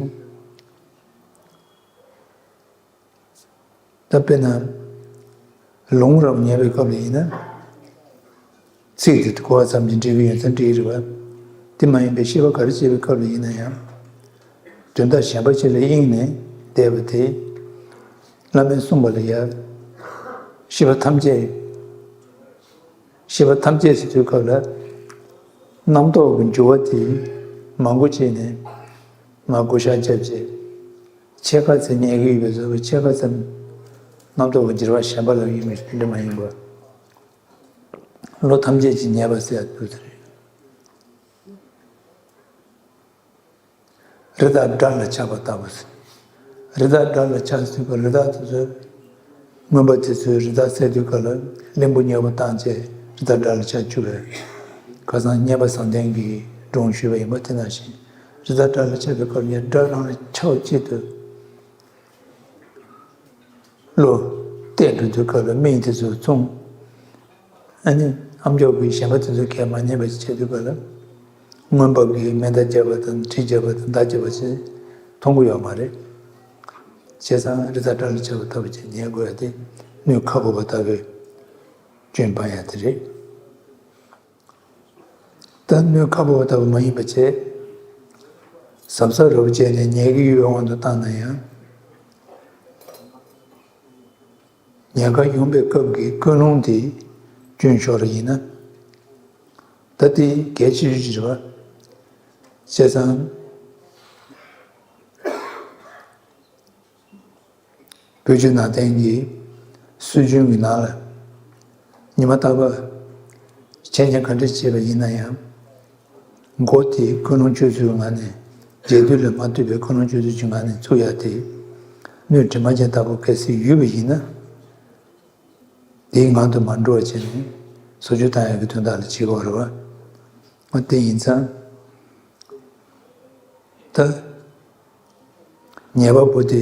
ད་དཔེར་ན། ལུང་རབ་ཉན་པའི་སྐབས་ལ་ཡིན་ན། ཚིག་དེ་གོ་བ་ཙམ་གྱིས་འགྲིག་གི་ཡོད་ཙང་འགྲིག་གི་རེད་བ། དེ་མ་ཡིན་པའི་ཤེས་པ་ག་རེ་བྱེད་པའི་སྐབས་ལ་ཡིན་ན་ཡང་། དོན་དག་གཞན་པ་ཞིག་ལ་གཡེང་ནས་བསྡད་པ་དེ། བླ་མས་གསུངས་པ་ལ་ཡ། ཤེས་པ་ཐམས་ཅད། ཤེས་པ་ཐམས་ཅད་ཟེར་དུས་སྐབས་ལ། རྣམ་རྟོག་གི་འགྱུར་བ་དེ་མང་པོ་བྱས་ནས་མར་བགོ་བཤའ་བརྒྱབ་རྗེས། ཕྱེད་ཀ་ཙམ་ཉན་གྱི་ཡོད་པའི་བཟོ་བའི་ཕྱེད་ཀ་ཙམ་རྣམ་རྟོག་གི་འགྱུར་བ་གཞན་པ་ལ་ཡོད་མེད་དེ་འདྲ་མ་ཡིན་པར། བློ་ཐམས་ཅད་ཀྱིས་ཉན་པ་ཟེར་ཡ་འདུག་ཟེར། རི་དྭགས་དགྲ་ལ་ཆགས་པ་ལྟ་བུ་ཟེར། རི་དྭགས་དགྲ་ལ་ཆགས་ཟེར་བ་རི་དྭགས་དེ་ཚོས། རྔོན་པ་དེ་ཚོས་རི་དྭགས་བསད་དུས་སྐབས་ལ་གླིང་བུ་ཉེ་བོ་བཏང་བྱས་རི་དྭགས་དགྲ་ལ་ཆགས་བཅུག་པས། ཁ་སང་སྙན་པ་བཟང་ལྡན་གྱིས་སྒྲུང་ཞུས་པ་ཡིན་པ་དེ་ནང་བཞིན། རི་དྭགས་དགྲ་ལ་ཆགས་པའི་སྐབས་ལ་དགྲ་རང་ལ་ཆགས་ཆེད་དུ། བློ་གཏད་འགྲོ་དུས་སྐབས་ལ་མི་དེ་ཚོ་མཚུངས། ཨ་ནི་ཨ་མཆོག་གིས་གཞན་པ་དེ་ཚོ་གས་མ་ཉན་པ་ཞིག་བྱེད་དུས་སྐབས་ལ། རྔོན་པ་གིས་མེ་མདའ་བརྒྱབ་པ་དང་གྲི་བརྒྱབ་པ་དང་མདའ་བརྒྱབ་པ་ཞིག་མཐོང་གི་ཡོད་མ་རེད། བྱས་ཙང་རི་དྭགས་དགྲ་ལ་ཆགས་པ་ལྟ་བུ་ཅིག་ཉན་དགོས་ཡ་དེ་སྣོད་ཁ་སྦུབ་པ་ལྟ་བུའི་སྐྱོན་སྤང་ཡ་དེ་རེད། ད་སྣོད་ཁ་སྦུབ་པ་ལྟ་བུ་མ་ཡིན་པ་བྱས། གཟབ་གཟབ་རོབ་བྱས་ནས་ཉལ་གྱི་ཡོད་པའི་དབང་དུ་བཏང་ན་ཡང་། ཉལ་ཁ་ཡོང་པའི་སྐབས་ཀྱི་ཀུན་སློང་དེ་སྐྱོན་ཤོར་ཡིན་ན། ད་དེ་གལ་ཆེ་ཤོས་ཅིག་རེད་བ། བྱས་ཙང་། བོད་བརྒྱུད་ནང་བསྟན་གྱི་སྲོལ་རྒྱུན་གྱི་ནང་ལ། ཉི་མ་རྟག་པར་འཆད་ཉན་ག་འདྲ་བྱས་པ་ཡིན་ན་ཡང་། མགོ་དེ་ཀུན་སློང་བཅོས་ཚུལ་ངང་ནས་རྒྱས་བསྡུས་ལ་མ་ལྟོས་པའི་ཀུན་སློང་བཅོས་ཚུལ་གྱི་ངང་ནས་ཚུགས་ཡ་དེ། སྣོད་དྲི་མ་ཅན་ལྟ་བུ་གལ་སྲིད་ཡོད་པ་ཡིན་ན། དེའི་ངང་དུ་མ་འགྲོ་བ་བྱས་ནས་བཟོ་བཅོས་བཏང་ཡག་གི་དོན་དག་ལ་བྱེད་དགོས་རེད་བ། འོ་དེ་ཡིན་ཙང་། ད། ཉེས་པ་པོ་དེ།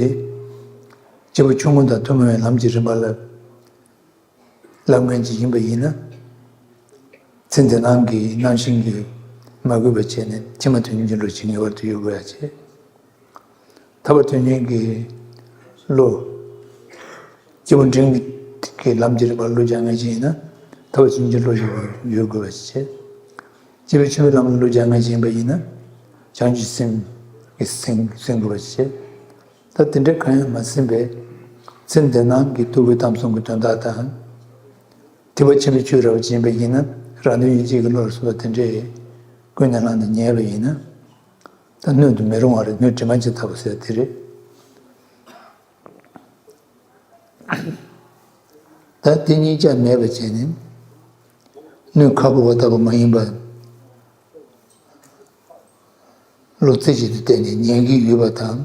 སྐྱེས་བུ་ཆུང་ངུ་དང་ཐུན་མོང་བའི་ལམ་གྱི་རིམ་པ་ལ་བསླབ་མཁན་ཅིག་ཡིན་པ་ཡིན་ན། ཚེ་འདི་སྣང་གི་རྣམ་ཤེས་ཀྱིས་མ་གུས་པ་བྱས་ནས་ཕྱི་མ་དོན་གཉེར་གྱི་བློ་ཅིག་ངེས་པར་དུ་ཡོད་དགོས་ཡ་བྱས། ཐར་པ་དོན་གཉེར་གྱི་བློ། སྐྱེས་བུ་འབྲིང་གི་ལམ་གྱི་རིམ་པར་བློ་སྦྱང་མཁན་ཞིག་ཡིན་ན། ཐར་པ་ཆུང་ཆུང་བློ་ཞིག་ཡོད་དགོས་པ་ཞིག་བྱས། སྐྱེས་བུ་ཆེན་པོའི་ལམ་ལ་བློ་སྦྱང་མཁན་ཞིག་ཡིན་པ་ཡིན་ན། བྱང་ཆུབ་སེམས་ཀྱི་སེམས་སེམས་དགོས་པ་ཞིག་བྱས། ད་དེ་འདྲ་གང་ཡང་མ་ཟིན་པའི་ཚེ་འདི་སྣང་གི་ཐུགས་ཀྱི་གཏམ་གསུམ་གྱི་དོན་དག་དང་། ཐེག་པ་ཆེན་པོའི་ཆོས་རབ་ཅིག་ཡིན་པ་ཡིན་ན། རང་དོན་ཡིད་བྱེད་ཀྱི་བློ་ལ་སོགས་པ་དེ་འདྲས་ཀུན་ནས་བསླངས་ནས་ཉལ་བ་ཡིན་ན། ད་སྣོད་དུ་མི་རུང་བ་རེད། སྣོད་དྲི་མ་ཅན་ལྟ་བུ་ཟེར་དེ་རེད། ད་དེ་གཉིས་ཀ་མེད་པ་བྱས་ནས། སྣོད་ཁ་སྦུབ་པ་ལྟ་བུ་མ་ཡིན་པ། བློ་རྩེ་གཅིག་ཏུ་གཏད་ནས་ཉལ་གྱི་ཡོད་པ་དང་།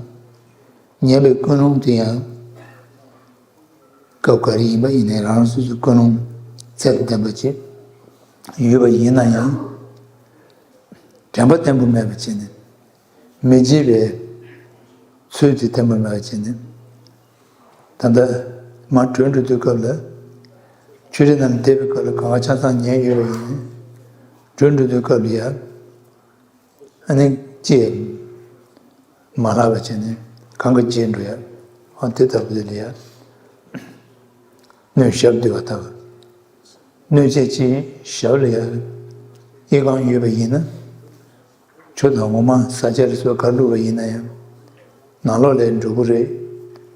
ཉལ་བའི་ཀུན་སློང་དེ་ཡང་། སྐབས་ག་རེ་ཡིན་པ་ཡིན་ནའི་རང་སོ་སོའི་ཀུན་སློང་ཚད་དང་ལྡན་པ་ཅིག་ཡོད་པ་ཡིན་ན་ཡང་། དྲན་པ་བརྟན་པོ་མེད་པ་བྱས་ནས། མི་བརྗེད་པའི་ཚུལ་དེ་བརྟན་པོ་མེད་པ་བྱས་ནས། ད་ལྟ་མར་བྲོས་འགྲོ་དུས་སྐབས་ལ། ཆུ་རིས་ནང་ལ་བསྡད་པའི་སྐབས་ལ་གང་ག་ཆ་ཚང་ཉལ་ཡོད་པ་ཡིན། བྲོས་འགྲོ་དུས་སྐབས་ལ་ཡ། ཨ་ནི་ཅི་མ་ལྷག་པ་བྱས་ནས་གང་ག་བརྗེད་འགྲོ་ཡ། ཨ་དེ་ལྟ་བུ་དེ་ལ་ཡ། སྣོད་ཞབས་བསྡུས་པ་ལྟ་བུ། སྣོད་ཅན་གྱི་ཞབས་ལ་ཡ། ཨི་ཁུང་ཡོད་པ་ཡིན་ན། ཆུ་དང་འོ་མ་ས་ཆ་ལ་སོགས་ག་བླུགས་པ་ཡིན་ན་ཡང་། ནང་ལོགས་ལ་འགྲོ་གི་རེད།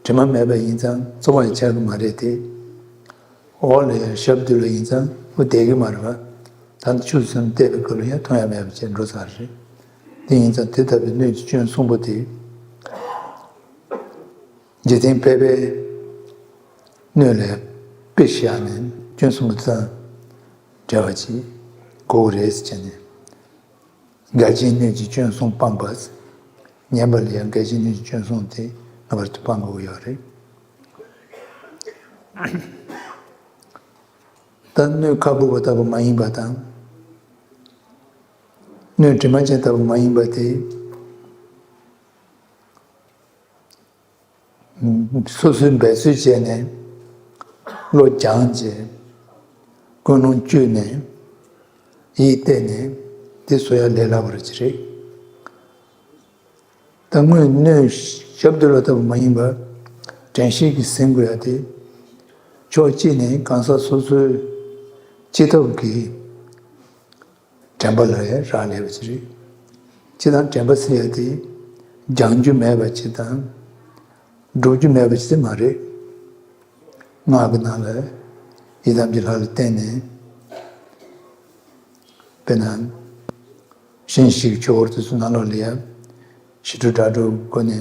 དྲི་མ་མེད་པ་ཡིན་ཙང་བཙོག་པ་ཡང་ཆགས་ཀྱི་མ་རེད་དེ། འོག་ལ་ཡང་ཞབས་བསྡུས་ལ་ཡིན་ཙང་འོ་བསྡད་ཀྱི་མ་རེད་པ། ད་ནི་ཆུ་སོན་བལྟས་པའི་སྐབས་ལ་ཡང་མཐོང་ཡ་མེད་པ་བྱས་འགྲོ་ཚར་རེད། དེ་ཡིན་ཙང་དེ་ལྟ་བུའི་སྣོད་ཀྱི་སྐྱོན་གསུམ་པོ་དེ། འཇིག་རྟེན་ཕལ་པའི་སྣོད་ལས་དཔེ་བཞག་ནས་སྐྱོན་གསུམ་པོ་དང་འབྲེལ་བ་ཅིག་དགོས་ཀྱི་རེད་ཟེར་བྱས་ནས། འགལ་རྐྱེན་སྣོད་ཀྱི་སྐྱོན་གསུམ་སྤངས་པ། ཉན་པ་ལ་ཡང་འགལ་རྐྱེན་སྣོད་ཀྱི་སྐྱོན་གསུམ་དེ་ངེས་པར་དུ་སྤང་དགོས་ཀྱི་ཡོད་རེད། ད་སྣོད་ཁ་སྦུབ་པ་ལྟ་བུ་མ་ཡིན་པ་དང་། སྣོད་དྲི་མ་ཅན་ལྟ་བུ་མ་ཡིན་པ་དེ། སོ་སོའི་འབད་རྩོལ་བྱས་ནས། བློ་སྦྱངས་བྱས། ཀུན་སློང་བཅོས་ནས། ཡིད་གཏད་ནས། དེ་བཟོ་ཡ་ལས་སླ་པོ་རེད་ཅི་རེད། ད་དངོས་སྣོད་ཞབས་བསྡུས་ལ་ལྟ་བུ་མ་ཡིན་པར། དྲན་ཤེས་ཀྱིས་ཟིན་དགོས་ཡ་དེ། ཕྱོགས་གཅིག་ནས་གང་ཟག་སོ་སོའི་སྤྱི་ཐབས་ཀྱི་དྲན་པ་ལ་ཡང་རག་ལས་པ་ཅིག་རེད། སྤྱིར་བཏང་དྲན་པ་ཟེར་ཡ་དེ་སྦྱང་རྒྱུ་མེད་པ་ཅིག་དང་། སྒྲུབ་རྒྱུ་མེད་པ་ཅིག་དེ་མ་རེད། སྔགས་ཀྱི་ནང་ལ་ཡི་དམ་གྱི་ལྷ་ལ་བརྟེན་ནས། དཔེར་ན། གཞན་ཞིག་ཆོས་འཁོར་དུ་སོང་ན་ལོ་ལ་ཡ། ཞི་ཁྲོ་སྒྲ་སྒྲོགས་སྒོ་ནས་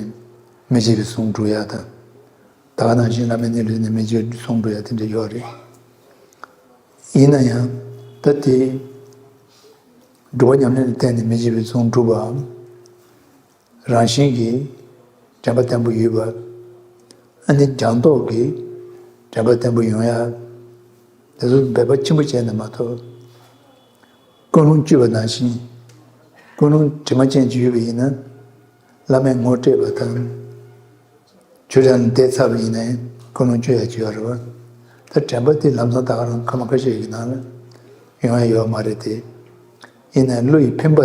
མི་བརྗེད་པའི་གཟུངས་སྒྲུབ་ཡ་དང་། ད་ག་ནང་བཞིན་བླ་མའི་གནས་ལུས་ནས་མི་བརྗེད་གཟུངས་སྒྲུབ་ཡ་དེ་འདྲ་ཡོད་རེད། ཡིན་ན་ཡང་ད་དེ་སྒྲུབ་པ་ཉམས་ལེན་ལ་བརྟེན་ནས་མི་བརྗེད་པའི་གཟུངས་སྒྲུབ་པའམ། རང་བཞིན་གྱིས་དྲན་པ་བརྟན་པོ་ཡོད་པ། ཨ་ནི་སྦྱང་རྟོགས་ཀྱིས་དྲན་པ་བརྟན་པོ་ཡོང་ཡ། དེ་ཚོ་འབད་པ་ཆེན་པོ་བྱས་ན་མ་གཏོགས། ཀུན་སློང་བཅོས་པ་ནང་བཞིན། ཀུན་སློང་དྲི་མ་ཅན་ཅིག་ཡོད་པ་ཡིན་ན། བླ་མས་ངོ་སྤྲད་པ་དང་། ཆོས་གྲྭ་ནས་བསྡད་ཚར་བ་ཡིན་ན་ཡང་ཀུན་སློང་བཅོས་ཡ་ཅིག་ཡོད་རེད་བ། ད་དྲན་པ་དེ་ལམ་སང་ད་ག་རང་ཁ་མ་ཁ་ཤས་ཀྱི་ནང་ལ་ཡོང་ཡ་ཡོད་མ་རེད་དེ། ཡིན་ནའང་བློ་ཡི་འཕེན་པ།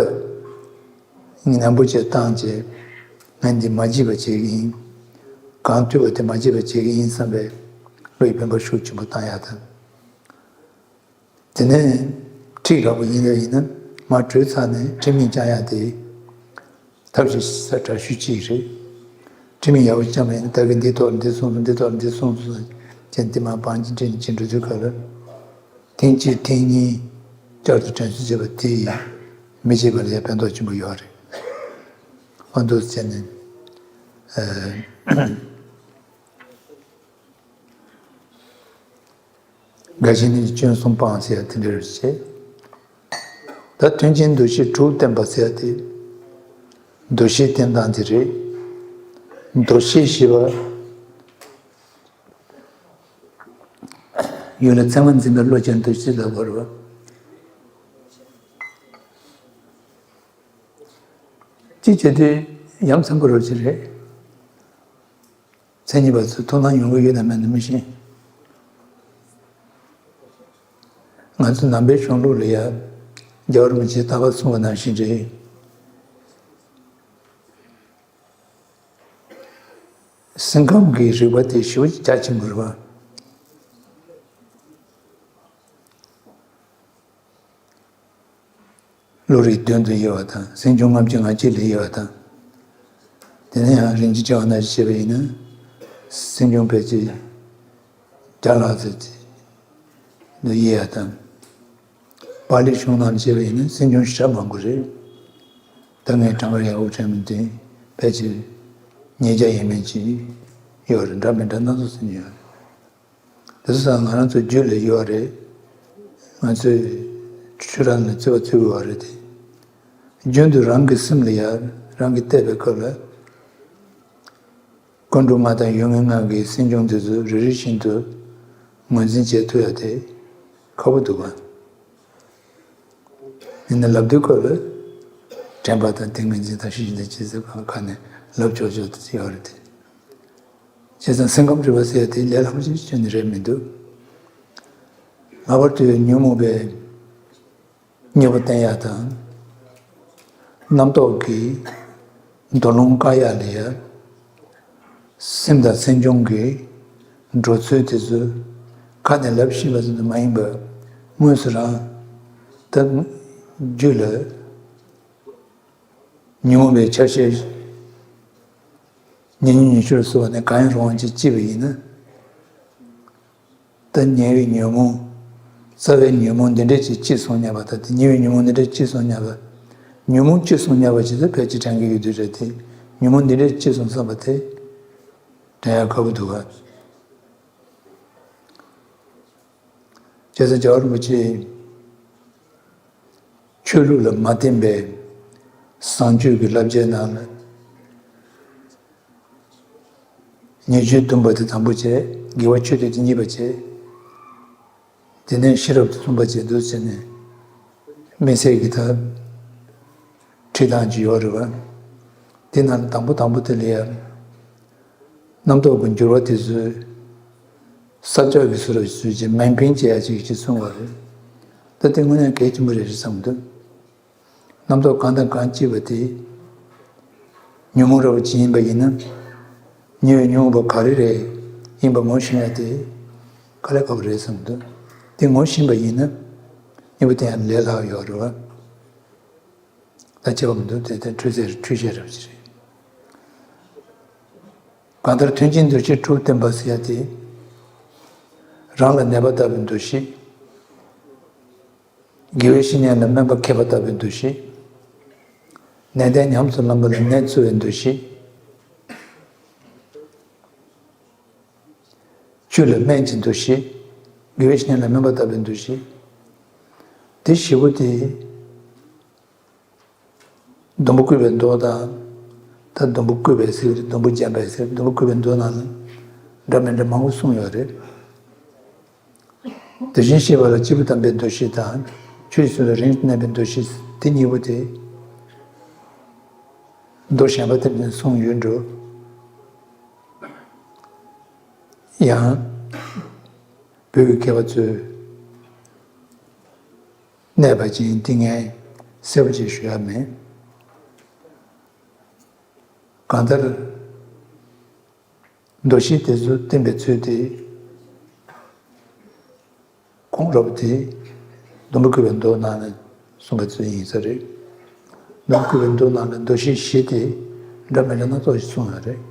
ངས་ནན་པོ་བྱས་བཏང་བྱས། ང་འདི་མ་བརྗེད་པ་བྱེད་ཀྱི་ཡིན། གང་ཐོས་པ་དེ་མ་བརྗེད་པ་བྱེད་ཀྱི་ཡིན་བསམ་པའི་བློ་ཡི་འཕེན་པ་ཤུགས་ཆེན་པོ་བཏང་ཡག་དང་། དེ་ནས་ཁྲིད་རག་པ་ཡིན་ཡ་ཡིན་ན་མར་གྲོལ་ཚར་ནས་ཁྲིད་མིང་བཅང་ཡག་དེ་ཐབས་ཤེས་ས་དྲག་ཤོས་གཅིག་རེད། ཁྲིད་མིང་ཡག་པོ་བཅངས་པ་ཡིན་ན་ད་གིན་འདི་ཐོག་ལ་འདི་གསུངས་སོང་། འདི་ཐོག་ལ་འདི་གསུངས་སོང་ཟེར་ནས་འདི་མར་བང་ཆེན་ཁྲིད་ནས་ཁྲིད་འགྲོ་དུས་སྐབས་ལ། ཐེངས་གཅིག་ཐེངས་གཉིས་བསྐྱར་དུ་དྲན་གསོ་བྱེད་པ་དེ་ཡིས་མི་བརྗེད་པ་ལ་ཡང་ཕན་ཐོགས་ཆེན་པོ་ཡོད་རེད། ཨ་འདུག་བྱས་ནས། ཨ། འགའ་ཞིག་ནི་སྐྱོན་གསུམ་སྤངས་ཟེར་ཡ་དེ་འདྲ་རེད་བྱས། ད་མཐུན་རྐྱེན་འདུ་ཤེས་དྲུག་བསྟེན་པ་ཟེར་ཡ་དེ། འདུ་ཤེས་བསྟེན་སྟངས་དེ་རེད། འདུ་ཤེས་ཞེས་པ། ཡུལ་ལ་ཚད་མ་འཛིན་པའི་བློ་ཅན་འདུ་ཤེས་ལ་གོ་རེད་བ། གཅིག་བྱས་དུས་ཡ་མཚན་པོ་རོ་ཅིག་རེད། མཚན་ཉིད་པ་ཚོས་ཐུགས་སྣང་ཡོང་གི་ཡོད་དམ་མེད་དམ་མི་ཤེས། ང་ཚོ་ནང་པའི་གཞུང་ལུགས་ལ་ཡ། རྒྱལ་བ་རིན་པོ་ཆེས་ད་ག་གསུངས་པ་ནང་བཞིན་རེད། སེམས་ཁམས་ཀྱི་རིག་པ་དེ་ཞེ་པོ་ཅིག་རྒྱ་ཆེན་པོ་རེད་བ། བློ་རིག་དོན་དུ་དབྱེ་བ་དང་སེམས་བྱུང་ལྔ་བཅུ་ང་གཅིག་ལ་དབྱེ་བ་དང་། དེ་ནས་ཡང་རིན་ཆེན་ཕྲེང་བ་ནང་བཞིན་བྱས་པ་ཡིན་ན། སེམས་བྱུང་ཕལ་ཆེར་བརྒྱ་ལྷག་ཙམ་དུ་དབྱེ་བ་དང་། པཱ་ལིའི་གཞུང་ནང་བྱས་པ་ཡིན་ན་སེམས་བྱུང་ཞེ་དྲག་མང་པོ་རེད། ད་ངས་བགྲང་བར་ཡག་པོ་དྲན་མི་འདུག་ཕལ་ཆེར་ཉིས་བརྒྱ་ཡས་མས་ཅིག་ཡོད་རེད། འདྲ་མི་འདྲ་སྣ་ཚོགས་སེམས་བྱུང་ཡོད་རེད། དེ་ཚོ་ཚང་ང་རང་ཚོའི་རྒྱུད་ལ་ཡོད་རེད། ང་ཚོས་ཆོས་རང་ལ་བརྩི་བ་བརྩི་དགོས་པ་རེད་དེ། རྒྱུན་དུ་རང་གི་སེམས་ལ་ཡ་རང་གིས་བལྟས་པའི་སྐབས་ལ། ཀུན་འགྲོ་ལྔ་དང་ཡོད་ངེས་ལྔ་གི་སེམས་བྱུང་དེ་ཚོ་རེ་རེ་བཞིན་དུ་ངོས་འཛིན་བྱེད་ཐུབ་ཡ་དེ་ཁག་པོ་འདུག་ག་ཡིན་ན་ལབ་དུས་སྐབས་ལ་དྲན་པ་དང་ཏིང་ངེ་འཛིན་དང་ཤེས་བཞིན་དུ་ཇི་སྲིད་པ་ཁ་ནས་ལབ་ཆོག་ཆོག་དེ་ཡོད་རེད་དེ། བྱས་ཙང་སེམས་ཁམས་རིག་པ་ཟེར་ཡ་དེ་ལས་སླ་པོ་ཞིག་ཁྱོན་ནས་རེད་མི་འདུག་ལྷག་པར་དུ་ཉོན་མོངས་པའི་གཉེན་པོ་བསྟེན་ཡ་དང་། རྣམ་རྟོག་གི་འདུ་ལོང་བཀག་ཡ་ལ་ཡ། སེམས་དང་སེམས་བྱུང་གི་འགྲོ་ཚུལ་དེ་ཚོ་ཁ་ནས་ལབ་ཤེས་པ་ཙམ་དུ་མ་ཡིན་པར་དངོས་སུ་རང་ད་རྒྱུད་ལ། ཉོན་མོངས་པའི་ཆ་ཤས། ཉེ་ཉོན་ཉེ་ཤོས་སུ་བ་ནས་གང་ཡང་རུང་བ་ཅིག་སྐྱེས་པ་ཡིན་ན། ད་ཉེ་བའི་ཉོན་མོངས། རྩ་བའི་ཉོན་མོངས་འདི་འདྲས་ཅིག་སྐྱེས་སོང་སྙམ་པ་དང་དེ་ཉེ་བའི་ཉོན་མོངས་འདི་འདྲས་སྐྱེས་སོང་སྙམ་པ། ཉོན་མོངས་སྐྱེས་སོང་སྙམ་པ་ཅིག་ད་ཕལ་ཆེར་དྲན་གྱི་ཡོད་དུས་རེད་དེ། ཉོན་མོངས་འདི་འདྲས་སྐྱེས་སོང་བསམ་པ་དེ། དྲན་ཡག་ཁག་པོ་འདུག་ག་བྱས་ཙང་རྒྱལ་བ་རིན་པོ་ཆེས་ཆོས་ལུགས་ལ་མ་བརྟེན་པའི་བཟང་སྤྱོད་ཀྱི་བསླབ་བྱའི་ནང་ལ། ཉེས་སྤྱོད་སྡོམ་པ་དེ་དང་པོ་བྱས། དགེ་བ་ཆོས་སྡུད་དེ་གཉིས་པ་བྱས། དེ་ནས་ཤེས་རབ་ཏུ་བསྲུང་བ་བྱས་འདུག་ཟེར་ནས་དམིགས་བསལ་གྱི་ད་ཁྲིད་སྟངས་ཅིག་ཡོད་རེད་བ། དེ་ནང་ལ་དང་པོ་དང་པོ་དེ་ལ་ཡང་རྣམ་རྟོག་གི་འགྱུར་བ་དེ་ཚོའི་ས་ཕྱོགས་ཀྱི་བཟོ་འདྲ་ཞིག་བྱས། མེ་འཕེན་བྱེད་ཡ་ཅིག་ཅིག་གསུངས་པ་རེད། ད་དེ་དངོས་གནས་གལ་ཆེན་པོ་རེད་བསམ་འདུག་རྣམ་རྟོག་གང་དང་གང་སྐྱེས་པ་དེ་ཉོན་མོངས་འདྲ་བོ་ཅིག་ཡིན་པ་ཡིན་ན། ཉེ་བའི་ཉོན་མོངས་པ་ག་རེ་རེད། ཡིན་པ་ངོ་ཤེས་ཡ་དེ་དཀའ་ལས་ཁག་པོ་རེད་བསམ་འདུག་དེ་ངོ་ཤེས་པ་ཡིན་ན་གཉིས་པོ་དེ་ཡང་ལས་སླ་བ་ཡོད་རེད་བ། ད་བྱེད་པ་མི་འདུག་དེ་དེ་འཁྲུལ་ཚེ་འཁྲུལ་བྱེད་རབ་ཅིག་རེད། གང་ལྟར་མཐུན་རྐྱེན་འདུ་ཤེས་དྲུག་བསྟེན་པ་ཟེར་ཡ་དེ། རང་ལ་ནད་པ་ལྟ་བུའི་འདུ་ཤེས། དགེ་བའི་བཤེས་གཉེན་ལ་སྨན་པ་མཁས་པ་ལྟ་བུའི་འདུ་ཤེས། ནན་ཏན་ཉམས་སུ་བླངས་པ་ལ་ནད་འཚོ་བའི་འདུ་ཤེས། ཆོས་ལ་སྨན་གྱི་འདུ་ཤེས། དགེ་བའི་བཤེས་གཉེན་ལ་སྨན་པ་ལྟ་བུའི་འདུ་ཤེས། དེ་བཞི་པོ་དེ། སྡོང་པོ་བརྐོས་པའི་མདོ་དང་། ད་སྡོང་པོ་བརྐོས་པའི་ཟེར་གྱི་རེད། སྡོང་པོ་འཇམ་པའི་ཟེར། སྡོང་པོ་བརྐོས་པའི་མདོ་ནང་ལ་འདྲ་མི་འདྲ་མང་པོ་གསུངས་ཡོད་རེད། དེ་བཞིན་གཤེགས་པ་ལ་སྐྱེས་བུ་དམ་པའི་འདུ་ཤེས་དང་། ཆོས་སུ་ལ་རིང་དུ་གནས་པའི་འདུ་ཤེས་དེ་གཉིས་པོ་དེ། མདོ་གཞན་པ་དེ་ནས་གསུངས་ཡོད་འགྲོ། ཡང་། བོད་ཀྱི་མཁས་པ་ཚོས་གནས་པ་ཅན་འདི་ངས་གསལ་པོ་ཅིག་ཞུ་ཡ་མེད། གང་ལྟར། འདུ་ཤེས་དེ་ཚོ་བསྟེན་པའི་ཚུལ་དེ། གོང་རབ་དེ། སྡོང་པོ་བརྐོས་པའི་མདོ་ནང་ནས་གསུངས་པའི་ཚུལ་ཡིན་ས་རེད། སྡོང་པོ་བརྐོས་པའི་མདོ་ནང་ལ་འདུ་ཤེས་བཞི་དེ་འདྲ་མི་འདྲ་སྣ་ཚོགས་ཤིག་གསུངས་ཡོད་རེད།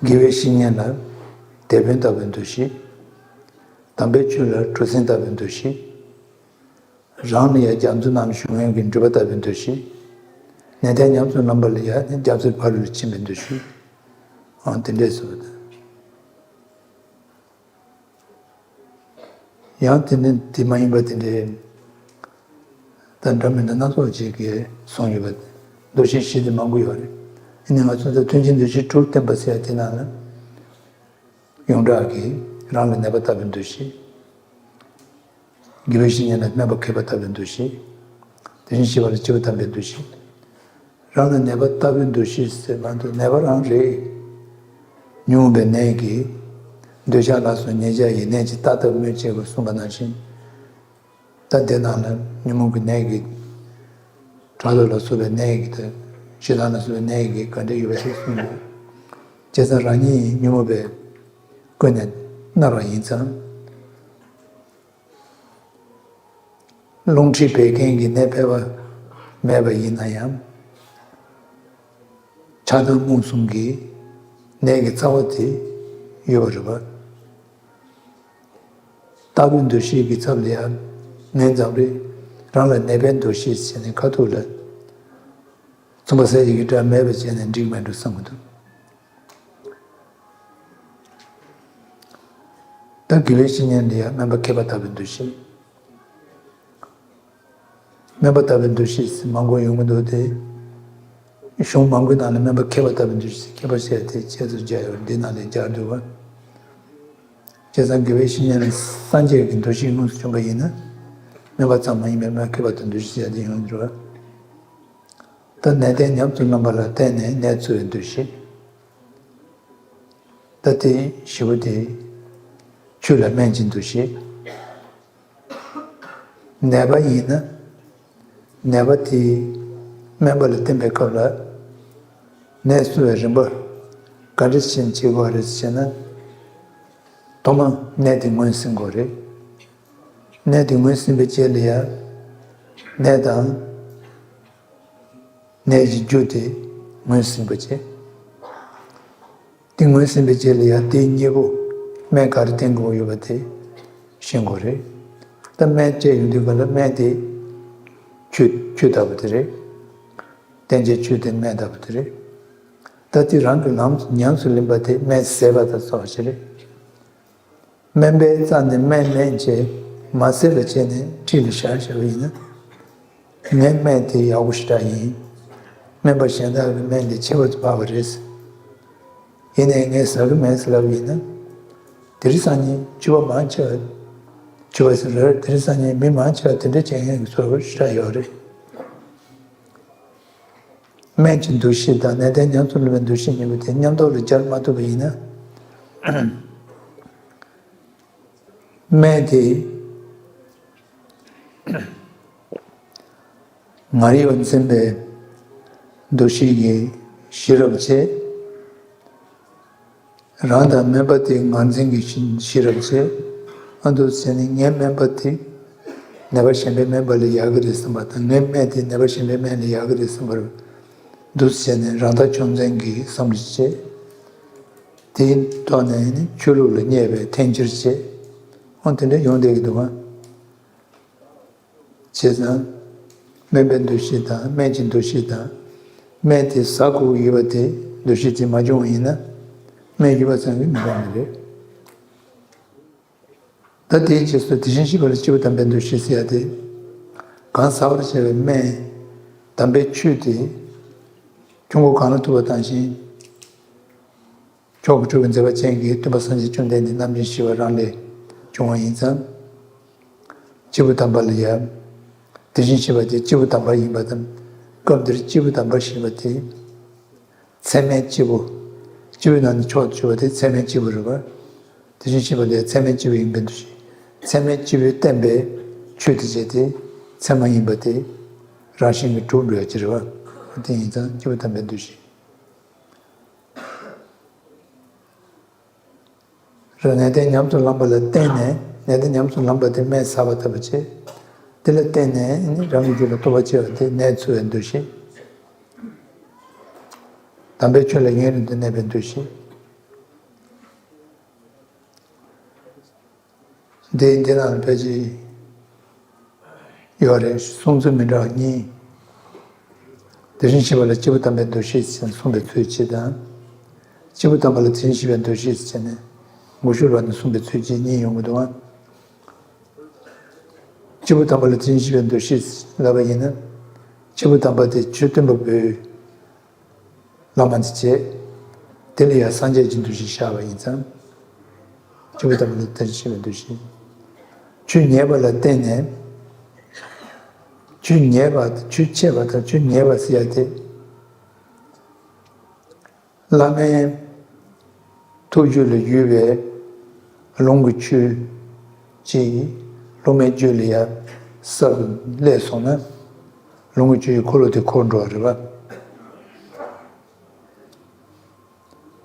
དགེ་བའི་བཤེས་གཉེན་ལ་དེད་དཔོན་ལྟ་བུའི་འདུ་ཤེས། དམ་པའི་ཆོས་ལ་གྲུ་གཟིངས་ལྟ་བུའི་འདུ་ཤེས། རང་ལ་ཡང་རྒྱ་མཚོའི་ནང་བཞུགས་མཁན་གྱི་འགྲུལ་པ་ལྟ་བུའི་འདུ་ཤེས། ནན་ཏན་ཉམས་སུ་བླངས་པ་ལ་ཡང་རྒྱ་མཚོའི་ཕ་རོལ་ཏུ་ཕྱིན་པའི་འདུ་ཤེས། ཨང་དེ་འདྲས་སོ། ཡང་དེ་ནི་དེ་མ་ཡིན་པ་དེ་འདྲའི་ད་འདྲ་མི་འདྲ་སྣ་ཚོགས་ཅིག་གིས་གསུངས་ཡོད་པ། འདུ་ཤེས་བཞི་དེ་མང་པོ་ཡོད་རེད། ཡིན་ནའི་ང་ཚོ་ད་མཐུན་རྐྱེན་འདུ་ཤེས་དྲུག་བསྟེན་པ་ཟེར་ཡ་དེ་ནང་ལ། ཡོངས་གྲགས་ཀྱིས་རང་ལ་ནད་པ་ལྟ་བུའི་འདུ་ཤེས། དགེ་བའི་བཤེས་གཉེན་ལ་སྨན་པ་མཁས་པ་ལྟ་བུའི་འདུ་ཤེས། དེ་བཞིན་གཤེགས་པ་ལ་སྐྱེས་བུ་དམ་པའི་འདུ་ཤེས། རང་ལ་ནད་པ་ལྟ་བུའི་འདུ་ཤེས་ཟེར་མ་གཏོགས་ནད་པ་རང་རེད། ཉོན་མོངས་པའི་ནད་ཀྱིས། འདོད་ཆགས་ལ་སོགས་ཉེས་བྱས་ཡི་ནད་ཀྱི་རྟགས་ལྟ་བུ་སྨོས་ཅེས་པ་གསུངས་པ་ནང་བཞིན། ད་དེ་ནང་ལ་ཉོན་མོངས་ཀྱི་ནད་ཀྱིས། ཕྲག་དོག་ལ་སོགས་པའི་ནད་ཀྱིས་དང་། ཞེ་སྡང་ལ་སོགས་པའི་ནད་ཀྱིས་ག་འདྲ་ཡོད་པ་ཞིག་གསུངས་འདུག་བྱས་ཙང་རང་ཉིད་ཉོན་མོངས་པས་ཀུན་ནས་མནར་བ་ཡིན་ཙང་། རླུང་མཁྲིས་བད་ཀན་གྱི་ནད་ཕལ་པ་མེད་པ་ཡིན་ན་ཡང་། ཆགས་སྡང་རྨོངས་གསུམ་གྱི་ནད་ཀྱི་རྩ་བ་དེ་ཡོད་པ་རེད་པ། ལྟ་བུའི་འདུ་ཤེས་ཀྱི་ཚབ་ལ་ཡང་ངས་འཛམ་རེ་རང་ལ་ནད་པའི་འདུ་ཤེས་བྱས་ནས་ཁ་ཐུག་ལ་མཚུངས་པ་གསལ་བྱེད་ཀྱི་སྒྲ་མེད་པ་བྱས་ནས་འགྲིག་མི་འགྲོ་བསམ་གྱི་འདུག་ད་དགེ་བའི་བཤེས་གཉེན་ལ་ཡང་སྨན་པ་མཁས་པ་ལྟ་བུའི་འདུ་ཤེས། སྨན་པ་ལྟ་བུའི་འདུ་ཤེས་མང་པོ་ཡོང་གི་འདུག་སྟེ། གཞུང་མང་པོའི་ནང་ལ་སྨན་པ་མཁས་པ་ལྟ་བུའི་འདུ་ཤེས་མཁས་པ་ཞེས་དེ་ཁྱད་དུ་བརྒྱབ་ཡོད། འདི་ནང་ལས་སྦྱར་འདུག་པ། བྱས་ཙང་དགེ་བའི་བཤེས་གཉེན་ལ་སངས་རྒྱས་ཀྱི་འདུ་ཤེས་དངོས་སུ་བྱུང་པ་ཡིན་ན། སྨན་པ་ཙམ་མ་ཡིན་པའི་སྨན་མཁས་པ་དང་འདུ་ཤེས་ཞེས་དེ་ཡོང་གི་འདུག་པ། ད་ནན་ཏན་ཉམས་སུ་བླངས་པ་ལ་བརྟེན་ནས་ནད་འཚོ་བའི་འདུ་ཤེས། ད་དེ་བཞི་པོ་དེ། ཆོས་ལ་སྨན་གྱི་འདུ་ཤེས། ནད་པ་ཡིན་ན། ནད་པ་དེས་སྨན་པ་ལ་བསྟེན་པའི་སྐབས་ལ། ནད་གསོ་བའི་རིམ་པ་ག་འདྲ་ཞིག་བྱེད་དགོས་རེད་ཟེར་ན། ཐོག་མ་ནད་དེ་ངོས་ཟིན་དགོས་རེད། ནད་དེ་ངོས་ཟིན་པའི་རྗེས་ལ་ཡང་། ནད་དང་། ནད་ཀྱི་རྒྱུ་དེ་ངོས་ཟིན་པ་བྱེད། དེ་ངོས་ཟིན་པའི་རྗེས་ལ་ཡང་དེའི་གཉེན་པོ་སྨན་ག་རེ་བསྟེན་དགོས་ཡོད་པ་དེ་ཤེས་དགོས་རེད། ད་སྨན་བཅས་ཡོང་དུས་ག་ལ་སྨན་དེ་ཆུ་ཆུ་ལྟ་བུ་དེ་རེད། བསྟེན་བྱའི་ཆུ་དེ་སྨན་ལྟ་བུ་དེ་རེད། ད་དེ་རང་གི་ལམ་ཉམས་སུ་ལེན་པ་དེ་སྨན་ཟས་པ་དང་ཚོགས་ཞིག་རེད། སྨན་པའི་རྩ་ནས་སྨན་སྨན་བྱས་མ་ཟས་པ་བྱས་ནས་འཁྲིས་ལ་བཞག་བཞག་པ་ཡིན་ན། ངའི་སྨན་དེ་ཡག་པོ་ཞེ་དྲག་ཡིན། སྨན་པ་གཞན་དག་གི་སྨན་དེ་ཁྱད་པར་དུ་འཕགས་པ་རེད། ཡིན་ནའི་ངས་ཟ་གི་མེད་ཟེར་ལབ་ཡིན་ན། དེ་རིང་སང་ཉིན་ཕྱུ་པ་མང་ཆེ་བ། ཕྱུ་པ་ཟེར་རེད། དེ་རིང་སང་ཉིན་མི་མང་ཆེ་བ་དེ་འདྲ་བྱེད་མཁན་གྱི་ཚོར་བ་ཞེ་དྲག་ཡོད་རེད། སྨན་གྱི་འདུ་ཤེས་དང་ནན་ཏན་ཉམས་སུ་ལེན་པའི་འདུ་ཤེས་གཉིས་པོ་དེ་མཉམ་དུ་ལ་སྦྱར་མ་ཐུབ་པ་ཡིན་ན། སྨན་དེ་ངར་གཡོ་འཛིན་པའི་འདུ་ཤེས་ཀྱི་ཤེས་རབ་བྱེད། རང་དང་སྨན་པ་དེ་ངར་འཛིན་གྱི་ཤི་ཤེས་རབ་བྱེད། ཨ་འདུག་ཟེར་ནས་ངའི་སྨན་པ་དེ་ནད་པ་གཞན་པའི་སྨན་པ་ལས་ཡག་གི་རེད་བསམ་པ་དང་། ངའི་སྨན་དེ་ནད་པ་གཞན་པའི་སྨན་ལས་ཡག་གི་རེད་བསམ་པར་འདུག་ཟེར་ནས་རང་ལྟ་ཕྱོགས་འཛིན་གྱི་བསམ་བློ་བྱེད། དེའི་ཐོག་ནས་ནི་ཆོས་ལུགས་ལ་བརྙས་པའི་འཐེན་འཁྱེར་བྱེད། ཨོ་དེ་འདྲ་ཡོང་བསྡད་ཀྱི་འདུག་ག་བྱས་ཙང་། སྨན་པའི་འདུ་ཤེས་དང་སྨན་གྱི་འདུ་ཤེས་དང་། སྨན་དེ་ཟ་དགོས་ཀྱི་ཡོད་པ་དེ་འདུ་ཤེས་དེ་མ་བྱུང་བ་ཡིན་ན། སྨན་ཡོད་པ་ཙམ་གྱིས་མི་ལོང་བ་རེད། ད་དེའི་རྗེས་སུ་དེ་བཞིན་གཤེགས་པ་ལ་སྐྱེས་བུ་དམ་པའི་འདུ་ཤེས་ཟེར་ཡ་དེ། གང་ཟ་བར་བྱ་བའི་སྨན། དམ་པའི་ཆོས་དེ། ཆུང་ངུ་གང་ལ་ཐུག་པ་དང་བཞིན། མཆོག་གི་སྤྲུལ་པའི་མཛད་པ་ཅན་གྱི་སྟོན་པ་སངས་རྒྱས་བཅོམ་ལྡན་འདས་རྣམ་མཁྱེན་ཞི་བ་རང་ལས་བྱུང་བ་ཡིན་ཙང་། སྐྱེས་བུ་དམ་པ་ལ་ཡང་། དེ་བཞིན་གཤེགས་པ་དེ་སྐྱེས་བུ་དམ་པ་ཡིན་པ་དང་། སྐབས་འདིར་སྐྱེས་བུ་དམ་པ་ཞེས་པ་དེ། ཚད་མའི་སྐྱེས་བུ། སྐྱེས་བུའི་ནང་ནས་མཆོག་ཏུ་གྱུར་པ་དེ་ཚད་མའི་སྐྱེས་བུ་རེད་པ། དེ་བཞིན་གཤེགས་པ་ལ་ཚད་མའི་སྐྱེས་བུ་ཡིན་པའི་འདུ་ཤེས། ཚད་མའི་སྐྱེས་བུས་བསྟན་པའི་ཆོས་དེ་བྱས་ཏེ། ཚད་མ་ཡིན་པ་དེ། རང་བཞིན་གྱིས་གྲུབ་འགྲོ་ཡ་ཅིག་རེད་པ། དེ་ཡིན་ཙང་སྐྱེས་བུ་དམ་པའི་འདུ་ཤེས། རེད། ནད་དེ་ཉམས་སུ་བླངས་པ་ལ་བརྟེན་ནས། ནད་དེ་ཉམས་སུ་བླངས་པ་དེ་སྨན་ཟ་བ་ལྟ་བུ་བྱས། དེ་ལ་བརྟེན་ནས་ནི་རང་གི་རྒྱུད་ལ་རྟོགས་པ་སྐྱེ་བ་དེ་ནད་འཚོ་བའི་འདུ་ཤེས། དམ་པའི་ཆོས་ལ་ཡུན་རིང་དུ་གནས་པའི་འདུ་ཤེས། འདི་འདི་ནང་ལ་ཕལ་ཆེར་ཡོད་རེད། གསུང་ཚུལ་མི་འདྲ་བ་གཉིས། དེ་བཞིན་གཤེགས་པ་ལ་སྐྱེས་བུ་དམ་པའི་འདུ་ཤེས་ཟེར་ནས་གསུངས་པའི་ཚུལ་གཅིག་དང་། སྐྱེས་བུ་དམ་པ་ལ་དེ་བཞིན་གཤེགས་པའི་འདུ་ཤེས་ཟེར་ནས་མགོ་མཇུག་ལ་ནི་གསུངས་པའི་ཚུལ་གཅིག་གཉིས་ཡོང་གི་འདུག་ཨང་། སྐྱེས་བུ་དམ་པ་ལ་དེ་བཞིན་གཤེགས་པའི་འདུ་ཤེས་ལབ་པ་ཡིན་ན། སྐྱེས་བུ་དམ་པ་དེ་ཆོས་སྟོན་པ་པོའི་བླ་མ་དེ་བྱས། དེ་ལ་ཡང་སངས་རྒྱས་ཀྱི་འདུ་ཤེས་བཞག་པ་ཡིན་ཙང་། སྐྱེས་བུ་དམ་པ་ལ་དེ་བཞིན་གཤེགས་པའི་འདུ་ཤེས། ཆོས་ཉན་པ་ལ་བརྟེན་ནས། ཆོས་ཉན་པ་དང་ཆོས་འཆད་པ་དང་ཆོས་ཉན་པ་ཟེར་ཡ་དེ། བླ་མའི་ཐུགས་རྒྱུད་ལ་ཡོད་པའི་ལུང་གི་ཆོས་ཅིག་སློབ་མའི་རྒྱུད་ལ་ཡང་གསར་དུ་སླེབས་སོང་ན། ལུང་གི་ཆོས་ཀྱི་འཁོར་ལོ་དེ་འཁོར་འགྲོ་བ་རེད་པ།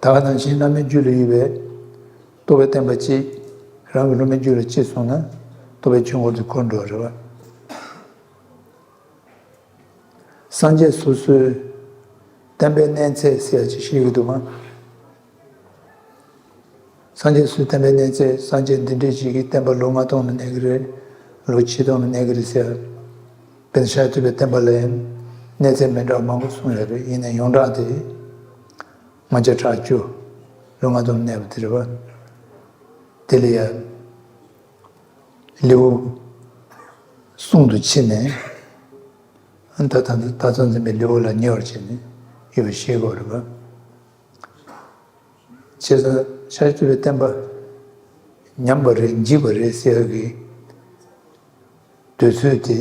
ད་ག་ནང་བཞིན་བླ་མའི་རྒྱུད་ལ་ཡོད་པའི་རྟོགས་པའི་བསྟན་པ་གཅིག་རང་གི་སློབ་མའི་རྒྱུད་ལ་སྐྱེས་སོང་ན། རྟོགས་པའི་ཆོས་འཁོར་དེ་འཁོར་འགྲོ་བ་རེད་པ། སངས་རྒྱས་སོ་སོའི་བསྟན་པའི་གནས་ཚད་ཟེར་ཡ་ཅིག་བཤད་ཀྱི་འདུག་ག་སངས་རྒྱས་སོ་སོའི་བསྟན་པའི་གནས་ཚད། སངས་རྒྱས་འདི་འདྲས་ཞིག་གིས་བསྟན་པ་ལོ་ལྔ་སྟོང་ལ་གནས་ཀྱི་རེད། ལོ་ཆིག་སྟོང་ལ་གནས་ཀྱི་རེད་ཟེར། དཔེར་ན་ཤཱཀྱ་ཐུབ་པའི་བསྟན་པ་ལ་ཡང་གནས་ཚད་མི་འདྲ་བ་མང་པོ་གསུངས་ཡོད་རེད། ཡིན་ནའང་ཡོངས་གྲགས་དེ་ལྔ་བརྒྱ་ཕྲག་བཅུ། ལོ་ལྔ་སྟོང་ལ་གནས་པ་དེ་རེད་པ། དེ་ལ་ཡང་ལེའུ་གསུམ་དུ་ཕྱེ་ནས། ད་ད་ད་ལྟ་རྩ་འཛིན་པའི་ལེའུ་ལ་ཉེ་བར་བྱས་ནས་ཡོད་པ་ཤེས་དགོས་རེད་པ། བྱས་ཙང་ཤཱཀྱ་ཐུབ་པའི་བསྟན་པ་ཉམས་པ་རེད། འཇིག་པ་རེད་ཟེར་ཡག་གི་དུས་ཚོད་དེ་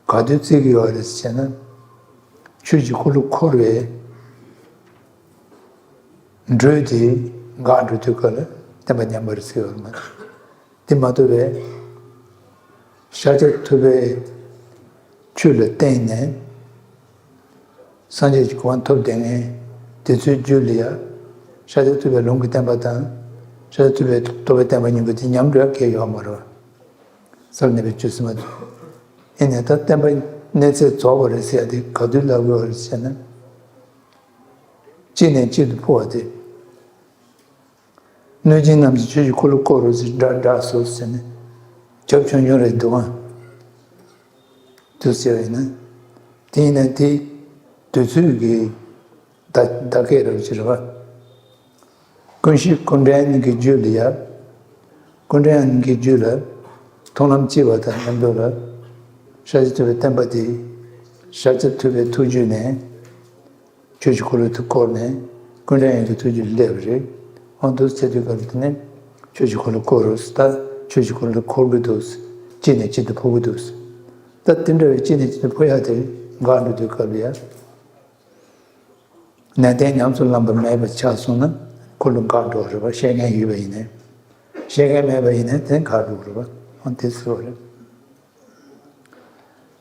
ག་དུས་བརྩི་གི་ཡོད་རེད་ཟེར་ན། ཆོས་ཀྱི་འཁོར་ལོ་བསྐོར་བའི་འགྲོས་དེ་འགག་འགྲོ་དུས་སྐབས་ལ་བསྟན་པ་ཉམས་པ་རེད་ཟེར་ཡོད་རེད་མ་གཏོགས། དེ་མ་གཏོགས་པའི་ཤཱཀྱ་ཐུབ་པའི་ཆོས་ལ་བརྟེན་ནས་སངས་རྒྱས་ཀྱི་གོ་འཕང་ཐོབ་བསྡད་མཁན་དེ་ཚོའི་རྒྱུད་ལ་ཡང་ཤཱཀྱ་ཐུབ་པའི་ལུང་གི་བསྟན་པ་དང་། ཤཱཀྱ་ཐུབ་པའི་རྟོགས་པའི་བསྟན་པ་གཉིས་པོ་དེ་ཉམས་འགྲོ་ཡ་གང་ཡང་ཡོད་མ་རེད། སར་གནས་པའི་ཆོས་སེམས་མ་ཐུབ། ཡིན་ནའང་ད་བསྟན་པ་གནས་ཚད་རྫོགས་པ་རེད་ཟེར་ཡ་དེ་ག་དུས་ལབ་དགོས་པ་རེད་ཟེར་ན། གཅིག་ནས་གཅིག་ཏུ་འཕོ་བ་དེ། གནོད་སྦྱིན་རྣམས་ཀྱིས་ཆོས་ཀྱི་འཁོར་ལོ་བསྐོར་རོ་ཟེར། འདྲ་འདྲ་སོ་ཟེར་ནས་རྒྱབ་ཆོས་ཉུང་རེད་འདུག་ཨང་། དུ་ཟེར་བ་ཡིན་ན། དེ་ཡིན་ན་དེ་དུས་ཚོད་ཀྱི་བརྡ་བརྡ་སྐད་རབ་ཅིག་རེད་པ། ཀུན་ཤེས་ཀུན་ལྡན་གྱི་རྒྱུད་ལ་ཡ། ཀུན་ལྡན་གྱི་རྒྱུད་ལ་མཐོང་ལམ་སྐྱེས་པ་དང་མཉམ་དུ་ལ། ཤཱཀྱ་ཐུབ་པའི་བསྟན་པ་དེ་ཤཱཀྱ་ཐུབ་པའི་ཐུགས་རྒྱུད་ནས། ཆོས་ཀྱི་འཁོར་ལོ་དེ་བསྐོར་ནས་ཀུན་ལྡན་གྱི་ཐུགས་རྒྱུད་སླེབས་པ་རེད། འོ་འདུག་སེ་བྱེད་དུས་སྐབས་དེ་ནས་ཆོས་ཀྱི་འཁོར་ལོ་བསྐོར་རོ་ཟེར། ད་ཆོས་ཀྱི་འཁོར་ལོ་འཁོར་གྱི་འདུག་ཟེར། གཅིག་ནས་གཅིག་ཏུ་འཕོ་གི་འདུག་ཟེར། ད་དེ་འདྲ་བའི་གཅིག་ནས་གཅིག་ཏུ་འཕོ་ཡ་དེ་འགག་འགྲོ་དུས་སྐབས་ལ་ཡ། ནན་ཏན་ཉམས་སུ་བླངས་པ་མེད་པ་ཆགས་སོང་ན་འཁོར་ལོ་འགག་འགྲོ་རེད་པ། ཤེས་མཁན་ཡོད་པ་ཡིན་ནའི། ཤེས་མཁན་མེད་པ་ཡིན་ནའི་དེ་འགག་འགྲོ་རེད་པ། འོ་དེ་ཟེར་བ་རེད།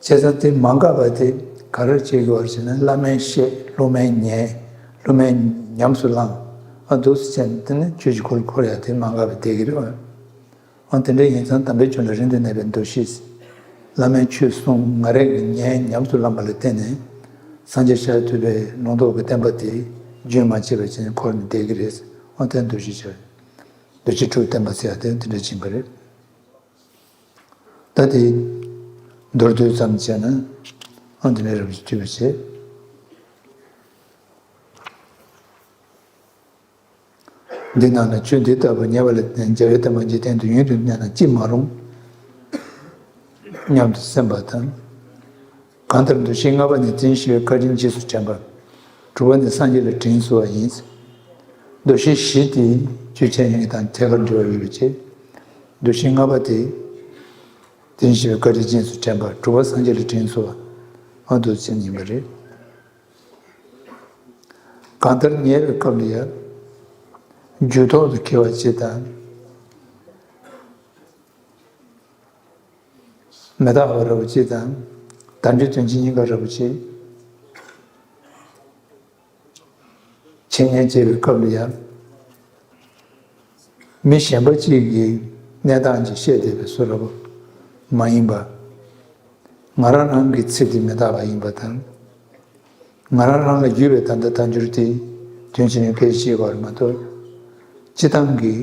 བྱས་ཙང་དེ་མ་འགགས་པ་དེ་ག་རེ་བྱེད་དགོས་པ་ཟེར་ན། བླ་མས་བཤད། སློབ་མས་ཉན། སློབ་མས་ཉམས་སུ་བླངས། ཨ་འདུག་སེ་བྱས་ནས་དེ་ནི་ཆོས་ཀྱི་འཁོར་ལོ་བསྐོར་ཡག་དེ་མ་འགགས་པའི་བསྡད་ཀྱི་རེད་བ། ཨ་དེ་འདྲ་ཡིན་ཙང་དམ་པའི་ཆོས་ལ་རིང་དུ་གནས་པའི་འདུ་ཤེས། བླ་མའི་ཆོས་གསུང་ང་རང་གིས་ཉན་ཉམས་སུ་བླངས་པ་ལ་བརྟེན་ནས་སངས་རྒྱས་ཤཱཀྱ་ཐུབ་པའི་ལུང་རྟོགས་ཀྱི་བསྟན་པ་དེ་རྒྱུན་མ་ཆད་པ་བྱས་ནས་འཁོར་ནས་བསྡད་ཀྱི་རེད། ཨ་དེ་འདུ་ཤེས་བྱ་བའི་འདུ་བྱེད་དྲུག་བསྟན་པ་ཟེར་ཡག་དེ་དེ་འདྲ་ཕྱིན་པ་རེད། ད་དེ་མདོར་བསྡུས་ཙམ་བྱས་ན་ཨ་འདི་ནས་རིམ་གྱིས་འཐུས་པ་བྱེད། འདི་རྣམས་ལ་ཆོས་འདི་ལྟ་བུ་ཉེ་བ་ལ་བརྟེན་རྒྱལ་བའི་བསྟན་པ་འཇིག་རྟེན་དུ་ཡུན་དུ་གནས་ན་ཅི་མ་རུང་སྙམ་དུ་སེམས་པ་དང་། གང་ལྟར་འདུ་ཤེས་ལྔ་པ་ནི་དེ་བཞིན་གཤེགས་པའི་བཀའ་དྲིན་རྗེས་སུ་དྲན་པ། དྲུག་པ་ནི་སངས་རྒྱས་ལ་དྲིན་གཟོ་བ་ཡིན། འདུ་ཤེས་བཞི་དེ་ཆོས་ཅན་ཡིན་དང་ཐད་ཀར་འབྲེལ་བ་ཡོད་པའི་ཕྱིར། འདུ་ཤེས་ལྔ་པ་དེ། དེ་བཞིན་གཤེགས་པའི་བཀའ་དྲིན་རྗེས་སུ་དྲན་པ། དྲུག་པ་སངས་རྒྱས་ལ་དྲིན་གཟོ་བ། ཨ་འདུག་སེ་ཡིན་པ་རེད། གང་ལྟར་ཉལ་བའི་སྐབས་ལ་ཡང་། རྒྱུད་ཐོག་ཏུ་འཁེལ་བ་གཅིག་དང་། མི་རྟག་པ་འདྲ་བོ་གཅིག་དང་། དལ་འབྱོར་དོན་གཅིག་གཉིས་ཀ་འདྲ་བོ་གཅིག་འཆད་ཉན་བྱེད་པའི་སྐབས་ལ་ཡང་། མི་གཞན་པ་གཅིག་གི་གནས་སྟངས་ཀྱིས་བཤད་བསྡད་པའི་བཟོ་འདྲ་པོ་མ་ཡིན་པ། ང་རང་རང་གི་ཚིག་དེ་མི་རྟག་པ་ཡིན་པ་དང་། ང་རང་རང་ལ་ཡོད་པའི་ད་ལྟ་དལ་འབྱོར་དེ་དོན་གཅིག་ནས་སྐད་ཆ་བཤད་པ་རེད་མ་གཏོགས། སྤྱི་བཏང་གི་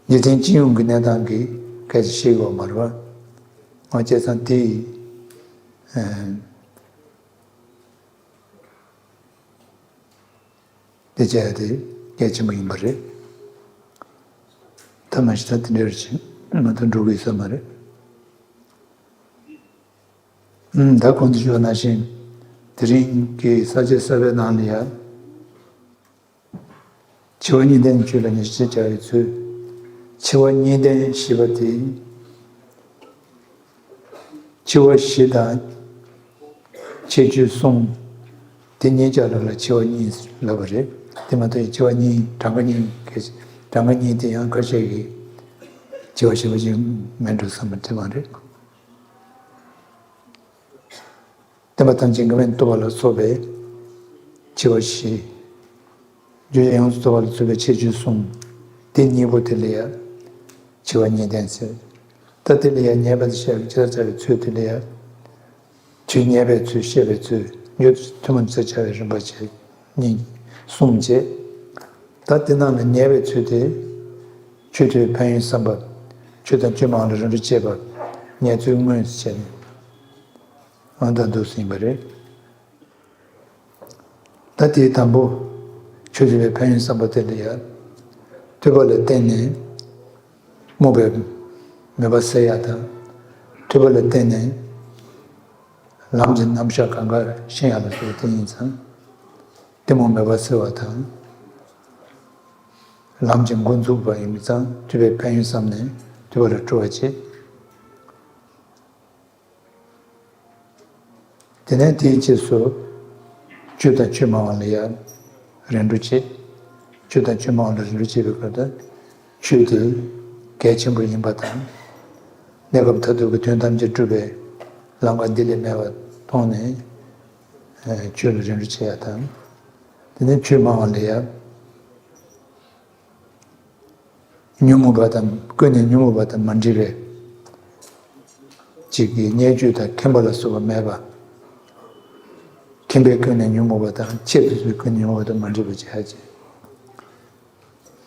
འཇིག་རྟེན་སྤྱི་ཡོངས་ཀྱི་གནས་སྟངས་ཀྱི་སྐད་ཆ་བཤད་དགོས་པ་མ་རེད་པ། འོ་བྱས་ཙང་དེ་ཡིས། དེ་བྱས་ཏེ་གལ་ཆེན་པོ་ཡིན་པ་རེད། ད་མ་གཞི་ད་དེ་འདྲ་རེད་ཅེས་མ་གཏོགས་འགྲོ་གི་ཡོད་ས་མ་རེད། ཨུམ། ད་གོང་དུ་ཞུས་པ་ནང་བཞིན་དེ་རིང་གི་ས་བཅད་གསར་པའི་ནང་ལ་ཡང་འཆི་བ་གཉིས་ལྡན་གྱི་ཆོས་ལ་ཉེར་ཞི་བྱ་བའི་ཚུལ། འཆི་བ་གཉིས་ལྡན་ཞེས་པ་དེ། འཆི་བ་བཞི་དང་ཁྱད་ཆོས་གསུམ། དེ་གཉིས་ཆར་ལ་འཆི་བ་གཉིས་ལབ་པ་རེད། དེ་མ་གཏོགས་འཆི་བ་གཉིས་གྲངས་ཀ་གཉིས་གྲངས་ཀ་གཉིས་དེ་ཡང་ཁ་ཤས་ཀྱིས་འཆི་བ་བཞི་པོ་ཅིག་མིན་འགྲོ་བསམ་པ་དེ་མ་རེད། བསྟན་པ་ཐམས་ཅད་འགལ་མེད་རྟོགས་པ་ལ་སོགས་པའི་འཆི་བ་བཞི། རྒྱུ་ཡོངས་སུ་རྫོགས་པ་ལ་སོགས་པའི་ཁྱད་ཆོས་གསུམ། དེ་གཉིས་པོ་དེ་ལ་ཡང་འཆི་བ་གཉིས་ལྡན་ཟེར། ད་དེ་ལ་ཡང་ཉེས་པ་དང་བཤགས་པའི་ཇི་ལྟར་བྱ་བའི་ཚུལ་དེ་ལ་ཡང་། ཆོས་ཉེས་པའི་ཚུལ་བཤད་པའི་ཚུལ། རྒྱུ་ཐུན་མོང་ཚུལ་བྱ་བའི་རིམ་པ་བཅས་གཉིས་གསུམ་བཅས། ད་དེ་རྣམས་ལ་ཉེས་པའི་ཚུལ་དེ། ཆོས་ཐོས་ཕན་ཡོན་བསམ་པ། ཆོས་དང་ཆོས་མ་ཡིན་ལ་རིམ་གྲོ་བྱེད་པ། ཉེས་ཚུལ་མངོན་བྱས་ནས། ཨ་ད་འདུག་ཟིན་པ་རེད། ད་དེའི་དང་པོ། ཆོས་ཐོས་པའི་ཕན་ཡོན་བསམ་པ་དེ་ལ་ཡང་། ཐོས་པ་ལ་བརྟེན་ནས་རྨོངས་པའི་མོས་པ་སེལ་ཡག་དང་། ཐོས་པ་ལ་བརྟེན་ནས་ལམ་གྱི་རྣམ་གཞག་གང་ག་ཤེས་ཡག་ལ་སོགས་དེ་ཡིན་ཙང་། གཏི་མུག་མོས་པ་སེལ་བ་དང་། ལམ་གྱི་འགོ་འཛུགས་པ་ཡིན་ཙང་ཐོས་པའི་ཕན་ཡོན་བསམ་ནས་ཐོས་པ་ལ་སྤྲོ་བ་བྱེད། དེ་ནས་དེའི་རྗེས་སུ་ཆོས་དང་ཆོས་མ་ཡིན་ལ་ཡང་རིམ་གྲོ་བྱེད། ཆོས་དང་ཆོས་མ་ཡིན་ལ་རིམ་གྲོ་བྱེད་པའི་སྐབས་དུ་ཆོས་དེ་གལ་ཆེན་པོ་ཡིན་པ་དང་། གནས་སྐབས་མཐར་ཐུག་གི་དོན་ཐམས་ཅད་སྒྲུབ་པའི་ལམ་ཁ་འདི་ལས་མེད་པ་མཐོང་ནས་ཆོས་ལ་རིམ་གྲོ་བྱེད་ཡག་དང་། དེ་ནས་ཆོས་མ་ཡིན་ལ་ཡང་། ཉོན་མོངས་པ་དང་ཀུན་ནས་ཉོན་མོངས་པ་དང་མ་འདྲེས་པའི་གཅིག་གི་བརྙས་བཅོས་དང་ཁེངས་པ་ལ་སོགས་པ་མེད་པ། ཁེངས་པས་ཀུན་ནས་ཉོན་མོངས་པ་དང་ཆེད་དུ་བཟུང་ཀུན་ནས་ཉོན་མོངས་པ་དང་མ་འདྲེས་པ་བྱ་ཞེས།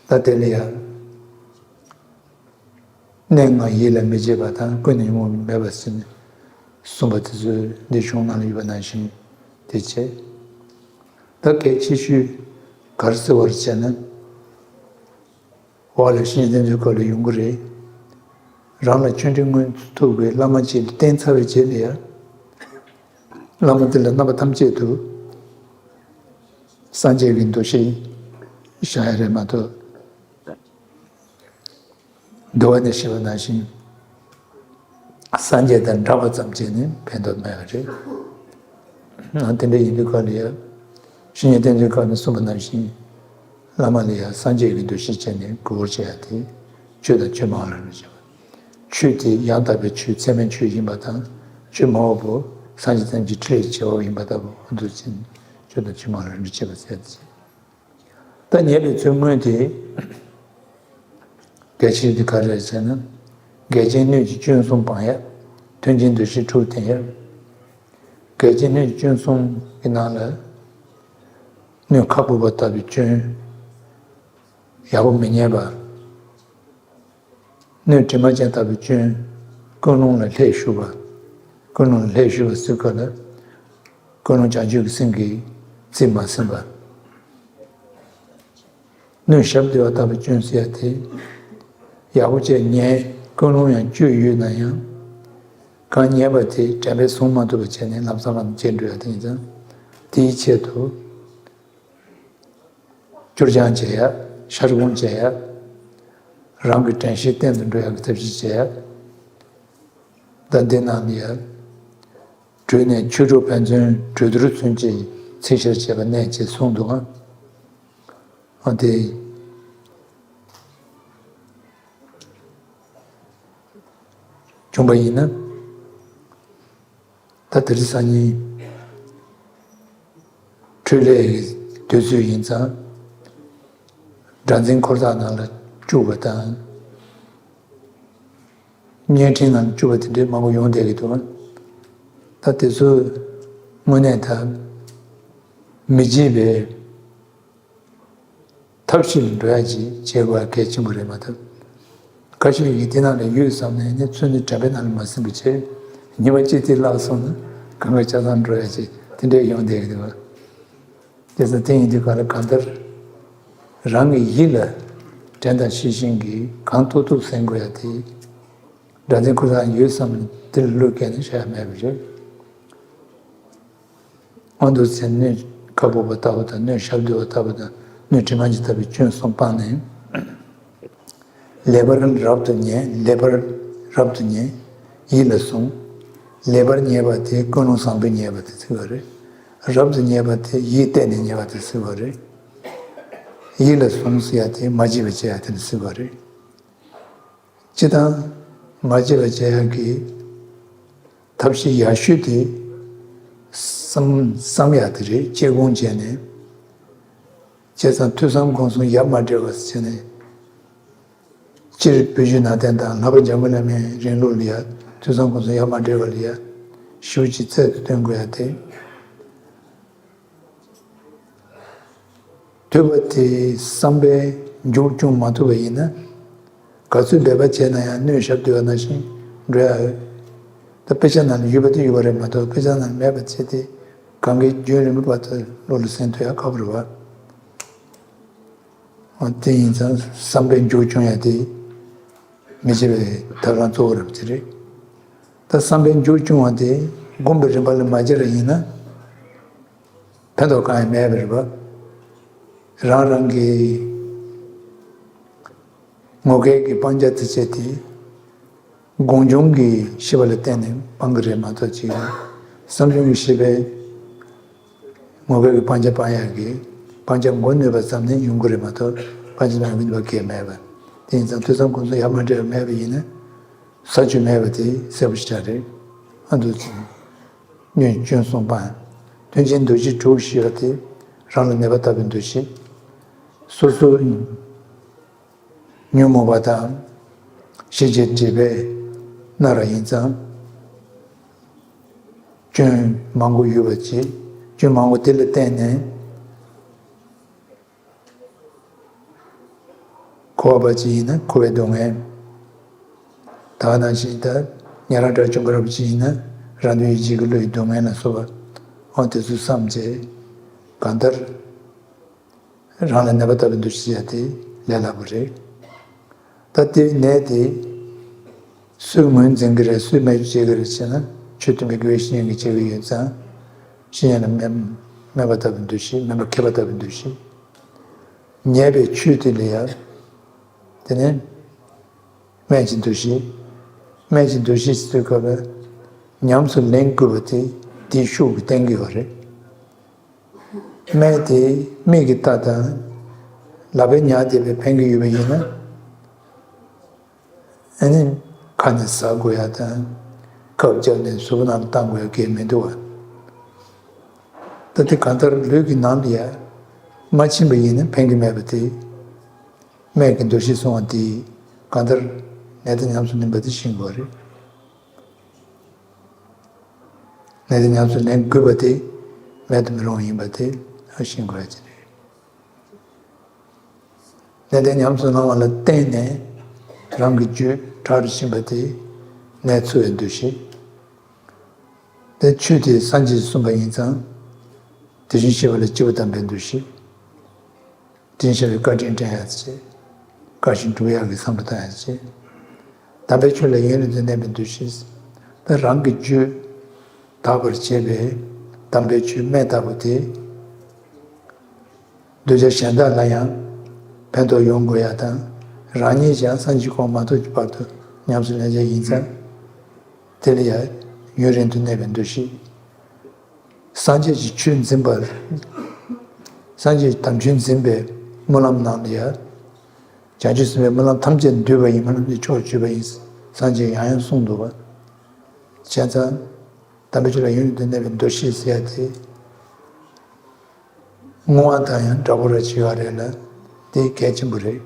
ད་དེ་ལ་ཡང་། གནས་ལྔ་ཡིད་ལ་མི་བྱེད་པ་དང་ཀུན་ནས་ཉོན་མོངས་པ་མེད་པ་ཟེར་ནས་གསུངས་པ་དེ་ཚོ་འདི་གཞུང་ནང་ལ་ཡོད་པ་ནང་བཞིན་དེ་བྱས། ད་གལ་ཆེ་ཤོས་ག་རེ་ཟེར་བ་རེད་ཟེར་ན། འོག་ལ་བཤེས་གཉེན་བསྟེན་ཚུལ་སྐོར་ལ་ཡོང་གི་རེད། རང་ལ་ཆོས་འབྲེལ་མངོན་ཐུབ་པའི་བླ་མ་ཅིག་ལ་བསྟེན་ཚར་བའི་རྗེས་ལ་ཡང་། བླ་མ་དེ་ལ་རྣམ་པ་ཐམས་ཅད་དུ་སངས་རྒྱས་ཀྱི་འདུ་ཤེས་བཞག་ཡ་རེད་མ་གཏོགས། འདུལ་བ་ནས་བཤད་པ་ནང་བཞིན། སངས་རྒྱས་དང་འདྲ་བ་ཙམ་བྱས་ནས་ཕན་ཐོགས་མེད་པ་རེད། ཨ་དེ་འདྲ་ཡིན་དུས་སྐབས་ལ་ཡང་། བཤེས་གཉེན་བསྟེན་ཚུལ་སྐབས་ནས་གསུངས་པ་ནང་བཞིན། བླ་མ་ལ་ཡང་སངས་རྒྱས་ཀྱི་འདུ་ཤེས་བྱས་ནས་གུས་བཀུར་བྱེད་ཡ་དེ། ཆོས་དང་ཆོས་མ་ཡིན་ལ་རིམ་གྲོ་བྱེད་པ། ཆོས་དེ་ཡང་དག་པའི་ཆོས་ཚད་མའི་ཆོས་ཡིན་པ་དང་། ཆོས་མ་འོངས་པ་སངས་རྒྱས་ཐམས་ཅད་ཀྱི་ཕྲིན་ལས་བྱེད་པ་ཡིན་པ་ལྟ་བུ་འདུ་བྱེད། ཆོས་དང་ཆོས་མ་ཡིན་ལ་རིམ་གྲོ་བྱེད་པ་ཟེར་ཏེ། ད་ཉེས་པའི་ཚུལ་དངོས་དེ། གལ་ཆེ་དེ་ག་རེ་རེད་ཟེར་ན། འགལ་རྐྱེན་སྣོད་ཀྱི་སྐྱོན་གསུམ་སྤང་ཡ། མཐུན་རྐྱེན་འདུ་ཤེས་དྲུག་བསྟེན་ཡ། འགལ་རྐྱེན་སྣོད་ཀྱི་སྐྱོན་གསུམ་གྱི་ནང་ལ། སྣོད་ཁ་སྦུབ་པ་ལྟ་བུའི་སྐྱོན། ཡག་པོ་མི་རྙེད་པ། སྣོད་དྲི་མ་ཅན་ལྟ་བུའི་སྐྱོན། ཀུན་སློང་ལ་ལྷད་ཞུགས་པ། ཀུན་སློང་ལ་ལྷད་ཞུགས་པ་ཟེར་སྐབས་ལ། ཀུན་སློང་བྱང་ཆུབ་ཀྱི་སེམས་ཀྱིས་རྩིས་མ་ཟིན་པ། སྣོད་ཞབས་བདེ་བ་ལྟ་བུའི་སྐྱོན་ཟེར་ཡ་དེ། ཡག་པོ་བྱས་ཉན། ཀུན་སློང་ཡང་བཅོས་ཡོད་ན་ཡང་། གང་ཉན་པ་དེ་དྲན་པས་བཟུང་མ་ཐུབ་པ་བྱས་ནས་ལམ་སང་ལམ་བརྗེད་འགྲོ་ཡ་དེ་ཡིན་ཙང་། དེའི་ཆེད་དུ། སྐྱུར་སྦྱང་བྱེད་ཡ། ཤར་སྒོམ་བྱེད་ཡ། རང་གི་དྲན་ཤེས་བརྟན་དུ་འགྲོ་ཡ་གི་ཐབས་ཤེས་བྱེད་ཡ། ད་འདི་ནང་ལ་ཡ། གྲོལ་ནས་ཆོས་དྲུག་ཕན་ཚུན་གྲོས་བསྡུར་མཚོན་བྱེད་ཚིག་ཤར་བྱེད་པ་གནད་ཅེས་གསུངས་འདུག་ཨང་། ཨ་དེ། བྱུང་བ་ཡིན་ན། ད་དེ་རིང་སང་ཉིན་འཕྲོས་ལས་ཀྱི་དུས་ཚོད་ཡིན་ཙང་། སྒྲ་འཛིན་འཁོར་ཐག་ནང་ལ་བཅུག་པ་དང་། བརྙན་འཕྲིན་ནང་ལ་བཅུག་པ་དེ་འདྲའི་མང་པོ་ཡོང་བསྡད་ཀྱི་འདུག་ད་དེ་ཚོ་དངོས་གནས་ད་མི་བརྗེད་པའི། ཐབས་ཤེས་ལ་འགྲོ་ཡ་ཅིག་བྱེད་དགོས་ཡ་གལ་ཆེན་པོ་རེད་མ་གཏོགས། ཁ་ཤས་ཀྱིས་དེ་ནང་ལ་ཡོད་བསམ་ནས་ནི་ཚུར་ནི་དྲན་པའི་ནང་ལ་མ་ཟིན་པ་བྱས། ཉི་མ་གཅིག་དེ་བརླག་སོང་ན་གང་ག་ཆ་ཚང་འགྲོ་ཡ་ཅིག་དེ་འདྲས་ཡོང་བསྡད་ཀྱི་འདུག་བ། དེ་ཚོ་དེ་ཡིན་དུས་ག་ལ་གང་ལྟར། རང་གི་ཡིད་ལ་དྲན་དང་ཤེས་བཞིན་གྱིས་གང་ཐུབ་ཐུབ་ཟིན་དགོས་ཡ་དེ། སྒྲ་འཛིན་ཁུ་ཚང་ཡོད་བསམ་ནས་དེ་ལ་བློས་བཀལ་ནས་བྱ་ཡ་མེད་པ་རེད། ཨ་འདུག་ཟེར་སྣོད་ཁ་སྦུབ་པ་ལྟ་བུ་དང་སྣོད་ཞབས་བདེ་བ་ལྟ་བུ་དང་སྣོད་དྲི་མ་ཅན་ལྟ་བུའི་སྐྱོན་གསུམ་སྤངས་ནས། ལེགས་པར་རབ་ཏུ་ཉེ། ལེགས་པར་རབ་ཏུ་ཉེ། ཡིད་ལ་ཟུངས། ལེགས་པར་ཉེ་བ་དེ་ཀུན་སློང་བཟང་པོས་ཉེ་བ་དེ་ཟེར་བ་རེད། རབ་ཏུ་ཉེ་བ་དེ་ཡིད་གཏད་ནས་ཉེ་བ་དེ་ཟེར་བ་རེད། ཡིད་ལ་ཟུངས་ཟེར་ཡ་དེ་མ་བརྗེད་པ་བྱེད་ཡ་དེ་ལ་ཟེར་བ་རེད། སྤྱིར་བཏང་མ་བརྗེད་པ་བྱེད་ཡག་གི་ཐབས་ཤེས་ཡག་ཤོས་དེ་བསམ་བསམ་ཡག་དེ་རེད། དཔྱད་སྒོམ་བྱས་ནས། བྱས་ཙང་ཐོས་བསམ་སྒོམ་གསུམ་ཡ་མ་བྲལ་བ་བྱས་ནས། སྤྱིར་བོད་བརྒྱུད་ནང་བསྟན་དང་ལྷག་པར་འཇམ་མགོན་བླ་མའི་རིང་ལུགས་ལ་ཡ་ཐོས་བསམ་སྒོམ་གསུམ་ཡ་མ་བྲལ་བ་ལ་ཡ་ཞེ་པོ་ཅིག་རྩལ་དུ་བཏོན་དགོས་ཡ་དེ། ཐོས་པ་དེ་བསམ་པས་མཇུག་སྐྱོང་མ་ཐུབ་པ་ཡིན་ན། ག་ཚོད་འབད་པ་བྱས་ན་ཡང་སྣོད་ཞབས་བདེ་བ་ནང་བཞིན་འགྲོ་ཡ་ཡོད། ད་དཔེ་ཆ་ནང་ལ་ཡོད་པ་དེ་ཡོད་པ་རེད་མ་གཏོགས་དཔེ་ཆ་ནང་ལ་མེད་པ་བྱས་ཏེ་གང་གའི་རྒྱུན་རིང་པོའི་བར་དུ་བློ་ལ་ཟིན་ཐུབ་ཡ་ཁག་པོ་རེད་བ། འོ་དེ་ཡིན་ཙང་བསམ་པས་མཇུག་སྐྱོང་ཡ་དེ་མི་བྱེད་པའི་ཐབས་ལམ་གཙོ་བོ་རེད་པ་དེ་རེད། ད་བསམ་པས་མཇུག་སྐྱོང་བ་དེ་སྒོམ་པའི་རིམ་པ་ལ་མ་སྦྱར་བ་ཡིན་ན། ཕན་ཐོགས་གང་ཡང་མེད་པ་རེད་པ། རང་རང་གི་ངོ་སྐལ་གྱི་སྤང་བྱ་དེ་བྱས་ཏེ། སྒོམ་བྱུང་གི་ཤེས་པ་ལ་བརྟེན་ནས་སྤང་གི་རེད་མ་གཏོགས་ཅིག་ཡང་། བསམ་བྱུང་གི་ཤེས་པས་ངོ་སྐལ་གྱི་སྤང་བྱ་སྤང་ཡག་གི་སྤང་བྱ་མགོ་གནོན་པ་ཙམ་ནས་ཡོང་གི་རེད་མ་གཏོགས་སྤང་བྱ་སྤང་ཡག་གི་ནུས་པ་གང་ཡང་མེད་པ། དེ་ཡིན་ཙང་ཐོས་བསམ་སྒོམ་གསུམ་ཡ་མ་བྲལ་བ་མེད་པ་ཡིན་ན། ས་བཅུད་མེད་པ་དེ་གསལ་པོ་ཞེ་དྲག་རེད། ཨ་འདུག་ཅིང་། སྣོད་སྐྱོན་གསུམ་སྤང་། མཐུན་རྐྱེན་འདུ་ཤེས་དྲུག་ཞེས་པ་དེ་རང་ལ་ནད་པ་ལྟ་བུའི་འདུ་ཤེས། སོ་སོ་ཉོན་མོངས་པ་དང་ཞེས་བྱའི་སྒྲིབ་པས་མནར་བ་ཡིན་ཙང་། སྐྱོན་མང་པོ་ཡོད་པ་ཅིག་སྐྱོན་མང་པོ་དེ་ལ་བརྟེན་ནས། འཁོར་བ་ཅིག་ཡིན་ན་འཁོར་བའི་སྡུག་བསྔལ། ད་ག་ནང་བཞིན་ད་ཉན་རང་དགྲ་བཅོམ་པ་རབ་ཅིག་ཡིན་ན་རང་དོན་ཡིད་བྱེད་ཀྱི་བློའི་སྡུག་བསྔལ་ལ་སོགས་པ་འོ་དེ་ཚོ་བསམ་བྱས་གང་ལྟར་རང་ལ་ནད་པ་ལྟ་བུའི་འདུ་ཤེས་བྱས་ཏེ་ལས་སླ་པོ་རེད། ད་དེའི་ནད་དེ་སུས་ངོས་འཛིན་གྱི་རེད་སུས་སྨན་བཅོས་བྱེད་ཀྱི་རེད་ཅེ་ན་ཆོས་མཐུན་པའི་དགེ་བའི་བཤེས་གཉེན་གྱིས་བྱེད་ཀྱི་ཡོད་ཙང་། བཤེས་གཉེན་ལ་སྨན་སྨན་པ་ལྟ་བུའི་འདུ་ཤེས་སྨན་པ་མཁས་པ་ལྟ་བུའི་འདུ་ཤེས། ཉེས་པའི་ཆོས་དེ་ལ་ཡང་། དེ་ནས་སྨན་གྱི་འདུ་ཤེས། སྨན་གྱི་འདུ་ཤེས་ཟེར་དུས་སྐབས་ལ་ཉམས་སུ་ལེན་དགོས་པ་དེ་དེའི་ཤུགས་ཀྱིས་བསྟན་གྱི་ཡོད་རེད། སྨན་དེ་མིག་གིས་ལྟ་དང་། ལག་པས་མྱང་བསྡད་པས་ཕན་གྱི་ཡོད་པ་ཡིན་ན། ཨ་ནི་ཁ་ནས་ཟ་དགོས་ཡ་དང་། ཁབ་བརྒྱབ་ནས་གཟུགས་པོ་ནང་ལ་བཏང་དགོས་ཡ་གང་ཡང་མི་འདུག་བ། ད་དེ་གང་ལྟར་ལུས་ཀྱི་ནང་ལ་ཡ། མ་ཕྱིན་པ་ཡིན་ན་ཕན་གྱི་མེད་པ་དེ། སྨན་གྱི་འདུ་ཤེས་སྲུང་བ་དེས་གང་ལྟར་ནད་དེ་ཉམས་སུ་ལེན་པ་དེ་ཤེས་དགོས་རེད། ནད་དེ་ཉམས་སུ་ལེན་དགོས་པ་དེ་མེད་དུ་མི་རུང་བ་ཡིན་པ་དེ་ཤེས་དགོས་ཀྱི་རེད། ནད་དེ་ཉམས་སུ་བླང་བ་ལ་བརྟེན་ནས་རང་གི་རྒྱུད་དྲག་ཏུ་ཕྱིན་པ་དེ་ནད་འཚོ་བའི་འདུ་ཤེས། དེ་ཆོས་དེ་སངས་རྒྱས་ཀྱིས་གསུངས་པ་ཡིན་ཙང་། དེ་བཞིན་གཤེགས་པ་ལ་སྐྱེས་བུ་དམ་པའི་འདུ་ཤེས། དེ་བཞིན་གཤེགས་པའི་བཀའ་དྲིན་དྲན་ཡག་བྱེད། བཀའ་བཞིན་སྒྲུབ་ཡག་གི་བསམ་བློ་བཏང་ཡག་བྱེད། དམ་པའི་ཆོས་ལ་ཡུན་རིང་དུ་གནས་པའི་འདུ་ཤེས། ད་རང་གི་རྒྱུད་དག་པར་བྱེད་པའི་དམ་པའི་ཆོས་སྨན་ལྟ་བུ་དེ། གདུལ་བྱ་གཞན་དག་ལ་ཡང་ཕན་ཐོགས་ཡོང་དགོས་ཡ་དང་། རང་ཉིད་ཀྱང་སངས་རྒྱས་གོང་མ་ཐོབ་ཀྱི་བར་དུ་ཉམས་སུ་ལེན་བྱ་ཡིན་ཙང་། དེ་ལ་ཡང་ཡུན་རིང་དུ་གནས་པའི་འདུ་ཤེས། སངས་རྒྱས་ཀྱི་ཆོས་འཛིན་པ། སངས་རྒྱས་ཀྱི་དམ་ཆོས་འཛིན་པའི་སྨོན་ལམ་ནང་ལ་ཡང་། བྱང་ཆུབ་སེམས་དཔའི་སྨོན་ལམ་ཐམས་ཅད་འདུས་པ་ཡིས་སྨོན་ལམ་འདི་མཆོག་ཏུ་གྱུར་པ་ཡིན། སངས་རྒྱས་ཡང་ཡང་གསུངས་འདུག་པ། བྱས་ཙང་། དམ་པའི་ཆོས་ལ་ཡུན་རིང་དུ་གནས་པའི་འདུ་ཤེས་ཟེར་ཡ་དེ། བསྔོ་བ་དང་ཡང་འདྲ་པོ་ར་བྱེད་ཡ་རེད་ལ། དེ་གལ་ཆེན་པོ་རེད།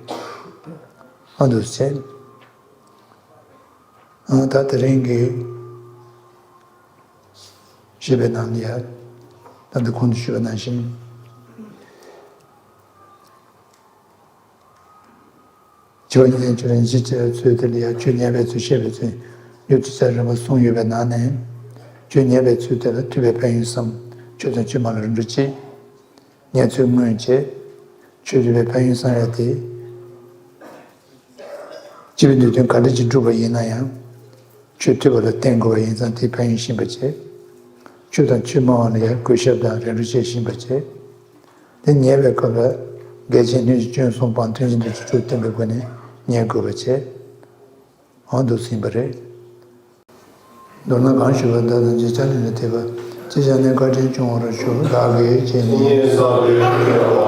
ཨ་འདུག་སེ། ཨ་ད་དེ་རིང་གི་བཤད་པའི་ནང་ལ་ཡ། ད་འདི་གོང་དུ་ཞུས་པ་ནང་བཞིན། བྱིས་པ་ཉིད་ནས་ཆོས་རིན་ཆེན་གྱི་ཚུལ་དེ་ལ་ཡང་ཆོས་ཉན་པའི་ཚུལ་བཤད་པའི་ཚུལ་ཡུལ་དུས་བྱ་རིམ་པ་གསུངས་ཡོད་པའི་ནང་ནས། ཆོས་ཉན་པའི་ཚུལ་དེ་ལ་ཐོས་པའི་ཕན་ཡོན་གསུམ། ཆོས་དང་ཆོས་མ་ལ་རིམ་གྲོ་བྱེད། ཉན་ཚུལ་མངོན་བྱེད། ཆོས་ཐོས་པའི་ཕན་ཡོན་གསུམ་ཡ་དེ། སྤྱི་པའི་ནུས་ལྡན་ག་འདྲ་ཅིག་བསྒྲུབས་པ་ཡིན་ན་ཡང་། ཆོས་ཐོས་པ་ལ་བརྟེན་དགོས་པ་ཡིན་ཙང་དེའི་ཕན་ཡོན་ཤེས་པ་བྱེད། ཆོས་དང་ཆོས་སྨྲ་བ་ལ་ཡང་གུས་ཞབས་དང་རིམ་གྲོ་བྱེད་ཤེས་པ་བྱེད། དེ་ཉན་པའི་སྐབས་ལ་འགལ་རྐྱེན་སྣོད་ཀྱི་སྐྱོན་གསུམ་སྤང་མཐུན་རྐྱེན་དང་བཅུ་དྲུག་བསྟན་པའི་སྒོ་ནས་ཉན་དགོས་པ་བྱེད། འོ་འདུག་ཟིན་པ་རེད། མདོར་ན་གང་ཞུས་པ་དག་ཐམས་ཅད་ཕྱག་ལེན་ལ་ཐེབས་པ། ཅི་བྱས་ནས་བཀའ་དྲིན་སྐྱོང་བར་ཤོག། བདག་གིས་བྱས་ནས།